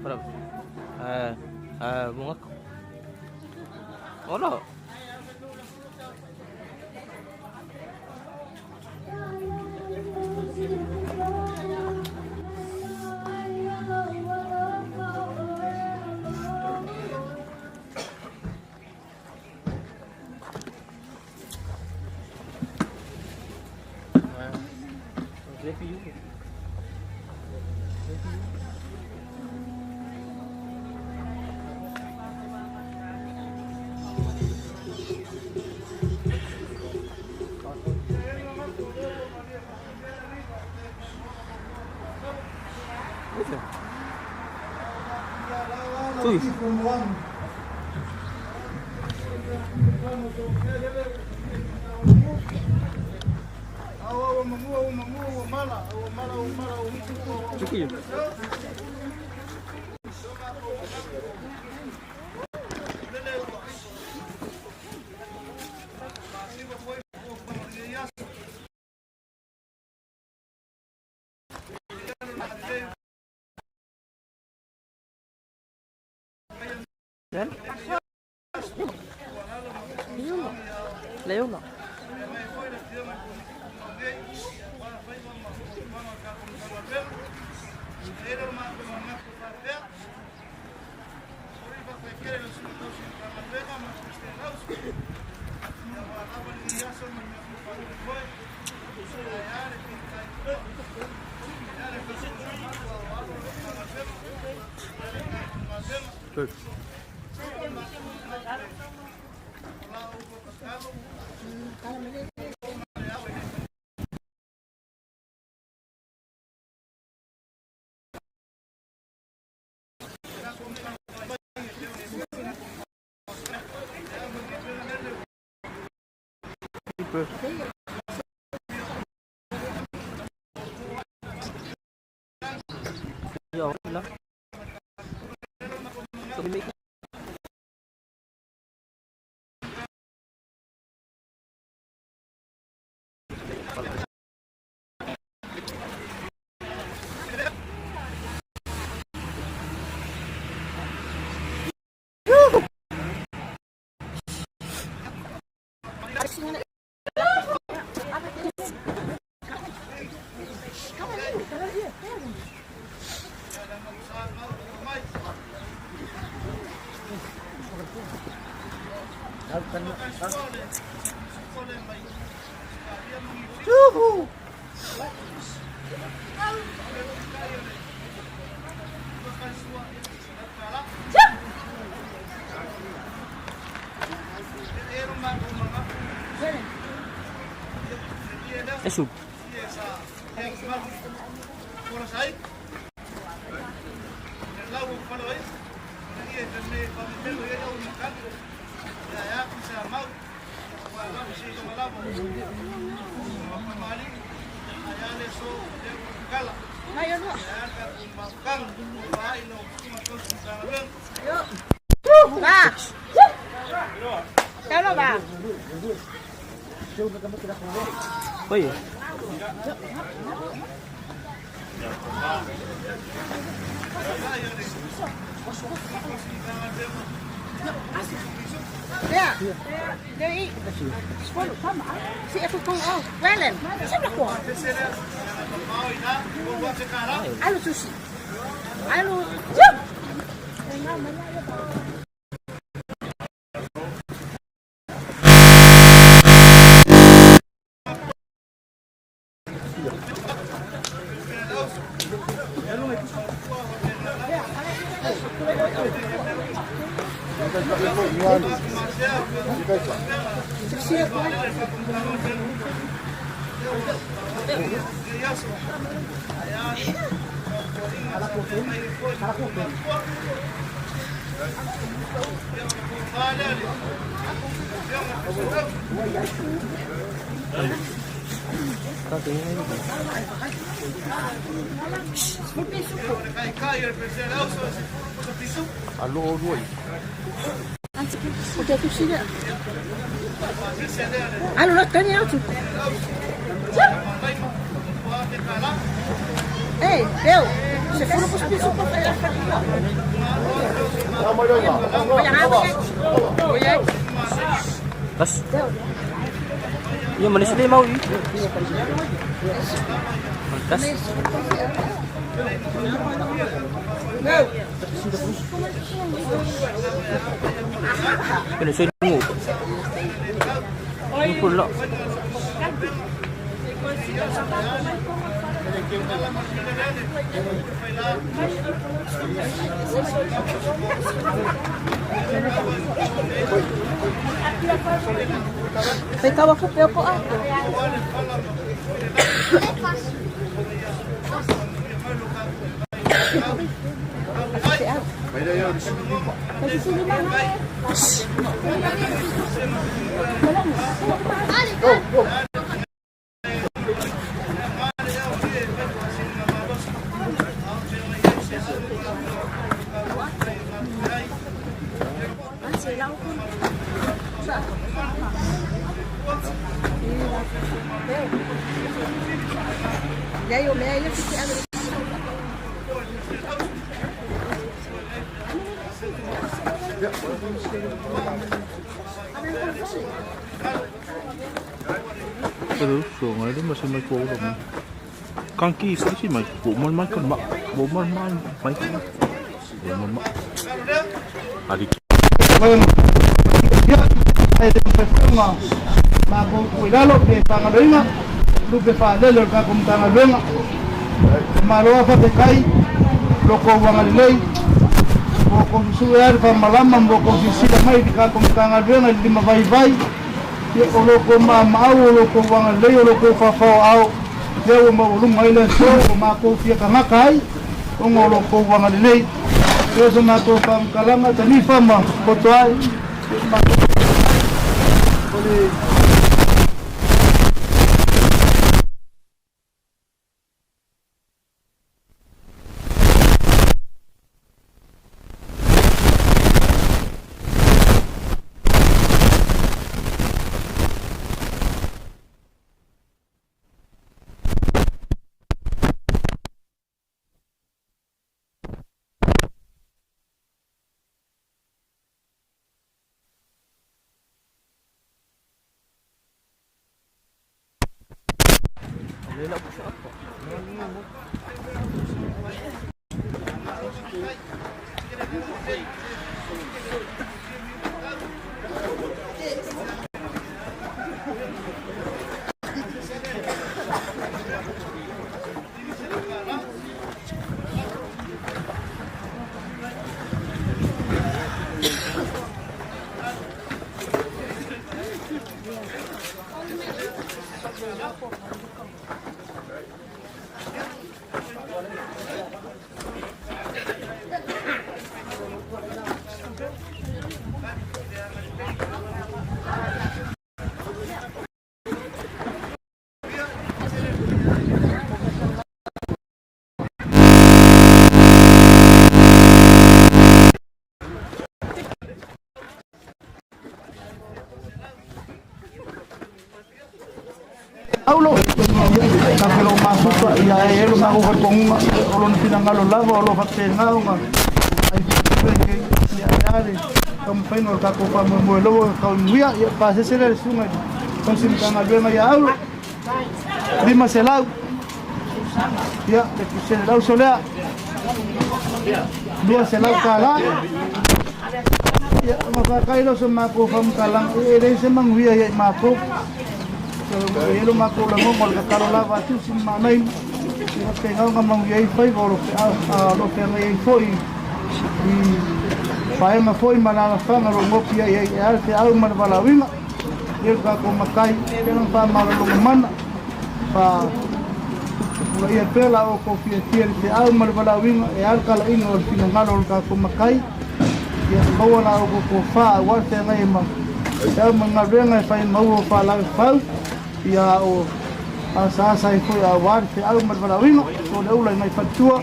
Berapa? Eh, eh, bunga. Hola. Tui. Leona. Good. Eso. Oye. Bas. Iya, manis dia mau. Tas. Kena saya tunggu. Ini pula. Ikaw ako pero po ako. Pero so ngai le ma se mai ko ro mo. Kan ki se si mai ko mo mai ko ma mo mo mai mai ko. Mo ma. Ali Ia, ai le mawhaiwhainga ma kou i lalo pe whangaloinga, lupe whaalele o le kākou Matagaluega. E malo a whafekai, loko uagalelei, ua kou susue ai le faamalama ma ua kou silasila mai i le kākou Matagaluega i le lima vaivai, ia o lo kou maamaau, o lo kou agalelei, o lo kou faafaoaao, lea ua maualuga ai le aso ua makou fia tagata ai, ona o lo kou agalelei. Lea so matou faamatalaga, tanifa ma poto ai, ia matou o le Paulo, ka felo mafuta ia e elo ma ko tonga o lona finagalo lava o lo faapena ona ai ke ia e ale taumafaiga o le tatou faamoemoe lava e tauinuia ia pasese lea le susuga i le tausi ia Aulo 500 ia le pisele lauso lea 200 tala ia mafaka'i lea o se matou faamatalaga e leai se manuia ia i matou e i ai lo matou lagoga o le tatalo lava atu si ma manai ia faapena ona manuia ai faiva o lo feagai ai fo'i i paega foi ma alalafaga lo gopi ai ai e a le feau ma le valaauina ia le tatou matai pea faamalologa mana fa pupulaia pea la outou fiafia i le feau ma le valaauina e a le talaiga o le finagalo o le tatou matai. Ia maua la outou tofa aua le feagai ai ma feau ma galuega e fai ma ua faalaufau, ia o asaasa ai foi aua le feau ma le valaauina. So le ula i ngai faletua,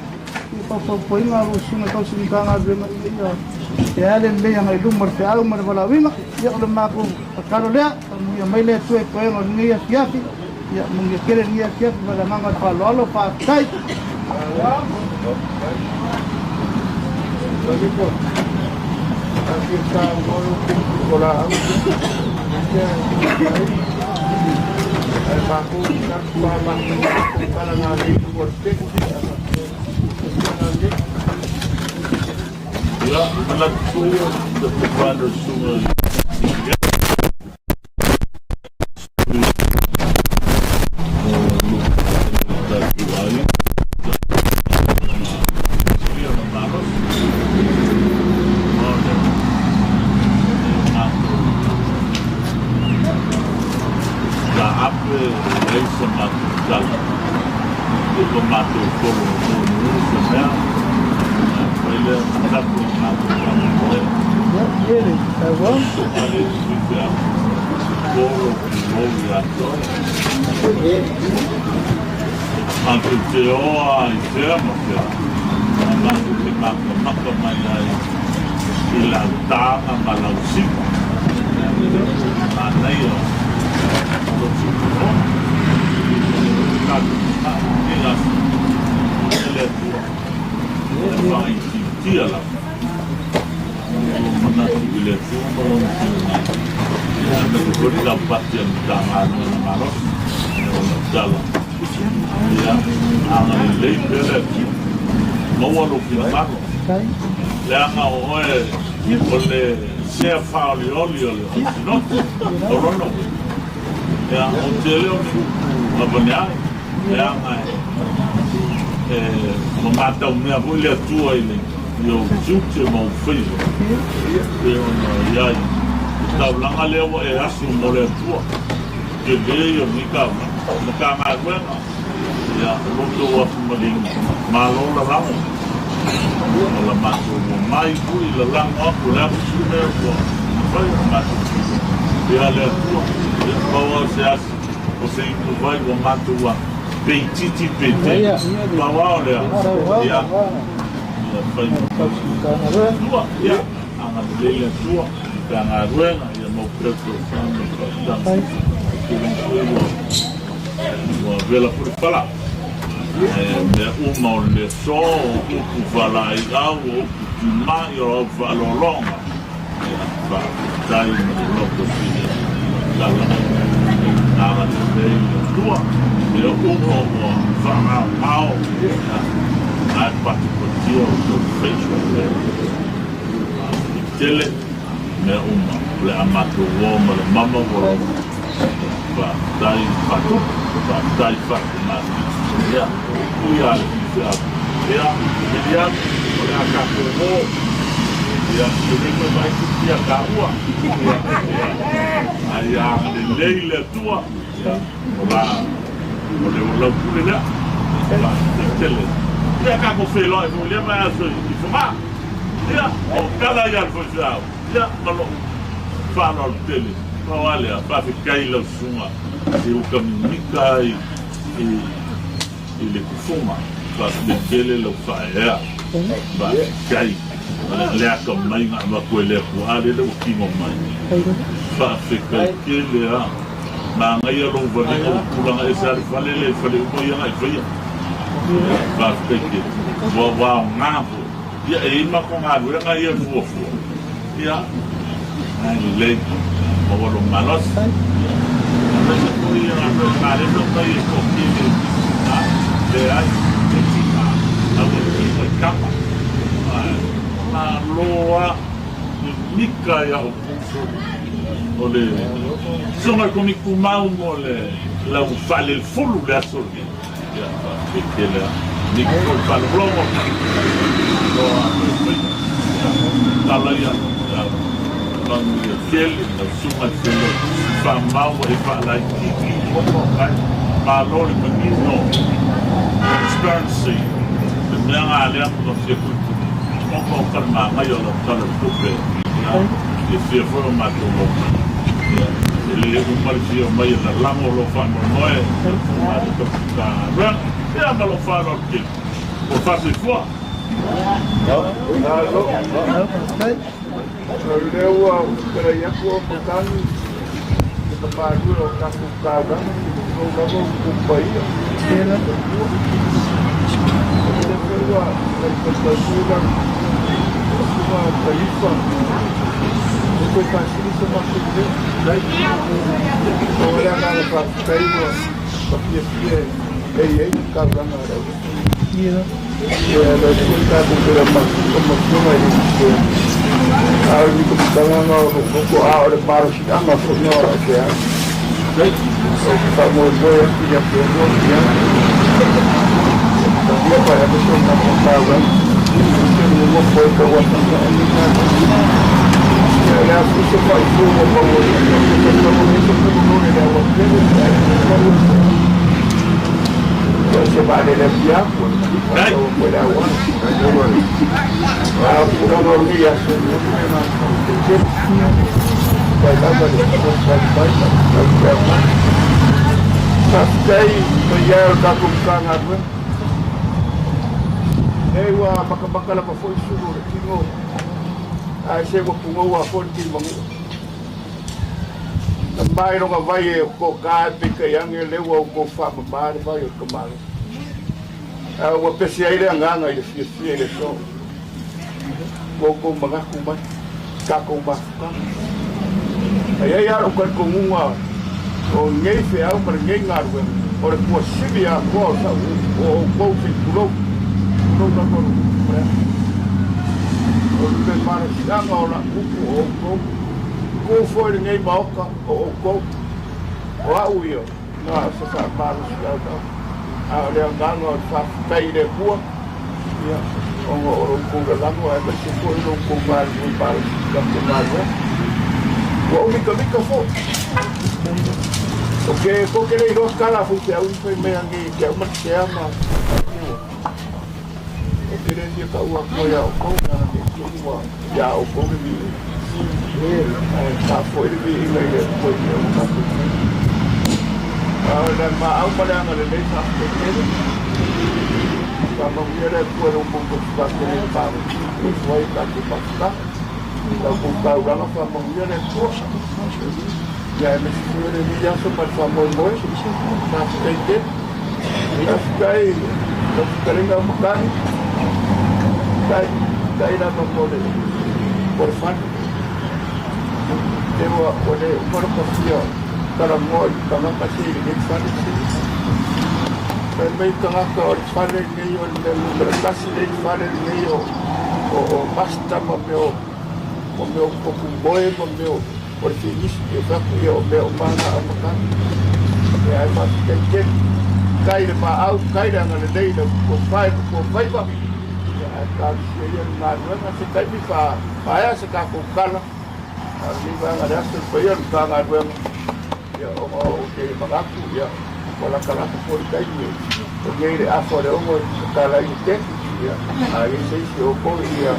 ia paupaupoiga o lou susuga tausi Matagaluega ina ia ea le lelei agai luma o le feau ma le valaauina. Ia o le matou tatalo lea, faamanuia mai le Atua i toega o lenei afiafi. Ia manuia tele lenei afiafi ma le agaga o le faaaloalo. Faafetai. Ia, manatu foi o le Fale o Susuga Matou te ō a i fea ma fea, a matou te makamaka mai ai i lau tāga ma lau siva. Manaia lou siufofoga. Tatou manao i lenei aso, e le Atua, e faaitiitia lava. Ua manatu i le Atua ma Lona finagalo, ia aemaise foi le taupati a le Matagaluega malosi o lau tala. Ia agalelei pea le Atua, maua lou finagalo, leaga o oe o le sea faaolioli o le Sinoti o lona uiga. Ia, ou te le o ni upu avane ai, leaga e ua mataumea foi le Atua i le i ou tiute ma ou faiva, pei ona i ai le taulaga lea ua e asu mo le Atua. Tele ia o lenei taulaga. Matagaluega, ia, o lo outou afu maliu, malo lalago. O la matou omai foi lalago atu, o le a foi se mea ua mafai ona matou faia. Ia le Atua, ia, pau lava o se asi, o se ipuvai ua matou a pe itiiti pe tele, pau lava o lea, ia, ia fai ma Atua, ia, agalelei le Atua i Matagaluega, ia mau pea le tofa ma le faautaga. Ou te iloa foi ua vela foi le fala, ae mea uma o le aso, o upu faalaeiau, o upu timai, o au faaaloaloga, ia, faafetai ma le loto sili tala agalelei le Atua, mea uma ua faagaogao, ia, ae patipatia outou faiva. Faafetai tele mea uma o le a matou o ma le mama ua logo. Faafetai faatupu, faafetai faatumasi. Ia, upu ia a le faifeau. Ia, Milian, o le a tatou o. Ia, e le toe vaai tupu ia taua. Ia, ia, a ia agalelei le Atua. Ia, o la, o le lau pule lea. Faafetai tele. Ia, tatou feiloai foi i lea vaiaso i Fogaa. Ia, o tala ia a le faifeau. Ia, ma lou faaaloalo tele. Pau lava lea, faafetai i lau susuga i uka mimita ai i le tufuga. Faafetai tele lau faaeaea. Faafetai le atamai na avatu e le Atua. A lea ua tino mai. Faafetai tele lava. Manaia lou valiga ua tulaga ese lava le fale lea i fale uma ia na e faia. Faafetai tele. Ua aoga foi. Ia, e i ai matou galuega ia e fuafua. Ia, ae lelei, maua lou malosi. Ia, aemaise foi ia galuega a lea mea mai e toatele a leai, e tina, a ua tino i kama. Ae, malo lava, mimika ia outou o le Susuga i le Komiti Tumau mo le lau faalelefulu i le aso lenei. Ia, faafetai tele lava. Niki foi le faalogologo. Malo lava le faiga. Ia, tala ia, ia manuia tele lau susuga i le Failautusi, faamau e faalaitiiti i ai. Malo le manino, transparency, le mea lena lea ma fia puipui. Ona o kalimāgai o lau Tala o le Tupe, ia, fiafia foi o matou mau ia, e le uma le fia omai e lalago lou faamoemoe i le matou tausi Matagaluega. Ia ma lou faaaloalo tele. Ua faasoifua. Malo. O lea ua fetalai atu o Matagi i le mamalue o tatou taulaga, tulou lava ua ou paia. O lea foi ua faitau foi lau susuga Taifa, e toe faasili se matou leo. O le agaga faafetai ua fiafia e i ai le taulaga a le Aulii. Ia lea foi tatou te mafuta ma afioga i le Minisita. A o le mitamitaga o lou loto, a o le malosiaga foi lena o lau feau. Ou te faamoemoe atu ia te oe, ia talia mai ave se matou taulaga. Ou te nonofo ai tauasaga e le galuega. Ia o le a foi se faaitu ua maua i le faitau nei se pululole le auatele, ae ia o se vaalele afiafu faatau atu ai le auala. A o tulaga o lenei aso, faafetai lava le fesoasoani mai ma le tautua mai. Faafetai paia o le tatou Matagaluega. Nei ua matamata lava foi sulu o le tino, ae se ua pugou a foi le timanua. Na mai lona vai e toka e peitai ane lea ua outou faamama le vai o le tamaloa. A ua pese ai le agaga i le fiafia i le aso. Ua outou manatu mai tatou mafutaga. A i ai lava lou talitonuga o lenei feau ma lenei galuega, o le tuasivi atoa o sau o outou se i tulou, tulou lava lo outou. O le malosiaga o lau upu o outou, tu foi lenei maota o outou, o au ia, na o se faamalosiau lava, a o le agaga o le faafetai i le Atua, ia, ona o lo outou lalago aemaise foi lo outou galulue malosi i le tatou galuega. Ua ou mitamita foi. O ke ko ke le iloa kala foi te au i fai mai ange i te au ma le sea ma o ke le fia ka ua koe a outou na ne i te ua ia outou le viiga. Ae faafoi le viiga i le Atua i mea ua tatou faia. A o le maau ma le agalelei faafetai tele. Faamanuia le Atua i lo outou tausivaatele i le malosi e ifo ai tatou mafutaga. La outou taulaga faamanuia le Atua. Ia aemaise foi o lenei aso ma le faamoemoe. Faafetai tele. Faafetai lau fetalaiga Matagi. Tai, tai lava mo le fale. Te ua ua le uma le kafia talanoa i tagata se i lenei fale se. Fai mai tagata o le fale lenei o le mea numera tasi le fale lenei o o o master ma mea o ma mea o potu moe ma mea o o le finisi e fai atu ia o mea uma na a Matagi. Ia ae faafetai tele. Kai le maau, kai le agalelei le tofa i le faiva. Ia ae talosia ia le galuega se taimi faapaea se tatou tala. A o lenei vaega le aso i le paia o le Matagaluega, ia ona ou te manatu ia ua latalata foi le taimi o nei le afa o le 6 e tatala ai le teli. Ia a i ai se isi o outou ia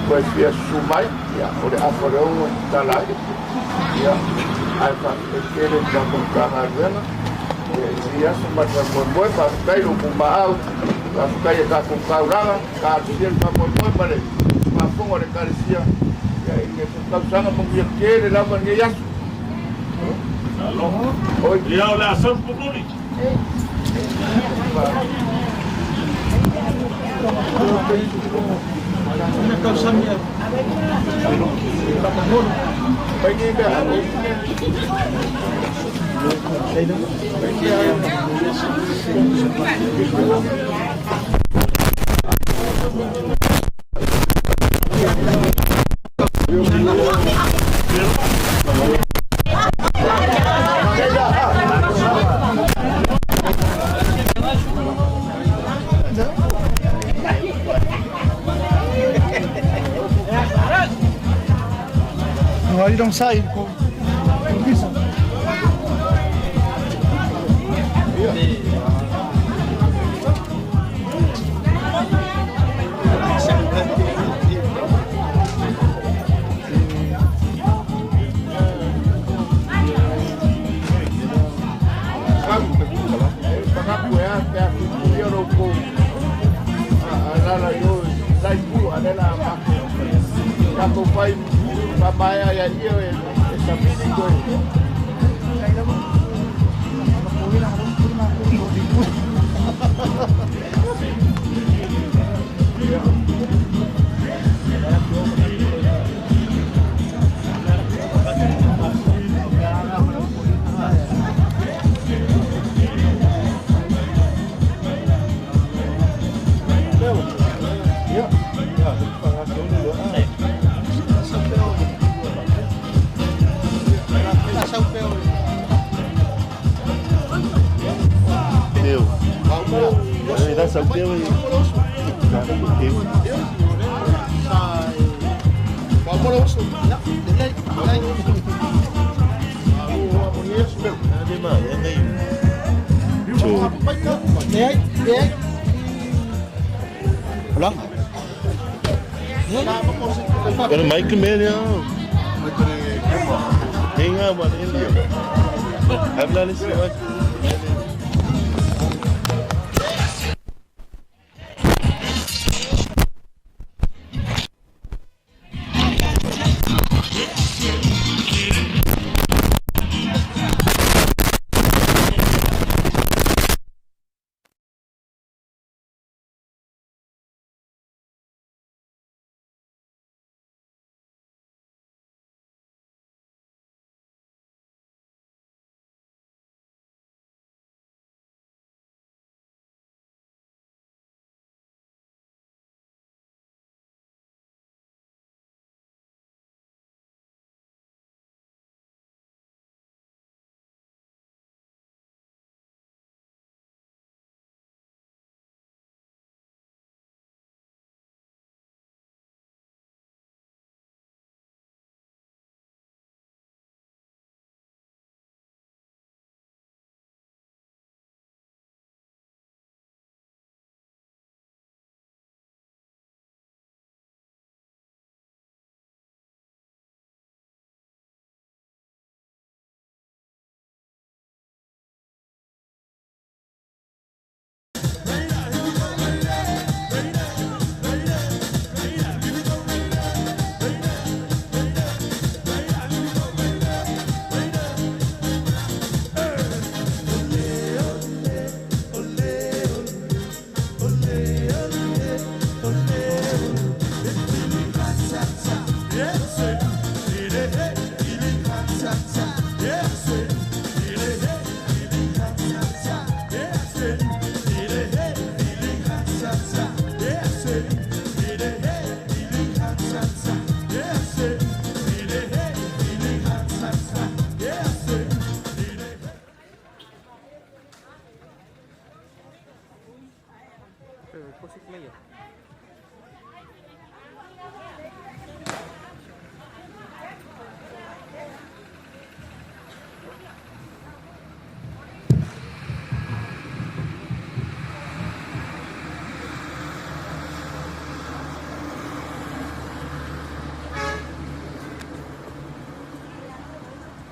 toe fia susu mai, ia o le afa o le 6 e tatala ai. Ia ae faafetai tele i le tatou Matagaluega ia i lenei aso ma le faamoemoe. Faafetai lo outou maau, faafetai i a tatou taulaga, talosia le faamoemoe ma le faafofoga o le Ekalesia ia i lenei foi tausaga. Manuia tele lava lenei aso. Malo. Ia o le a sau le pupuni. Ua dong sai ko. Bisa. Faamaea ia ia e savili toe. Teu. Dá só teu aí. Pero Mike me Hinga man India. Habla ni si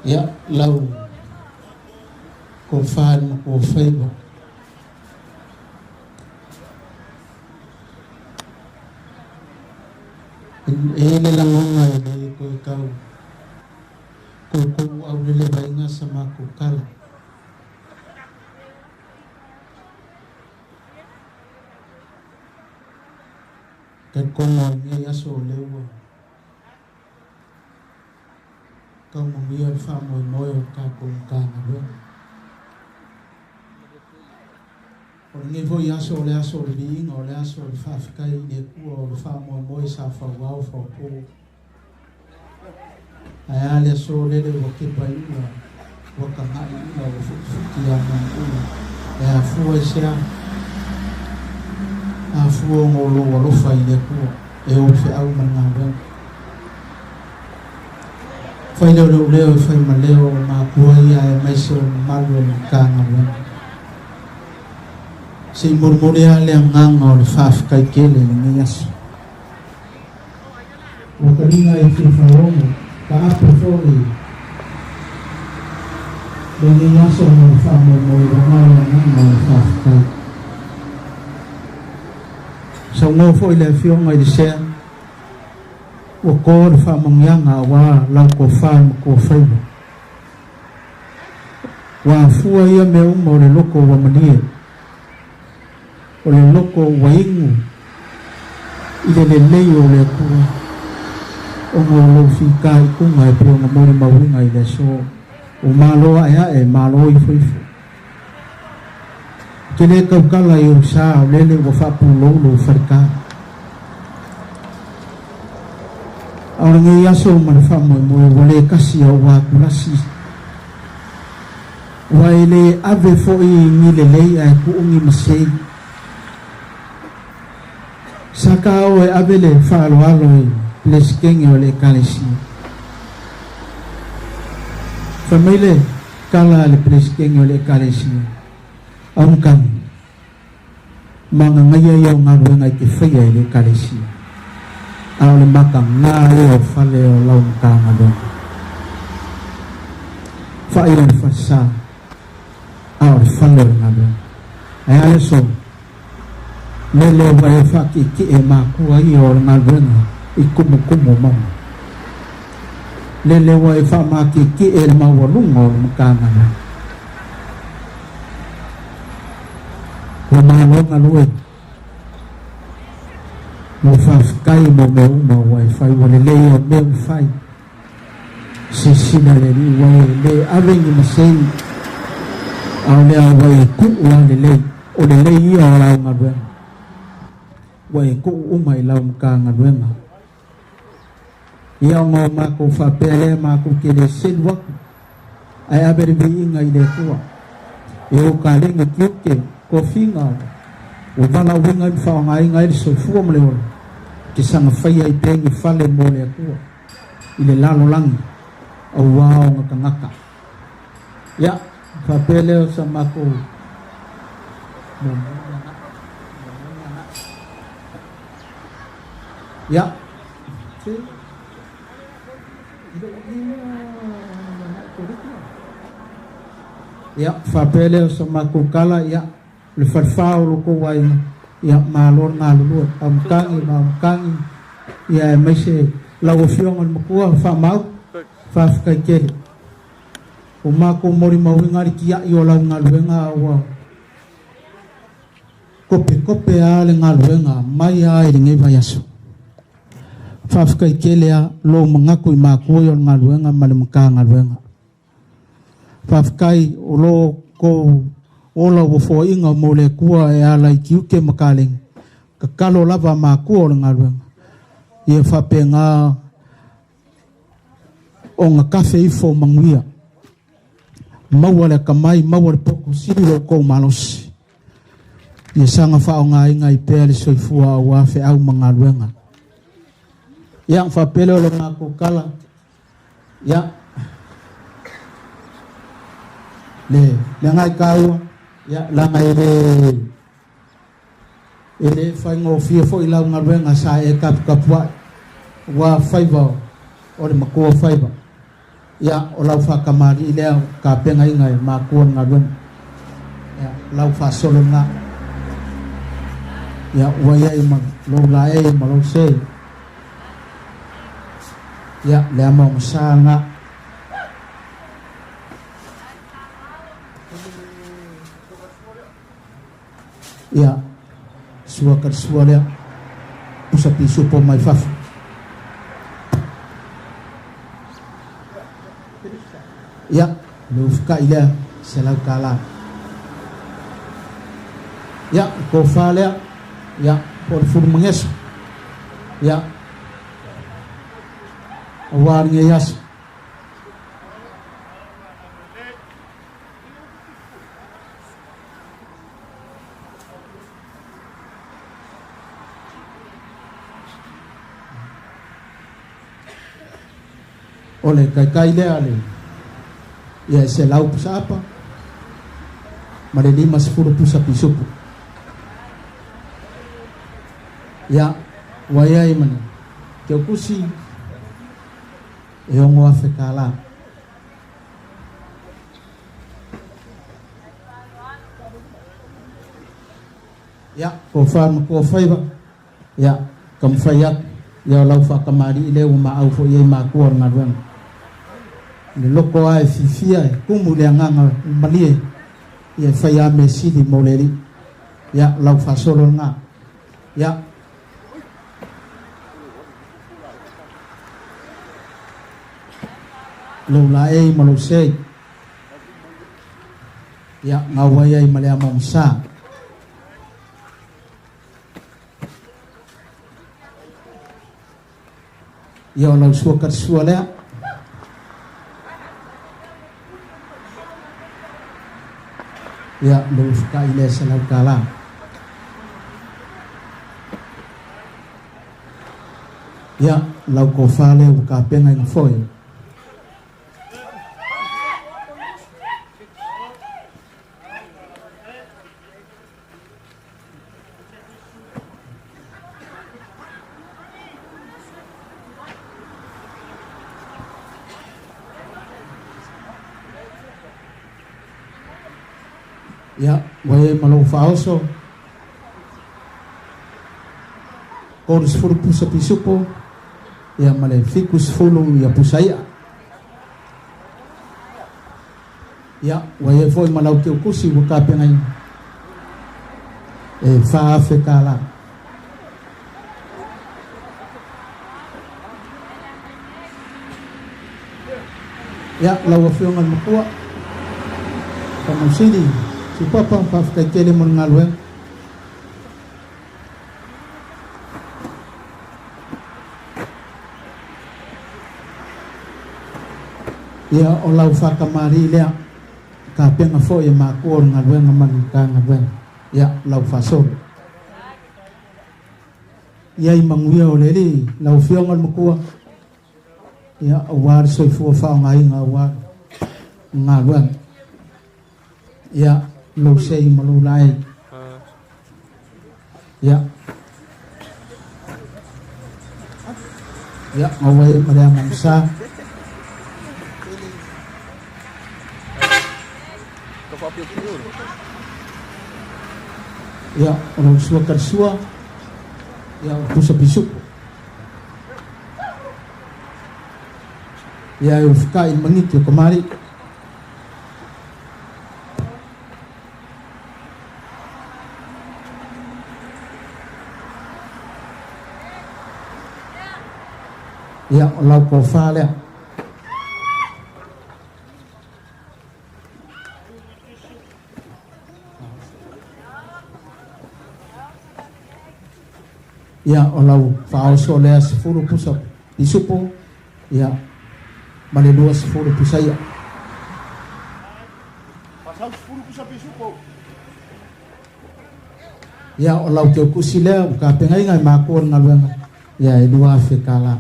Ia lau ko fa ma ko faiva. E le lagonga e le koe kau ko kou aulele vaiga sa makou kala. Talitonu o lenei aso o lea ua taumanuia le faamoemoe o le tatou Matagaluega. O lenei foi aso o le aso o le viiga, o le aso o le faafetai i le Atua o le faamoemoe sa fauao faupo. Ae a le aso lele ua kepa i ula, ua taga'i i ula, ua futifuti ia manuula. E afua i se a? Afua ona o lou alofa i le Atua e o le feau ma le galuega. Fai lea o lou leo e fai ma leo o matua ia aemaise o le mamalu o le Matagaluega. Se i molimoli lava le agaga o le faafetai tele i lenei aso. Ua taliga i Fifaogo, taape foi lenei aso mo le faamoemoe ua le agaga o le faafetai. Saunoa foi le Afioga i le Sea. Ua to le faamanuiaga aua lau tofa ma toafaiva. Ua afua ia mea uma o le loto ua malie, o le loto ua inu i le lelei o le Atua, ona o lou fitaituga e pei ona molimauina i le aso. Ua malo aeae, malo ifoifo. Ou te le tautala i ou sa o lele ua faapulou lou faleta. A o lenei aso ma le faamoemoe ua le tasi a ua atulasi. Ua e le ave foi ni lelei ae tuu ni masei. Sa ka o e ave le faaaloalo i Peresetene o le Ekalesia. Fai mai le tala a le Peresetene o le Ekalesia, Aumukani, magagaia ia o galuega e te faia i le Ekalesia, a o le matagā ia o fale o lau Matagaluega. Faia le falesa, a o le fale o le galuega. Ae a le aso? Lele ua e faatietie makua ia o le galuega i tumutumu o mauga. Lele ua e faamatietie le maualuga o le Matagaluega. Ua malo galue. Ua faafetai mo mea uma ua e fai, ua lelei au mea ua fai. Silasila le Alii ua e le ave ni masei, a o lea ua e tuu a lelei, o lelei ia o lau galuega. Ua e tuu uma i lau Matagaluega. Ia ona o matou faapea lea matou te le selu atu, ae ave le viiga i le Atua. E ou kaleni tiute, tofiga, ua valaauina ai ma faaaogaina ai le soifua ma le ola, te saga faia ai pea ni fale mo le Atua. I le lalolagi aua ona tagata. Ia, faapea lea o sa matou Ia, ia, faapea lea o sa matou tala, ia, le falefa o lo tou aiga, ia malo le galulue, aumatagi ma aumatagi, ia aemaise lau Afioga i le Matua, faamau, faafetai tele. Ua matou molimauina le tiai o lau galuega a ua kopekope lava le galuega mai lava i lenei vaiaso. Faafetai tele lava lou manatu i matua ia o le galuega ma le Matagaluega. Faafetai o lo tou ola ua foaiina mo le Atua e ala i tiute ma kaleni, tatalo lava matua o le galuega, ia faapena ona kafe ifo manuia, maua le atamai, maua le poto, sili lo outou malosi, ia saga faaaogaina ai pea le soifua aua feau ma galuega. Ia, faapea lea o le matou tala. Ia, le mea lena e taua, ia, leaga e le, e le faigofie foi lau galuega sa e taputapuai, ua faiva o le matua faiva. Ia, o lau faatamalii lea ua tapenaina e matua le galuega. Ia, lau faasolo lena. Ia, ua i ai ma lou laei ma lou see. Ia, le ama o sa lena. Ia, sua ka le sua lea. Pusa pisupo mai fafo. Ia, le ufukai lea, $100. Ia, le tofa lea, ia, po o le fulumageso. Ia, aua lenei aso. O le taitai lea le ia e 100 pusa apa ma le 50 pusa pisupo. Ia, ua i ai ma le teukusi e $6,000. Ia, tofa ma toafaiva, ia, taumafai atu. Ia o lau faakamali'i lea ua maau fo'i ai makua o le galuega. Le loko a e fiafia e kumu i le agaga malie ia e fai a mea sili mo le Alii. Ia lau faasolo lena. Ia lou laei ma lou sei. Ia gauai ai ma le amaomasā. Ia o lau sua katisua lea. Ia lou fuka'i lea $100. Ia lau kofa lea ua kapena i gafoe. Ia, ua i ai ma lou faaoso. 30 pusa pisupo, ia ma le 70 ia pusa i'a. Ia, ua i ai foi ma lau teukusi ua tapenaina e $4,000. Ia, lau Afioga i le Matua, Famausili, Sipapa, faafetai tele mo le galuega. Ia, o lau faatamalii lea, tapena foi e matua o le galuega ma le Matagaluega. Ia, lau faasolo. Ia i manuia o le Alii, lau Afioga i le Matua, ia, aua le soifua faaaogaina aua le galuega. Ia, lou sei ma lou laei. Ia. Ia, gaua ai ma le amamasa. Ia, o lou sua kalisua. Ia, o pusa pisupo. Ia, e ufukai i le magiti o kamali'i. Ia, o lau tofa lea. Ia, o lau faaoso lea 10 pusa pisupo, ia, ma le 20 pusa i'a. Ia, o lau teukusi lea ua tapenaina e matua le galuega, ia, e $2,000.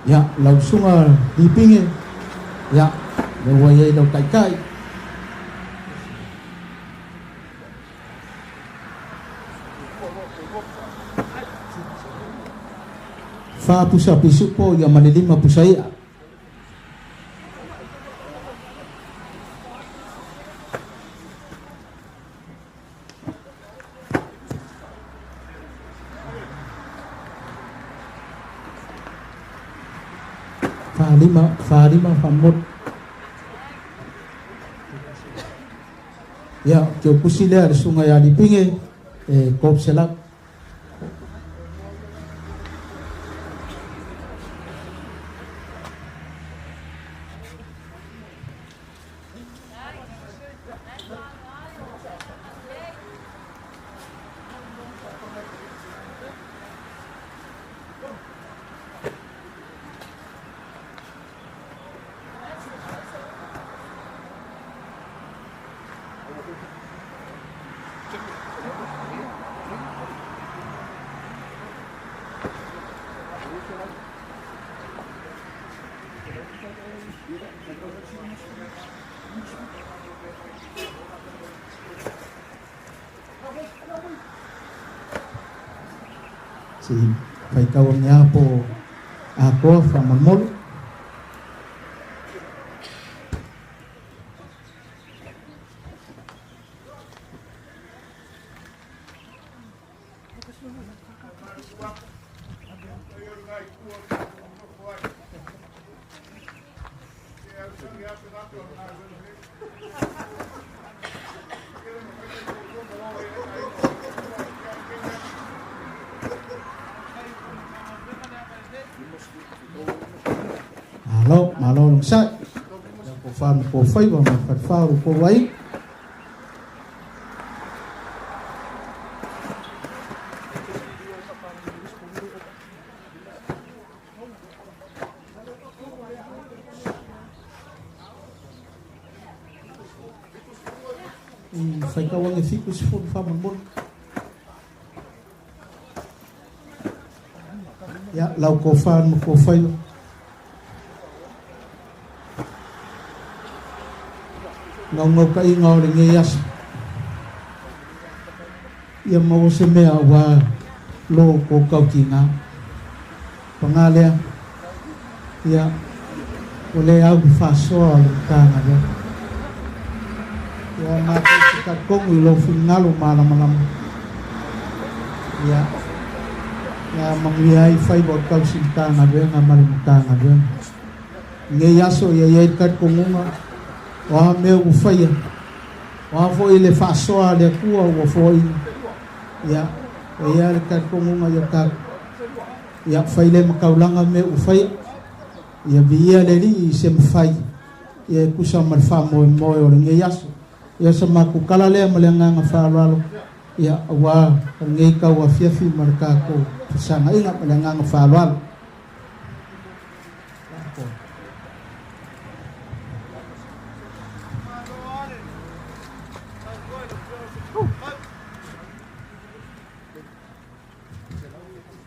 Ia, lau susuga Lipinge, ia, lea ua i ai lau taitai. Fa pusa pisupo ia ma le 5 pusa i'a. Fa 5, fa 5 fa Ia, teukusi lea le susuga ia Lipinge e 300. Se i faitau ane lava po o atoa faamolemole. Malo, malo logisai. Ia po fa ma po faiva ma le falefa o lo outou aiga. I faitau age 70 faamolemole. Ia, lau tofa ma tofaiva. Naunautaiga o lenei aso, ia maua se mea aua lo outou tautiga. Paga lea, ia, ua le au le faasoa o le Matagaluega. Ia, matou te talitonu i lou finagalo malamalama, ia, ia manuia ai faiva o le tausi Matagaluega ma le Matagaluega. I nei aso, ia i ai le talitonuga o a mea ua faia, o a foi le faasoa a le Atua ua foaina, ia, ua i ai le talitonuga ia tatou, ia fai le ma taulaga mea ua faia, ia viia le Alii i se mafai, ia e tusa ma le faamoemoe o lenei aso. Ia o sa matou tala lea ma le agaga faaaloalo, ia aua lenei tauafiafi ma le tatou fesagaiga ma le agaga faaaloalo.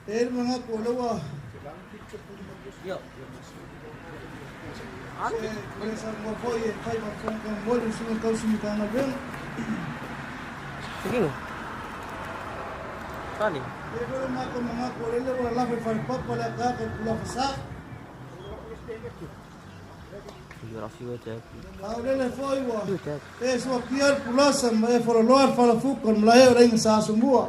E le manatu o lea ua se saunoa foi e fai ma fofoga moe le susuga tausi Matagaluega. Sikino. Tani. E foi le matou manatu o lea ua lalafa i falepapa le ataata i Pulafasa. A o lele foi ua e suakia le pulasa ma e fololoa le falafuka o le malae o le aiga Sa Asomua.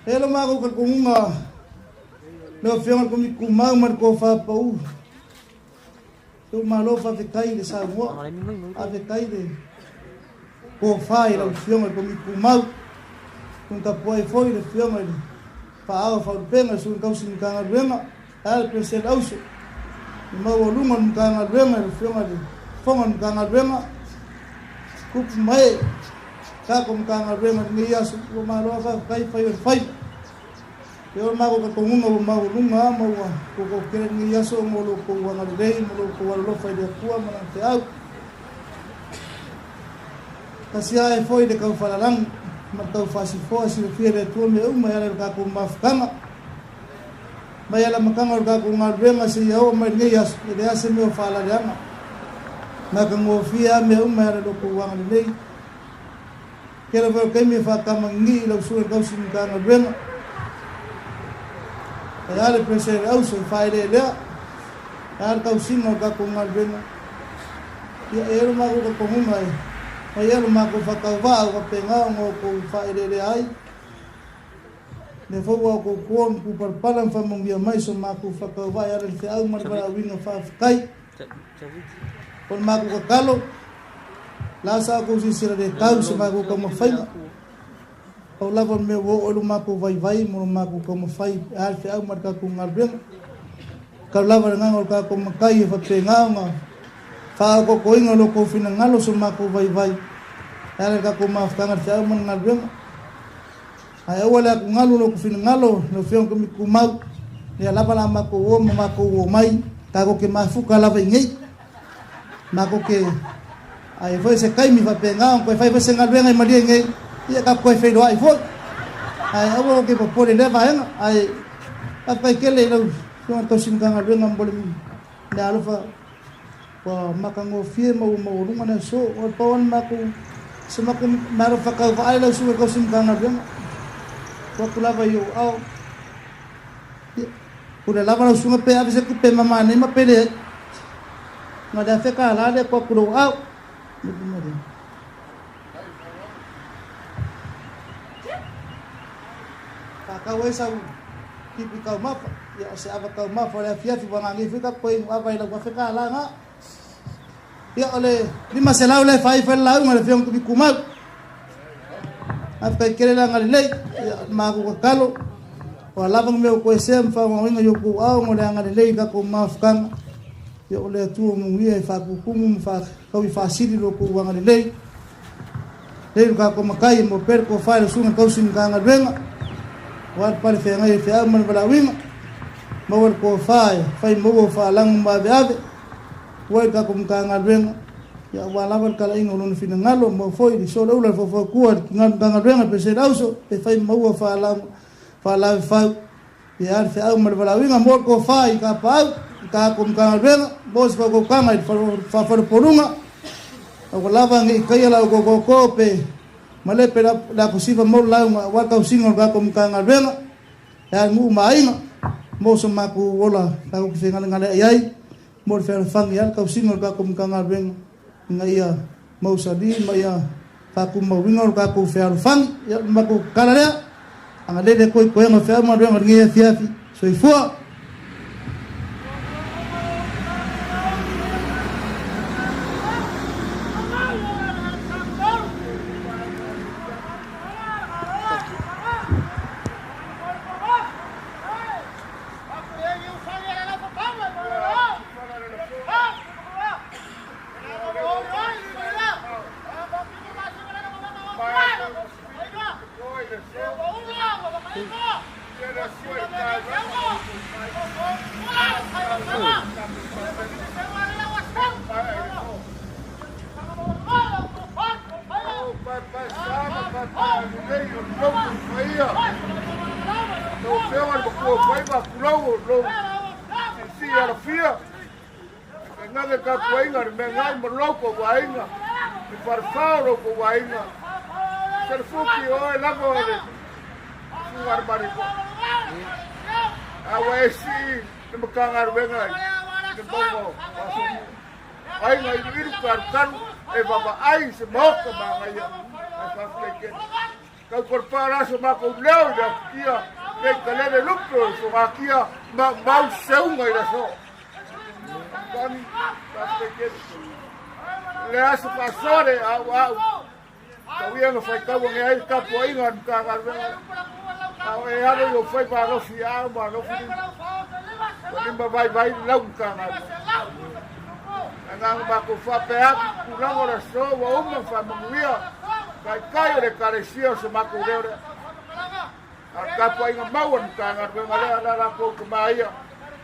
E lo matou talitonuga lau Afioga i le Komiti Tumau ma le Tofa Pau. Tou malo faafetai i le saunoa, faafetai le tofa i lau Afioga i le Komiti Tumau. Tun tapuai foi i le Afioga i le Faaao Faaulupega, le Susuga Tausi Matagaluega, ae a le Peresene Auso, le maualuga o le Matagaluega i le Afioga i le Fofoga o le Matagaluega, tupu ma ee, tatou Matagaluega i lenei aso, ua malo lava faafetai fai o le faiva. E o le matou talitonuga ua maualuga lava ma ua outou tele lenei aso ona o lo outou agalelei ma lo outou alolofa i le Atua ma Lana feau. Tasi ae foi le tau falalagi ma le tau faasifoa e silafia e le Atua mea uma e ala i le tatou mafutaga. Mai le amataga o le tatou galuega seia oo mai lenei aso, e leai se mea o faalaleaga. Matagofie lava mea uma e ala i lo outou agalelei. Tele foi o taimi e faatamanini i lau susuga i le tausi Matagaluega. E a le pressure i le auso e faaeleelea, e a le tausiga o le tatou galuega. Ia, e i ai lo matou talitonuga e fai ai lo matou faatauvaa ua faapena ona outou faaeleelea ai. Lea foi ua outou tua ma tupalapala ma faamanuia mai so matou faatauvaa e ala i le feau ma le valaauina faafetai. O le matou tatalo, la sa outou silasila le tau i se matou taumafaiga. Pau lava o le mea ua oo i lo matou vaivai ma lo matou taumafai e a le feau ma le tatou galuega. Tau lava le agaga o le tatou Matai e faapena ona faaototoina lo outou finagalo so matou vaivai e ala i le tatou mafutaga i le feau ma le galuega. Ae aua le atugalu lo outou finagalo lau Afioga i le Komiti Tumau, lea lava la matou o ma matou omai, tatou te mafuta lava i inei. Matou te ai foi se taimi faapena ona toe fai foi se galuega i Malie nei, ia tatou toe feiloai foi. Ae aua tou te popole i lea vaega. Ae faafetai tele i lau Afioga i le Tausi Matagaluega mo le meaalofa. Ua matagofie ma ua maualuga le aso. O le pau lava le matou, se matou malo faatauvaai lau susuga i le tausi Matagaluega. Tuu atu lava i ou aao. Ia, pule lava lau susuga pe ave se tupe mama nei ma pe leai. Na o le $1,000 lea tuu atu i lou aao. Faatau ai sau tipi taumafa, ia o se ava taumafa o le afiafi ua nanei foi tatou toe inu ava i lau $1,000 na. Ia o le 500 lea e faaifo ai le lauga a le Afioga Tui Tumau. Faafetai tele le agalelei, ia o le matou tatalo, ua lava ni mea ua toesea ma faaaogaina i outou aoga o le agalelei i tatou mafutaga. Ia o le Atua manuia e faatutumu ma faatau i faasili lo outou agalelei. Lei lo tatou matai e maua pea le tofa i le susuga tausi Matagaluega, aua le pale feagai e feau ma le valaauina. Maua le tofa e fai maua o faalaga ma aveave ua i le tatou Matagaluega, ia aua lava le talaiga o lona finagalo, maua foi le soloula le faufautua i le Matagaluega pe se lauso pe fai maua faalaga faalavefau. Ia le feau ma le valaauina mo le tofa i Kapaau i tatou Matagaluega mo se faautautaga i le faafalepoluga aua lava ne i taia la outou toto pe malepe le atosifa mo le lauga aua le tausiga o le tatou Matagaluega e a nuu ma aiga mo so matou ola tatou te fegalegaleai ai mo le fealofani a le tausiga o le tatou Matagaluega ina ia mausali ma ia faatumauina lo tatou fealofani. Ia, o le matou tala lea, agalelei le Atua i toega o feau ma galuega o lenei afiafi. Soifua! E ngana tapuaiga le meagai ma lou kou aiga, le falefā o lou kou aiga. Selefuki oe lava o le susuga a le Mariko. A ua e sii le Matagaluega i le mauga o Asomu. Aiga iluilu kalukalu e vavaai i se maota manaia ae faafetai tele. Tau kolepā la so matou leo i le afutia nei kalele lupe o le fogatia ma mau seuga i le aso. Tani, faafetai tele. Le aso faasoa le au au. Tau ia na faitau ane ai le tapuaiga a le Matagaluega. A o e alo i ou faiva alofi au ma alofi lima. Ua lima vaivai le lau Matagaluega. Agaga matou faapea atu, tulaga o le aso ua uma faamanuia. Taitai o le Ekalesia o se matou leo lea. A o le tapuaiga mau a le Matagaluega lea, la latou tama ia,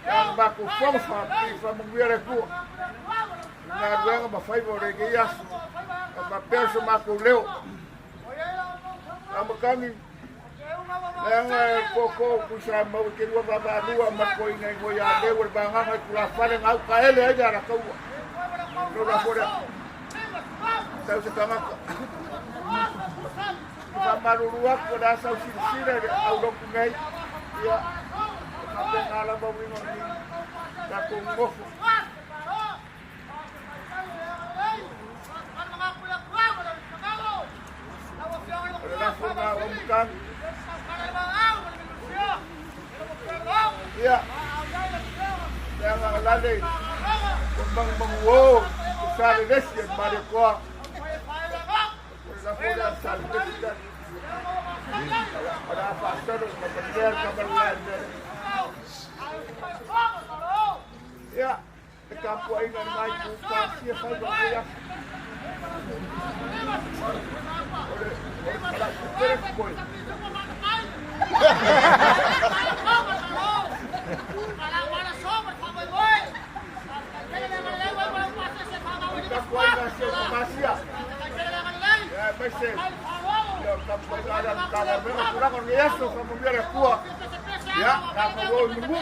la na matou fono faapipii faamanuia le Atua. I galuega ma faiva o lenei aso, a faapea se matou leo. Amatagi, leaga e koko kusa mau e te lua vaavaalua ma koina i ngoi a leu o le vagaga i tulafale na au kaele ai le alakaua. No la fore. Tau se tagata. E faamalulu atu o le a sau silasila i le aulotu nei. Ia, e faapena lava uiga o ni tatou nofo. O le lafo na o Mutani. Ia, le agaga lale, o mangumangu o, o sa le lesi e Malietoa. O le lafo lea sa le lesi tani. O le a faasolo ma manuia le tamalua i le mea. Ia, le tapuaiga i nai kūkāsia faiva o lenei aso. O le, o le palapupele koe. Tapuaiga se masia. Ia, aemaise ia o le tapuaiga a le Matagaluega o tulaga o lenei aso, faamanuia le Atua. Ia, tatou o i manu.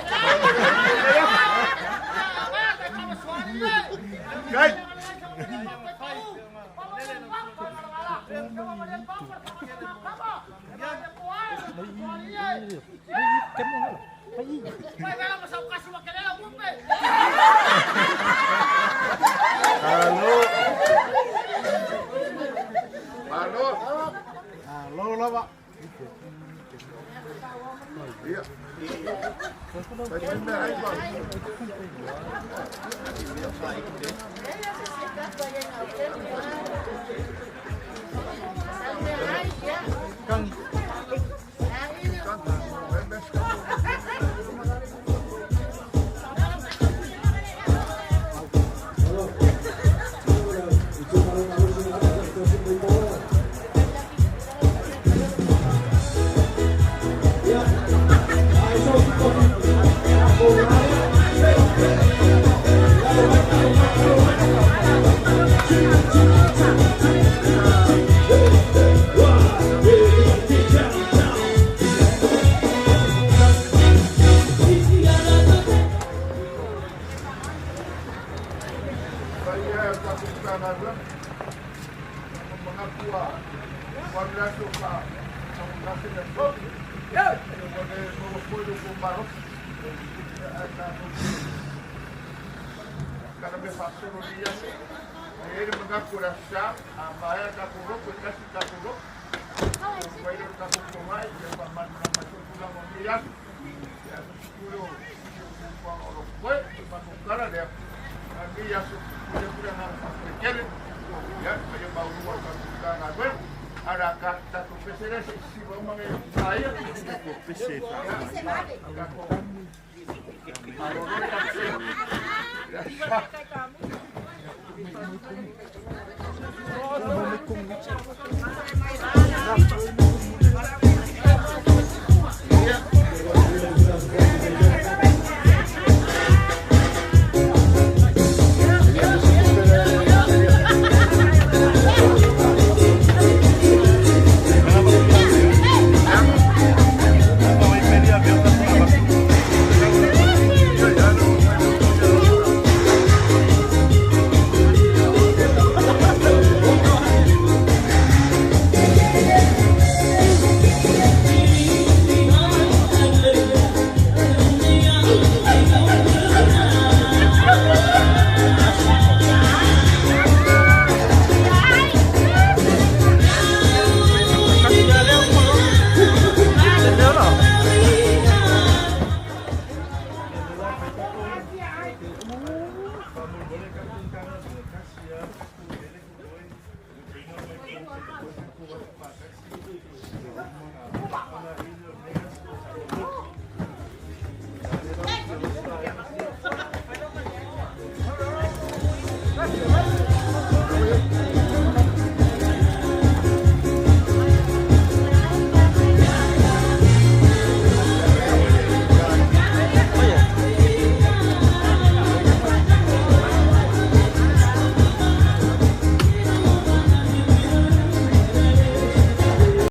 Thank you.